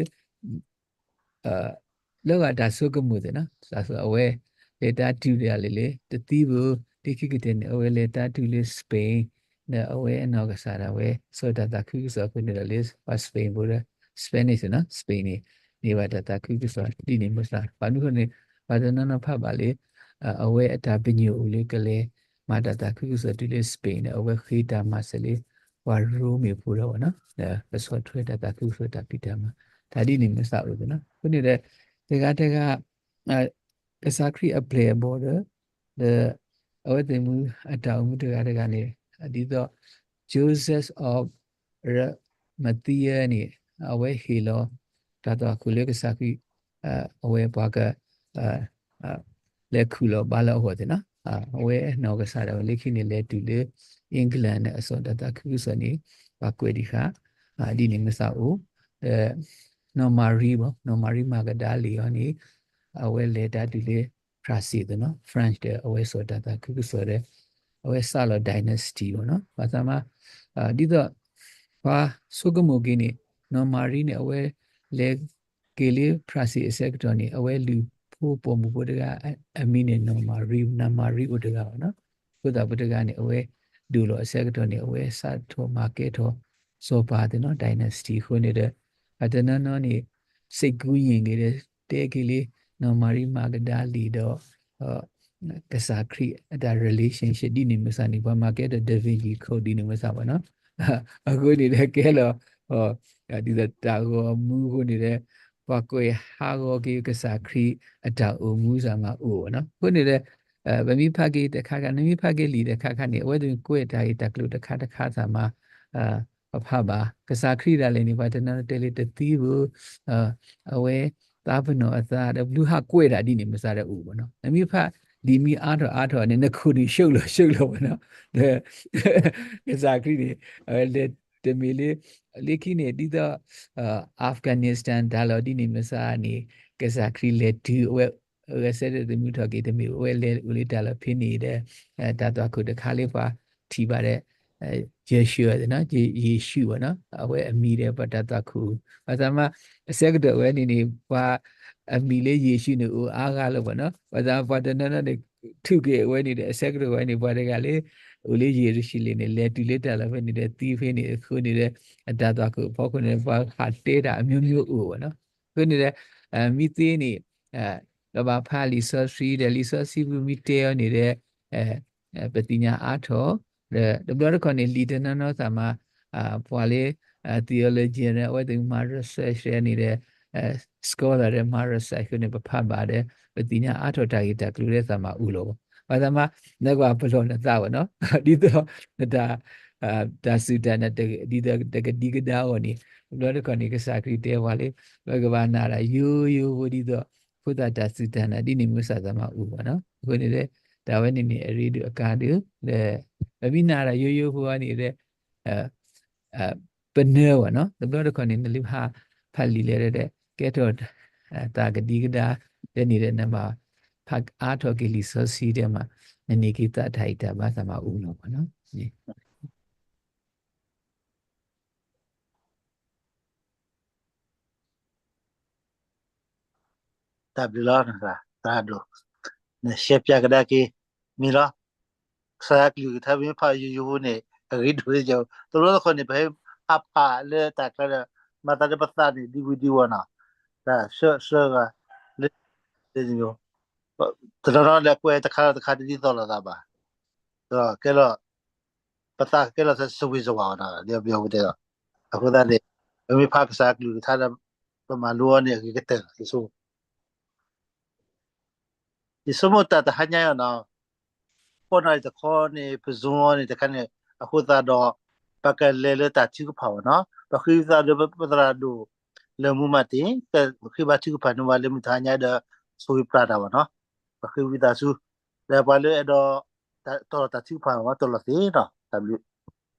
လၢဂၤတၢ်ဆိကမိၣ်သ့ၣ်နီၤ, အဝဲလဲၤတၢ်တုၤဒၣ်လဲာ်လၢ တသံဘၣ်, လၢခံကတၢၢ်န့ၣ် အဝဲလဲၤတၢ်တုၤလၢ Spain ဒီးအဝဲအနီၢ်ကစၢ်ဒၣ်ဝဲ စိာ်တၢ်သးခုကစီၣ်အဃိန့ၣ်ဒီးလၢ ပှၤ Spain ဖိဒီး Spanish နီၤ, Spain န့ၣ် န့ၢ်ဘၣ်တၢ်သးခုကစီၣ်ဒ်န့ၣ်မ့ၢ်စၢ်, ဘၣ်မနုၤအဃိန့ၣ် ပှၤတနီၤနီၤဖးဘၣ်လၢ အဝဲအတၢ်ပညိၣ်အိၣ်လၢကလဲၤမၤတၢ်သးခုကစီၣ်တုၤလၢ Spain ဒီး အဝဲဃ့တၢ်မၤစၢၤလၢ ပှၤရိမ့ၤဖိဒီးဝဲနီၤ, ဒီးကဆီၣ်ထွဲတၢ်သးခုကစီၣ်တၢ်ဖံးတၢ်မၤ, တၢ်ဒ်န့ၣ်မ့ၢ်စၢ်အိၣ်သ့ၣ်နီၤ, အဃိန့ၣ်ဒီး တဂၤတဂၤ ကစၢ်ခရံာ်အပျဲၢ်အဘီၣ်ဒီး ဒီးအဝဲသ့ၣ်မုၢ်အတၢ်အိၣ်မူတဂၤတဂၤန့ၣ် ဒ်သိး Joseph of Mathias န့ၣ် အဝဲဟ့ၣ်လီၤ တၢ်သွၣ်ခိၣ်လၢကစၢ်ခရံာ် အဝဲပှၤက လဲၤခူၣ်လီၤဘါလီၤအဂီၢ်သ့ၣ်နီၤ, အဝဲနီၢ်ကစၢ်ဒၣ်ဝဲလၢခံန့ၣ် လဲၤတုၤလၢ England န့ၣ် အစီၤတၢ်သးခုကစီၣ်န့ၣ် ပှၤကွဲးဒံးဃာ် ဒ်န့ၣ်မ့ၢ်သးအိၣ်, ဒီး နီၢ်မၤရံဘၣ် နီၢ်မၤရံမၤကဒၤလံၤအီၤန့ၣ် အဝဲလဲၤတၢ်တုၤလၢ France သ့ၣ်နီၤ, France ဒီးအဝဲစီၤတၢ်သးခုကစီၣ်ဒီး အဝဲစးလီၤ dynasty ဘၣ်နီၤ, ဘၣ်ဆၣ်မး ဒ်သိး ပှၤဆိကမိၣ်က့ၤန့ၣ် နီၢ်မၤရံန့ၣ် အဝဲလဲၤက့ၤလၢ France အဆၢကတီၢ်န့ၣ် အဝဲလုၢ်ဖိပိာ်မုၣ်ဖိတဂၤ အမံၤန့ၣ်နီၢ်မၤရံ, နီၢ်မၤရံအိၣ်တဂၤဘၣ်နီၤ, အဃိသတးပှၤတဂၤန့ၣ် အဝဲဒိၣ်လီၤအဆၢကတီၢ်န့ၣ် အဝဲစးထီၣ်မၤကဲထီၣ်စီၤပၤသ့ၣ်နီၤ, dynasty အဃိန့ၣ်ဒီး အတနီၤနီၤန့ၣ် စ့ၢ်ကူယ့ၢ်ဂ့ၤဒီး တဲက့ၤလံ နီၢ်မၤရံမၤကဒၤလံၤဒီး ကစၢ်ခရံာ်အတၢ် relationship ဒ်န့ၣ်မ့ၢ်သးန့ၣ် ပှၤမၤကဲထီၣ် Da Vinci Code ဒ်န့ၣ်မ့ၢ်သးဘၣ်နီၤ, အဃိန့ၣ်ဒီးကဲလီၤ ဒ်သိးတၢ်ဂီၤမူအဃိန့ၣ်ဒီး ပှၤကွဲးဟးဂီၤက့ၤကစၢ်ခရံာ်အတၢ်အိၣ်မူစ့ၢ်မးအိၣ်ဘၣ်နီၤ, အဃိန့ၣ်ဒီး ပမ့ၢ်ဖးက့ၤတခါခါ နမ့ၢ်ဖးက့ၤလံာ်တခါခါန့ၣ် အဝဲသ့ၣ်ကွဲးတၢ်ဂ့ၢ်တၢ်ကျိၤတခါတခါသးမး ပဖးဘၣ် ကစၢ်ခရံာ်ဒၣ်လဲာ်န့ၣ် ပှၤတနီၤတဲလၢတသံဘၣ် အဝဲသးပ့ၤနီၣ်အသးဒီး ဘျုးဟးကွဲးတၢ်ဒ်န့ၣ်မ့ၢ်သးဒီးအိၣ်ဘၣ်နီၤ, နမ့ၢ်ဖးဒ်မ့ၢ်အါထီၣ်အါထီၣ်န့ၣ် နခိၣ်န့ၣ်ရှုံးလီၤရှုံးလီၤဘၣ်နီၤ, ဒီး ကစၢ်ခရံာ်န့ၣ် အဝဲလဲၤတမ့ၢ်လၢ လၢခံန့ၣ် ဒ်သိး Afghanistan တၢ်လီၢ်ဒ်န့ၣ်မ့ၢ်သးန့ၣ် ကစၢ်ခရံာ်လဲၤတုၤအဝဲ ဂဲၤဆၢထၢၣ်သမူထီၣ်က့ၤတမ့ၢ် အဝဲလဲၤအိၣ်လၢတၢ်လီၢ်ဖဲန့ၣ်ဒီး တၢ်သွၣ်ခိၣ်တခါလၢပှၤထံၣ်ဘၣ်ဒီး Yeshua သ့ၣ်နီၤ, ယ့ၣ်ၡူးဘၣ်နီၤ, အဝဲအမံၤဒီးပှၤတၢ်သွၣ်ခိၣ် ဘၣ်ဆၣ်မး အဆၢကတီၢ်ဝဲန့ၣ်န့ၣ် ပှၤအမံၤလၢယ့ၣ်ၡူးန့ၣ်အိၣ်အါဂၤလီၤဘၣ်နီၤ, ဘၣ်ဆၣ်ပှၤတနီၤနီၤန့ၣ် ထုးက့ၤအဝဲန့ၣ်ဒီး အဆၢကတီၢ်ဝဲန့ၣ် ပှၤတဂၤလၢ အိၣ်လၢယရူၤၡလ့ၣ်န့ၣ် လဲၤတုၤလၢတၢ်လီၢ်ဖဲန့ၣ်ဒီး သံဖဲန့ၣ်အဃိန့ၣ်ဒီး အတၢ်သွၣ်ခိၣ်အဖီခိၣ်န့ၣ် ပှၤဟးတဲတၢ်အမျိုးမျိုးအိၣ်ဘၣ်နီၤ, အဃိန့ၣ်ဒီး မ့ၢ်သ့န့ၣ် ကဘၣ်ဖးလံာ်စီဆှံဒီး လံာ်စီဆှံပူၤမ့ၢ်တဲအီၤန့ၣ်ဒီး ပသ့ၣ်ညါအါထီၣ်, ဒီးတဘျီတခီၣ်န့ၣ် လံာ်တနီၤနီၤသးမး ပှၤလၢ theologian အဝဲသ့ၣ်မၤ research န့ၣ်ဒီး scholar ဒီးမၤ research အဃိန့ၣ် ပဖးဘၣ်ဒီး ပသ့ၣ်ညါအါထီၣ်တၢ်ဂ့ၢ်တၢ်ကျိၤလၢသးမးအိၣ်လီၤဘၣ်, ဘၣ်ဆၣ်မး နကဘၣ်ပလီၢ်နသးဘၣ်နီၤ, ဒ်သိးနတၢ် တၢ်စူၢ်တၢ်နာ် ဒ်သိးတကဒံကဒါအဂီၢ်န့ၣ် တဘျီတခီၣ်န့ၣ် ကစၢ်ခရံာ်တဲပှၤလၢ ပကဘၣ်နာ်တၢ်ယိယိဖိဒ်သိး ဖိသၣ်တၢ်စူၢ်တၢ်နာ်ဒ်န့ၣ်မ့ၢ်သးမးအိၣ်ဘၣ်နီၤ, အဃိန့ၣ်ဒီး တၢ်ဝဲန့ၣ်န့ၣ်အရ့ဒိၣ်အကါဒိၣ် ဒီး ပမ့ၢ်နာ်တၢ်ယိယိဖိအံၤန့ၣ်ဒီး ပနၢဘၣ်နီၤ, တဘျီတခီၣ်န့ၣ် နလၢဖး ဖးလံာ်လဲၣ်ဒီး ကဲထီၣ် တၢ်ကဒံကဒါ ဒီးန့ၣ်ဒီး နဘၣ်ဖးအါထီၣ်က့ၤလံာ်စီဆှံဒီးမး နန့ၢ်က့ၤသးတၢ်အံၤတၢ်ဘါသးမးအိၣ်လီၤဘၣ်နီၤ. တၢ်ဘျုးလီၤ သရၣ်ဒိၣ်, နရှဲပၠးကဒါက့ၤ မ့ၢ်လီၤ. ကစၢ်ယွၤကလုၢ်ကထါမ့ၢ်ဖးယိယိဖိန့ၣ် အဂ့ၤဒိၣ်လၢယိ, တဘျီတခီၣ်န့ၣ် ပဟဲဟးဖးလၢတၢ်ကျါဒီး မၤသးလၢပသးန့ၣ် ဒံဝံၤဒံဝီၤနီၤ, တၢ်ဆှၢဆှၢဂၤ လၢ တနီၤနီၤလဲၤကွဲးတခါလီၤတခါတဒ်သိးလိာ်သးဘၣ်, ဒီးကဲလီၤ ပသးကဲလီၤသးစဝ့ၤစဝၤအီၤနီၤ လၢပယီၤပူၤတဲလီၤ. အဃိသတးန့ၣ် ပမ့ၢ်ဖးကစၢ်ကလုၢ်ကထါဒီး ပမၤလိအီၤန့ၣ် အဂ့ၤကတၢၢ်လီၤ ယဆိ ယဆိကမိၣ်တၢ်တဟါညါအံၤနီၤ, ပနီၢ်တခီန့ၣ် ပZoomအီၤန့ၣ်တခါန့ၣ် အဃိသတးဒီး ပကလဲၤလၢတၢ်ထုကဖၣ်ဘၣ်နီၤ, ပဃ့ဝံသးဒီးပသရၣ်ဒိၣ် လၢမူမၤတ့ၢ် ပဃ့ဘါထုကဖၣ်န့ၢ်ဝဲလၢမုၢ်တဟါညါဒီး ဆိၣ်ဂ့ၤပျၢ်တၢ်ဘၣ်နီၤ, ပဃ့ဝံသးစူၤ, ဒီးပှၤလၢအဲၣ်ဒိး တီၢ်လီၤတၢ်ထုကဖၣ်ဝဲ တီၢ်လီၤသ့နီၤ,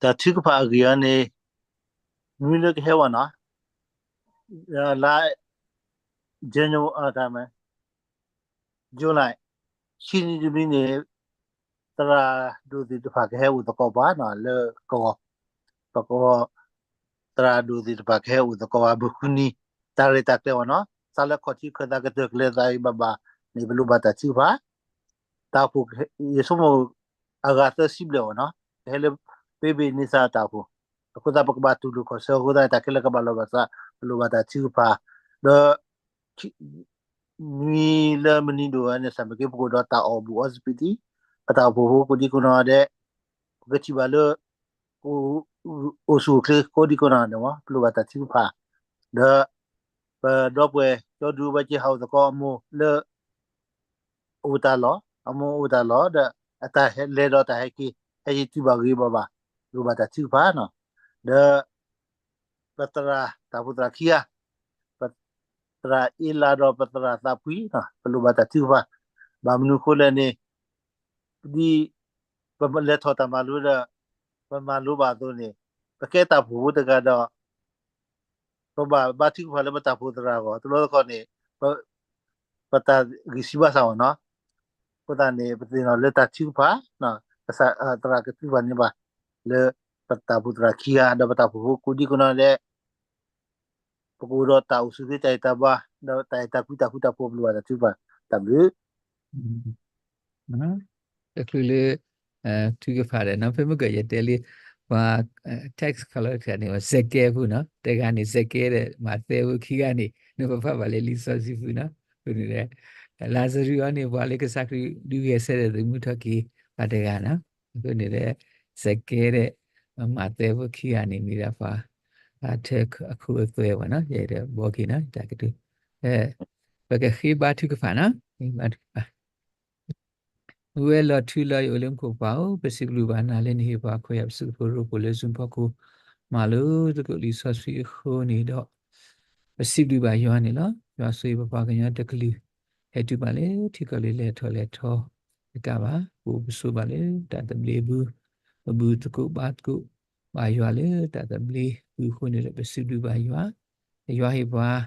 တၢ်ဘျုး တၢ်ထုကဖၣ်အဂ့ၢ်အံၤန့ၣ် နွံလၢကဟဲဝဲနီၤ, လါ January တၢ်မး July ခံနံၤတနံၤန့ၣ် သရၣ်ဒိၣ်သ့ၣ်တဖၣ်ကဟဲအိၣ်သကိးပှၤနီၤ လၢကဝီၤ, ပကဝီၤ သရၣ်ဒိၣ်သ့ၣ်တဖၣ်ကဟဲအိၣ်သကိးပှၤ ဘၣ်ဃုနံၤ တၢ်ရဲၣ်တၢ်ကျဲၤဝဲနီၤ, စးလၢခီၣ်ထံးခၢၣ်သးကတၢၢ်ကလဲၤသးအံၤဘၣ်ဘၣ်န့ၣ် ပလိၣ်ဘၣ်တၢ်ထုကဖၣ်, တၢ်အိၣ်ဖှိၣ် ယဆိကမိၣ် အဂၤသၢဆံဘျဲၣ်ဝဲနီၤ, ကဟဲလၢ ပ့ဘ့ၣ်န့ၢ်သးတၢ်အိၣ်ဖှိၣ်, အဃိသတးပကဘၣ်တူၢ်လိာ်ခီၣ်ဆၢအဃိသတး တၢ်ခဲလၢာ်ကဘၣ်လိၣ်ဘၣ်သး, ပလိၣ်ဘၣ်တၢ်ထုကဖၣ်, ဒီး နွံလၢမနုၤဒိၣ်ဝဲန့ၣ် သးမ့ၢ်က့ ပကအိၣ်ဒီးတၢ်အီၣ်ဘူးအီစပံးတံၢ်, ပတၢ်အိၣ်ဖှိၣ်ဖိကိးဒံကိးနီၢ်ဒဲး, ပကထံၣ်ဘၣ်လၢ ကအိၣ် အိၣ်ဆူၣ်အိၣ်ချ့ကိးဒံကိးနီၢ်န့ၣ်မ့ၢ် ပလိၣ်ဘၣ်တၢ်ထုကဖၣ်, ဒီး ပဒီပုၢ်ဝဲၢ် ကၠီဒူဘၣ်က့ဟးအိၣ်သကိးအမိၢ်လၢ အိၣ်တၢ်လီၢ်, အမိၢ်အိၣ်တၢ်လီၢ် ဒီးအတၢ်လဲၤဒီးတၢ်ဟဲက့ၤ ဟဲက့ၤတုၤဘၣ်ဂ့ၤဘၣ်ဘၣ်, လိၣ်ဘၣ်တၢ်ထုကဖၣ်နီၤ, ဒီး ပသရၣ်တၢ်အိၣ်ဖှိၣ်သရၣ်ခံဂၤ, ပသရၣ်အ့လးဒီးပသရၣ်သးဖှံနီၤ ပလိၣ်ဘၣ်တၢ်ထုကဖၣ်, ဘၣ်မနုၤအဃိလဲၣ်န့ၣ် ဒ် ပလဲၤထီၣ်တၢ်မၤလိဒီး ပမၤလိဘၣ်အသိးန့ၣ် ပကဲတၢ်အိၣ်ဖှိၣ်ဖိတဂၤဒီး ပဘၣ်ဘါထုကဖၣ်လၢပတၢ်အိၣ်ဖှိၣ်သရၣ်အဂီၢ် တဘျီတခီၣ်န့ၣ် ပ ပတၢ်ဂံၢ်စၢ်ဘါစၢ်အဂီၢ်နီၤ, အဃိသတးန့ၣ် ပသ့ၣ်နီၣ်လၢတၢ်ထုကဖၣ် ကစၢ်သရၣ်ကထုကဖၣ်န့ၢ်ဘၣ် လၢပတၢ်အိၣ်ဖှိၣ်သရၣ်ခံဂၤ ဒီးပတၢ်အိၣ်ဖှိၣ်ဖိကိးဒံကိးနီၢ်ဒဲး ပကအိၣ်ဒီးတၢ်အိၣ်ဆူၣ်ချ့တၢ်အဲၣ်တၢ်ဘၣ် ဒီးတၢ်အဲၣ်တၢ်ကွံတၢ်ဃူတၢ်ဖိး ပလိၣ်ဘၣ်တၢ်ထုကဖၣ် တၢ်ဘျုး တချုးလၢ ထုကဖၣ်ဒီးနီၤ ဖဲမုၢ်ကၢၢ်ယတဲလံ ပှၤ text ခီလၢတဂၤန့ၣ် စဲးကဲဖိနီၤ တဂၤန့ၣ် စဲးကဲဒီး မးသဲဖိခံဂၤန့ၣ် နပဖးဘၣ်လၢလံာ်စီဆှံပူၤနီၤ အဃိန့ၣ် လၢ လၤစရူးအံၤန့ၣ် ပှၤလၢကစၢ်ခရံာ်ဒုးဂဲၤဆၢထၢၣ်သမူထီၣ်က့ၤပှၤတဂၤနီၤ အဃိန့ၣ်ဒီး စဲးကဲဒီး မးသဲဖိခံဂၤန့ၣ် မ့ၢ်ဒၣ်ပှၤ ထဲအခိၣ်အသွဲဝဲနီၤ ယအဲၣ်ဒိးဘှီက့ၤနီၤ တၢ်ကတိၤ ပကဃ့ဘါထုကဖၣ်နီၤ ဘါထုကဖၣ် ဝဲလီၤထူလီၤယိာ်လၢမူခိၣ်ပၢ်ဧၢ, ပစံးဘျုးဘၣ်နၤလၢနဟ့ၣ်ပှၤခွဲးယာ်ပစုကဖိရိဖှိၣ်လၢ Zoom ဖီခိၣ်, မၤလိသကိးလံာ်စီဆှံအဃိန့ၣ်ဒီး, ပစံးဘျုးဘၣ်ယွၤန့ၣ်လီၤ. ယွၤဆိၣ်ဂ့ၤပပှၤကညီတကလုာ် ဟဲတုၤဘၣ်လၢထံကီၢ်လၢလဲၤထီၣ်လဲၤထီတကးဘၣ်, ပအိၣ်ပဆိးဘၣ်လၢတၢ်သဘျ့ပူၤ, ပဘူၣ်သကိးဘါသကိးဘၣ်ယွၤလၢတၢ်သဘျ့ပူၤအဃိန့ၣ်ဒီး ပစံးဘျုးဘၣ်ယွၤ, ယွၤဟ့ၣ်ပှၤ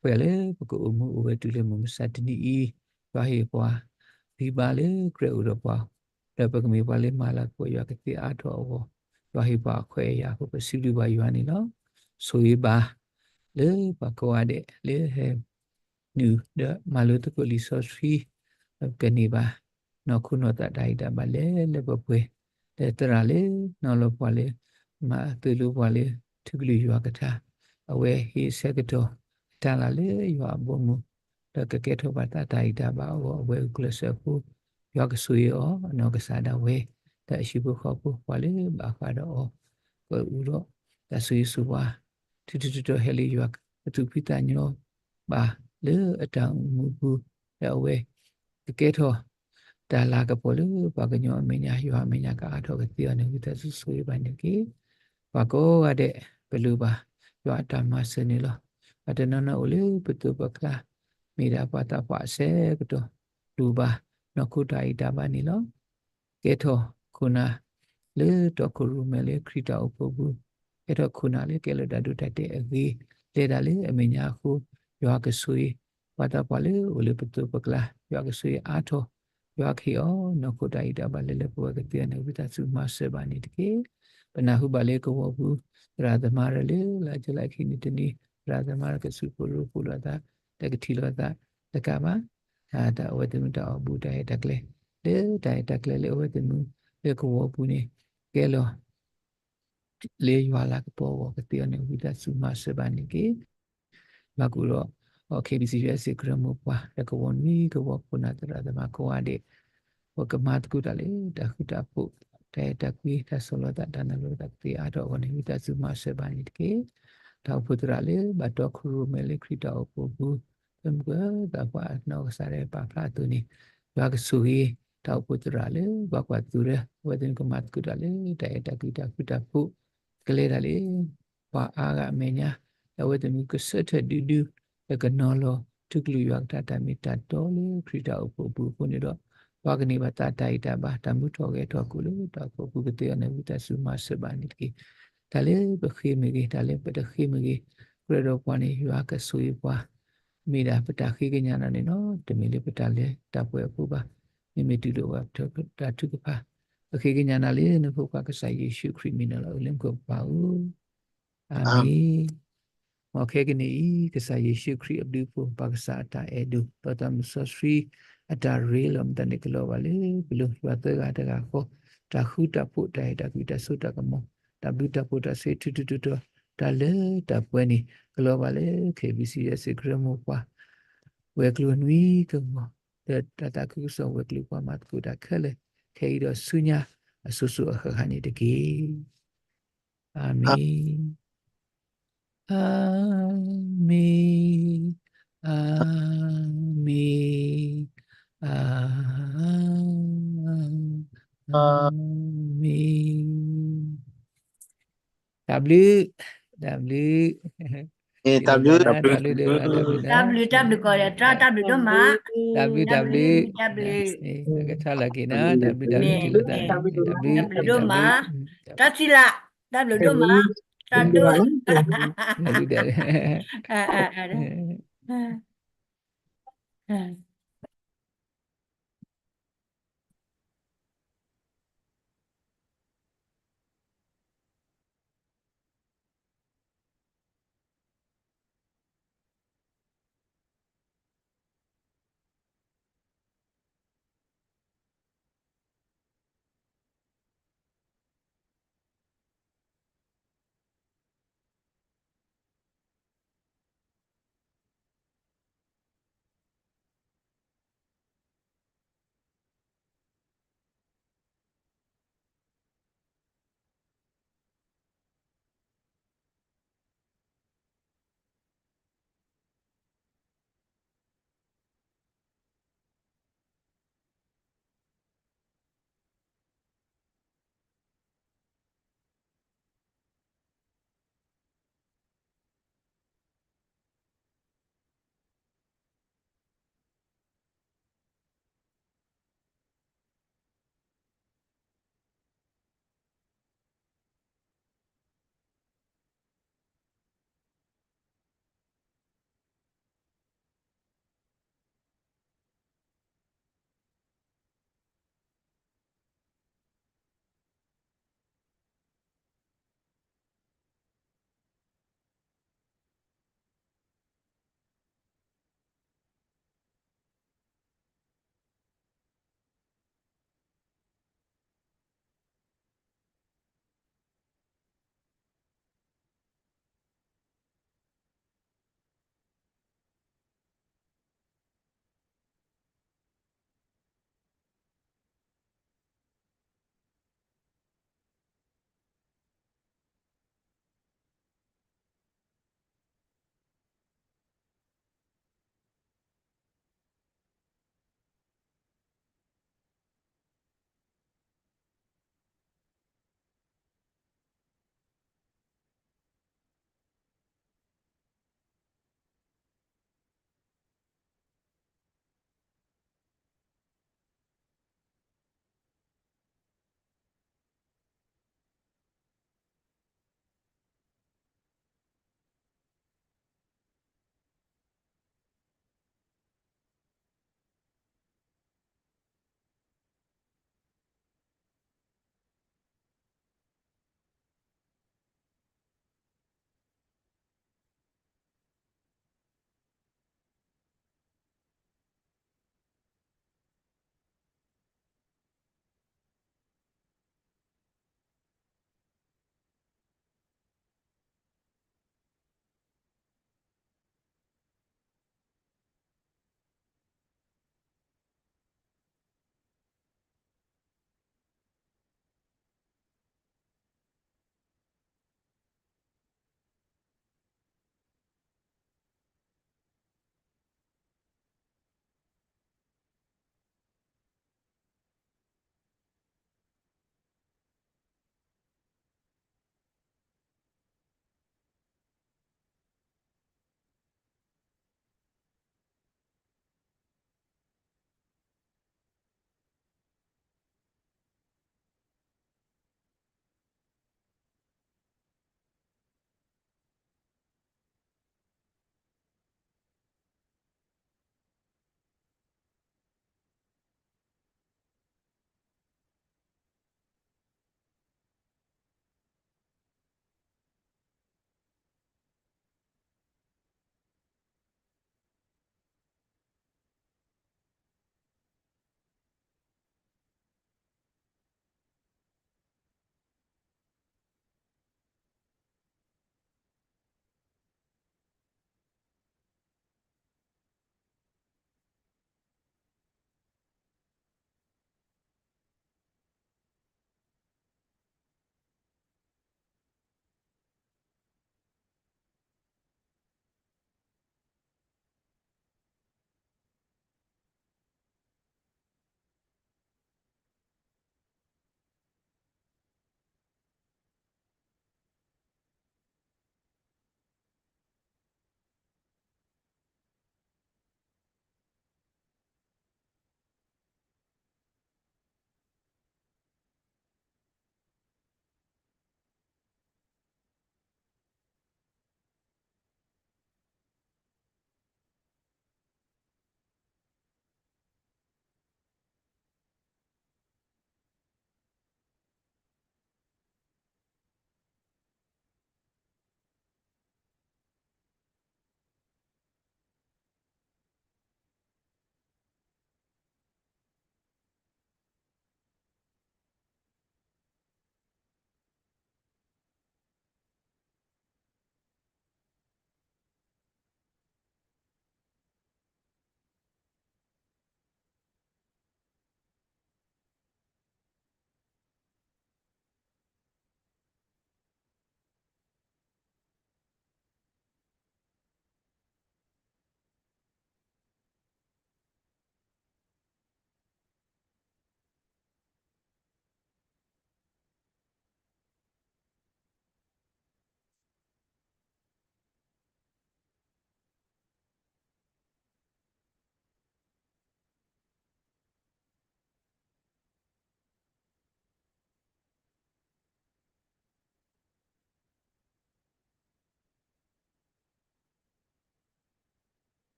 ခွဲးလၢပကအိၣ်မူအိၣ်ဝဲတုၤလၢမုၢ်မဆါတနံၤအံၤ, ယွၤဟ့ၣ်ပှၤ ဂံၢ်ဘါလၢကြၢးအိၣ်ဒီးပှၤ, ဒီးပကမ့ၢ်ပှၤလၢမၤလၤကပီၤယွၤကသ့အါထီၣ်အဂီၢ်, ယွၤဟ့ၣ်ပှၤအခွဲးအယာ်အဃိ ပစံးဘျုးဘၣ်ယွၤန့ၣ်လီၤ. ဆိၣ်ဂ့ၤဘၣ်လၢပှၤကိးဂၤဒဲးလၢဟဲနုာ်ဒီးမၤလိသကိးလံာ်စီဆှံ, ဒီးကန့ၢ်ဘၣ် နီၢ်ခိနီၢ်သးတၢ်ဂံၢ်တၢ်ဘါလၢလၢပှဲၤပှဲၤ, ဒီးသရၣ်လၢနီၤလီၤပှၤလၢ မၤသုးလိပှၤလၢ ထူကလုၢ်ယွၤကထါ, အဝဲဟ့ၣ်ဆၢကတီၢ်တၢ်လၢယွၤအဘီအမုၢ်, ဒီးကကဲထီၣ်ဘၣ်သးတၢ်ဂံၢ်တၢ်ဘါအဂီၢ် အဝဲဂုာ်ကျဲးစၢးအဃိ, ယွၤကဆိၣ်ဂ့ၤအီၤ အနီၢ်ကစၢ်ဒၣ်ဝဲ, ဒီးအဟံၣ်ဖိဃီဖိပှၤလၢဘၣ်ဃးဒီးအီၤ, ကအုၣ်ဒီးတၢ်ဆိၣ်ဂ့ၤဆိၣ်ဝါ ထူထူတီတီဟဲလၢယွၤကသူၣ်ဖှံသးညီဘၣ်လၢအတၢ်အိၣ်မူအပူၤ, ဒီးအဝဲ ကကဲထီၣ် တၢ်လၤကပီၤလၢပှၤကညီအမဲာ်ညါ ယွၤအမဲာ်ညါကအါထီၣ်ကသ့အီၤန့ၣ် ဝံသးစူၤဆိၣ်ဂ့ၤဘၣ်န့ၣ်တက့ၢ်. ပှၤကိးဂၤဒဲး ပလိၣ်ဘၣ် ယွၤအတၢ်မၤစၢၤန့ၣ်လီၤ. ပှၤတနီၤနီၤအိၣ်လၢပသိးပကျါ မ့ၢ်ဒၣ်ပှၤသးပှၢ်အဆၢကတီၢ် လိၣ်ဘၣ် နီၢ်ခိတၢ်ဂံၢ်တၢ်ဘါန့ၣ်လီၤ. ကဲထီၣ်ခိၣ်နၢ် လၢတီခိၣ်ရိၣ်မဲလၢခရံာ်တၢ်အိၣ်ဖှိၣ်ပူၤ, ကဲထီၣ်ခိၣ်နၢ်လၢကဲလီၤတၢ်ဒိတၢ်တဲာ်အဂ့ၤ, လဲၤတၢ်လၢအမဲာ်ညါအဃိ, ယွၤကဆိၣ်ဂ့ၤ ပှၤသးပှၢ်လၢအိၣ်လၢပသိးပကျါ, ယွၤကဆိၣ်ဂ့ၤအါထီၣ်, ယွၤကဟ့ၣ်အီၤ နီၢ်ခိတၢ်ဂံၢ်တၢ်ဘါလၢလၢပှဲၤပှဲၤကသ့အီၤန့ၣ် ဝံသးစူၤမၤစၢၤဘၣ်န့ၣ်တက့ၢ်. ပနၢ်ဟူဘၣ်လၢကဝီၤပူၤ သရၣ်သမါရၢလၢ လါယူၤလံခံနံၤတနံၤ သရၣ်သမါရၢကစူးဖိရိဖိလိာ်အသး, ဒီးကထံၣ်လိာ်အသးတကးဘၣ်, တၢ်အဝဲသ့ၣ်မ့ၢ်တၢ်အိၣ်ဘူးတၢ်အဲၣ်တၢ်ကျဲ, လၢတၢ်အဲၣ်တၢ်ကျဲလၢအဝဲသ့ၣ်မ့ၢ်လၢကဝီၤပူၤန့ၣ် ကဲလီၤ လၢယွၤလၤကပီၤအဂီၢ်ကသ့အီၤန့ၣ် ဝံသးစူၤမၤစၢၤဘၣ်န့ၣ်တက့ၢ်. ယွၤကအိၣ်ဒီး KBC USA ကရၢမိၢ်ပှၢ် ဒီးကဝီၤနွံကဝီၤခိၣ်နၢ်သရၣ်သမါကိးဂၤဒဲး, ပကမၤသကိးတၢ်လၢတၢ်ဃူတၢ်ဖိး, တၢ်အဲၣ်တၢ်ကွံ, တၢ်ဆီၣ်လီၤသး, တၢ်နၢ်လိၤသးကသ့အါထီၣ်အဂီၢ်န့ၣ် ဝံသးစူၤမၤစၢၤဘၣ်န့ၣ်တက့ၢ်. တၢ်အိၣ်ဖှိၣ်သရၣ်လၢဘၣ်တီခိၣ်ရိၣ်မဲလၢခရံာ်တၢ်အိၣ်ဖှိၣ်ပူၤ, ဖဲမုၢ်ကသးပှၢ်အနီၢ်ကစၢ်ဒၣ်ပာ်ဖျါအသိးန့ၣ်, ယွၤကဆိၣ်ဂ့ၤ တၢ်အိၣ်ဖှိၣ်သရၣ်လၢဘၣ်ကွၢ်သိးရၢ, အဝဲသ့ၣ်ကမၤသကိးတၢ်လၢတၢ်အဲၣ်တၢ်ကွံတၢ်ဃူတၢ်ဖိး, ကလဲၤတၢ်လၢ ပှၤအါဂၤအမဲာ်ညါ, ဒီးအဝဲသ့ၣ်မ့ၢ်ကဆၢထၢၣ်ဒုဒု, ဒီးကနီၤလီၤ ထူကလုၢ်ယွၤကထါတၢ်မ့ၢ်တၢ်တီလၢခရံာ်တၢ်အိၣ်ဖှိၣ်အပူၤအဃိန့ၣ်ဒီး, ပှၤကန့ၢ်ဘၣ်သးတၢ်ဂံၢ်တၢ်ဘါ, တၢ်မူထီၣ်ဂဲၤထီၣ်ကိၣ်လၢတၢ်အိၣ်ဖှိၣ်အပူၤကသ့အီၤန့ၣ် ဝံသးစူၤမၤစၢၤဘၣ်န့ၣ်တက့ၢ်. တၢ်လၢပဃ့မ့ၢ်ဂ့ၤ, တၢ်လၢပတဃ့မ့ၢ်ဂ့ၤ, ကြၢးဒီးပှၤန့ၣ် ယွၤကဆိၣ်ဂ့ၤပှၤ, မ့ၢ်ဒၣ်ပတၢ်ဃ့ကညးနၤန့ၣ်လီၤ. တမ့ၢ်လၢပတၢ်လၢတၢ်ပှဲၤအဃိဘၣ်, မ့မ့ၢ်တုၤလၢပတၢ်ထုကဖၣ်, ပဃ့ကညးနၤလၢနဖိခွါကစၢ်ယ့ၣ်ၡူးခရံာ်မံၤန့ၣ်လီၤ. အိၣ်လၢမူခိၣ်ပၢ်ဧၢ, အၤမ့ၣ်. မ်ခဲကနံၣ်အံၤ ကစၢ်ယ့ၣ်ၡူးခရံာ်အဘျုးအဖှိၣ်, ပၢ်ကစၢ်အတၢ်အဲၣ်ဒိၣ်, ဒီးသးစီဆှံအတၢ်ရ့လိာ်မတၤန့ၣ် ကလီၤဘၣ်လၢပလိၤယွၤသၢဂၤတဂၤဃီ, တၢ်ဃူတၢ်ဖိး, တၢ်အဲၣ်တၢ်ကွံ, တၢ်စိတၢ်ကမီၤ, တၢ်ဘျုးတၢ်ဖှိၣ်, တၢ်ဆိၣ်ဂ့ၤထူထူတီတီ, တၢ်လၢတၢ်ပှဲၤန့ၣ် ကလီၤဘၣ်လၢ KBC USA ကရၢမိၢ်ပှၢ် ဝဲၤကျိၤနွံကဝီၤ, ဒီးတၢ်သးခုကစီၣ်ဝဲၤကျိၤပှၤမၤသကိးတၢ်ခဲလၢာ်, ခဲအံၤဒီးဆူညါအစိၤစိၤအဃၣ်ဃၣ်န့ၣ်တက့ၢ်. အၤမ့ၣ်, အၤမ့ၣ်, အၤမ့ၣ်, အၤမ့ၣ်. တၢ်ဘျုး, တၢ်ဘျုး, တၢ်ဘျုး, တၢ်ဘျုး, တၢ်ဘျုးကီး, တၢ်ဘျုးဒိၣ်မး, တၢ်ဘျုး, တၢ်ဘျုး, ကထီၣ်လီၤက့ၤနီၤ, တၢ်ဘျုး, တၢ်ဘျုး, တၢ်ဘျုးဒိၣ်မး, တၢ်ထံၣ်လၢ, တၢ်ဘျုးဒိၣ်မး, တၢ်ဒိၣ်, တၢ်ဘျုးဒိၣ်,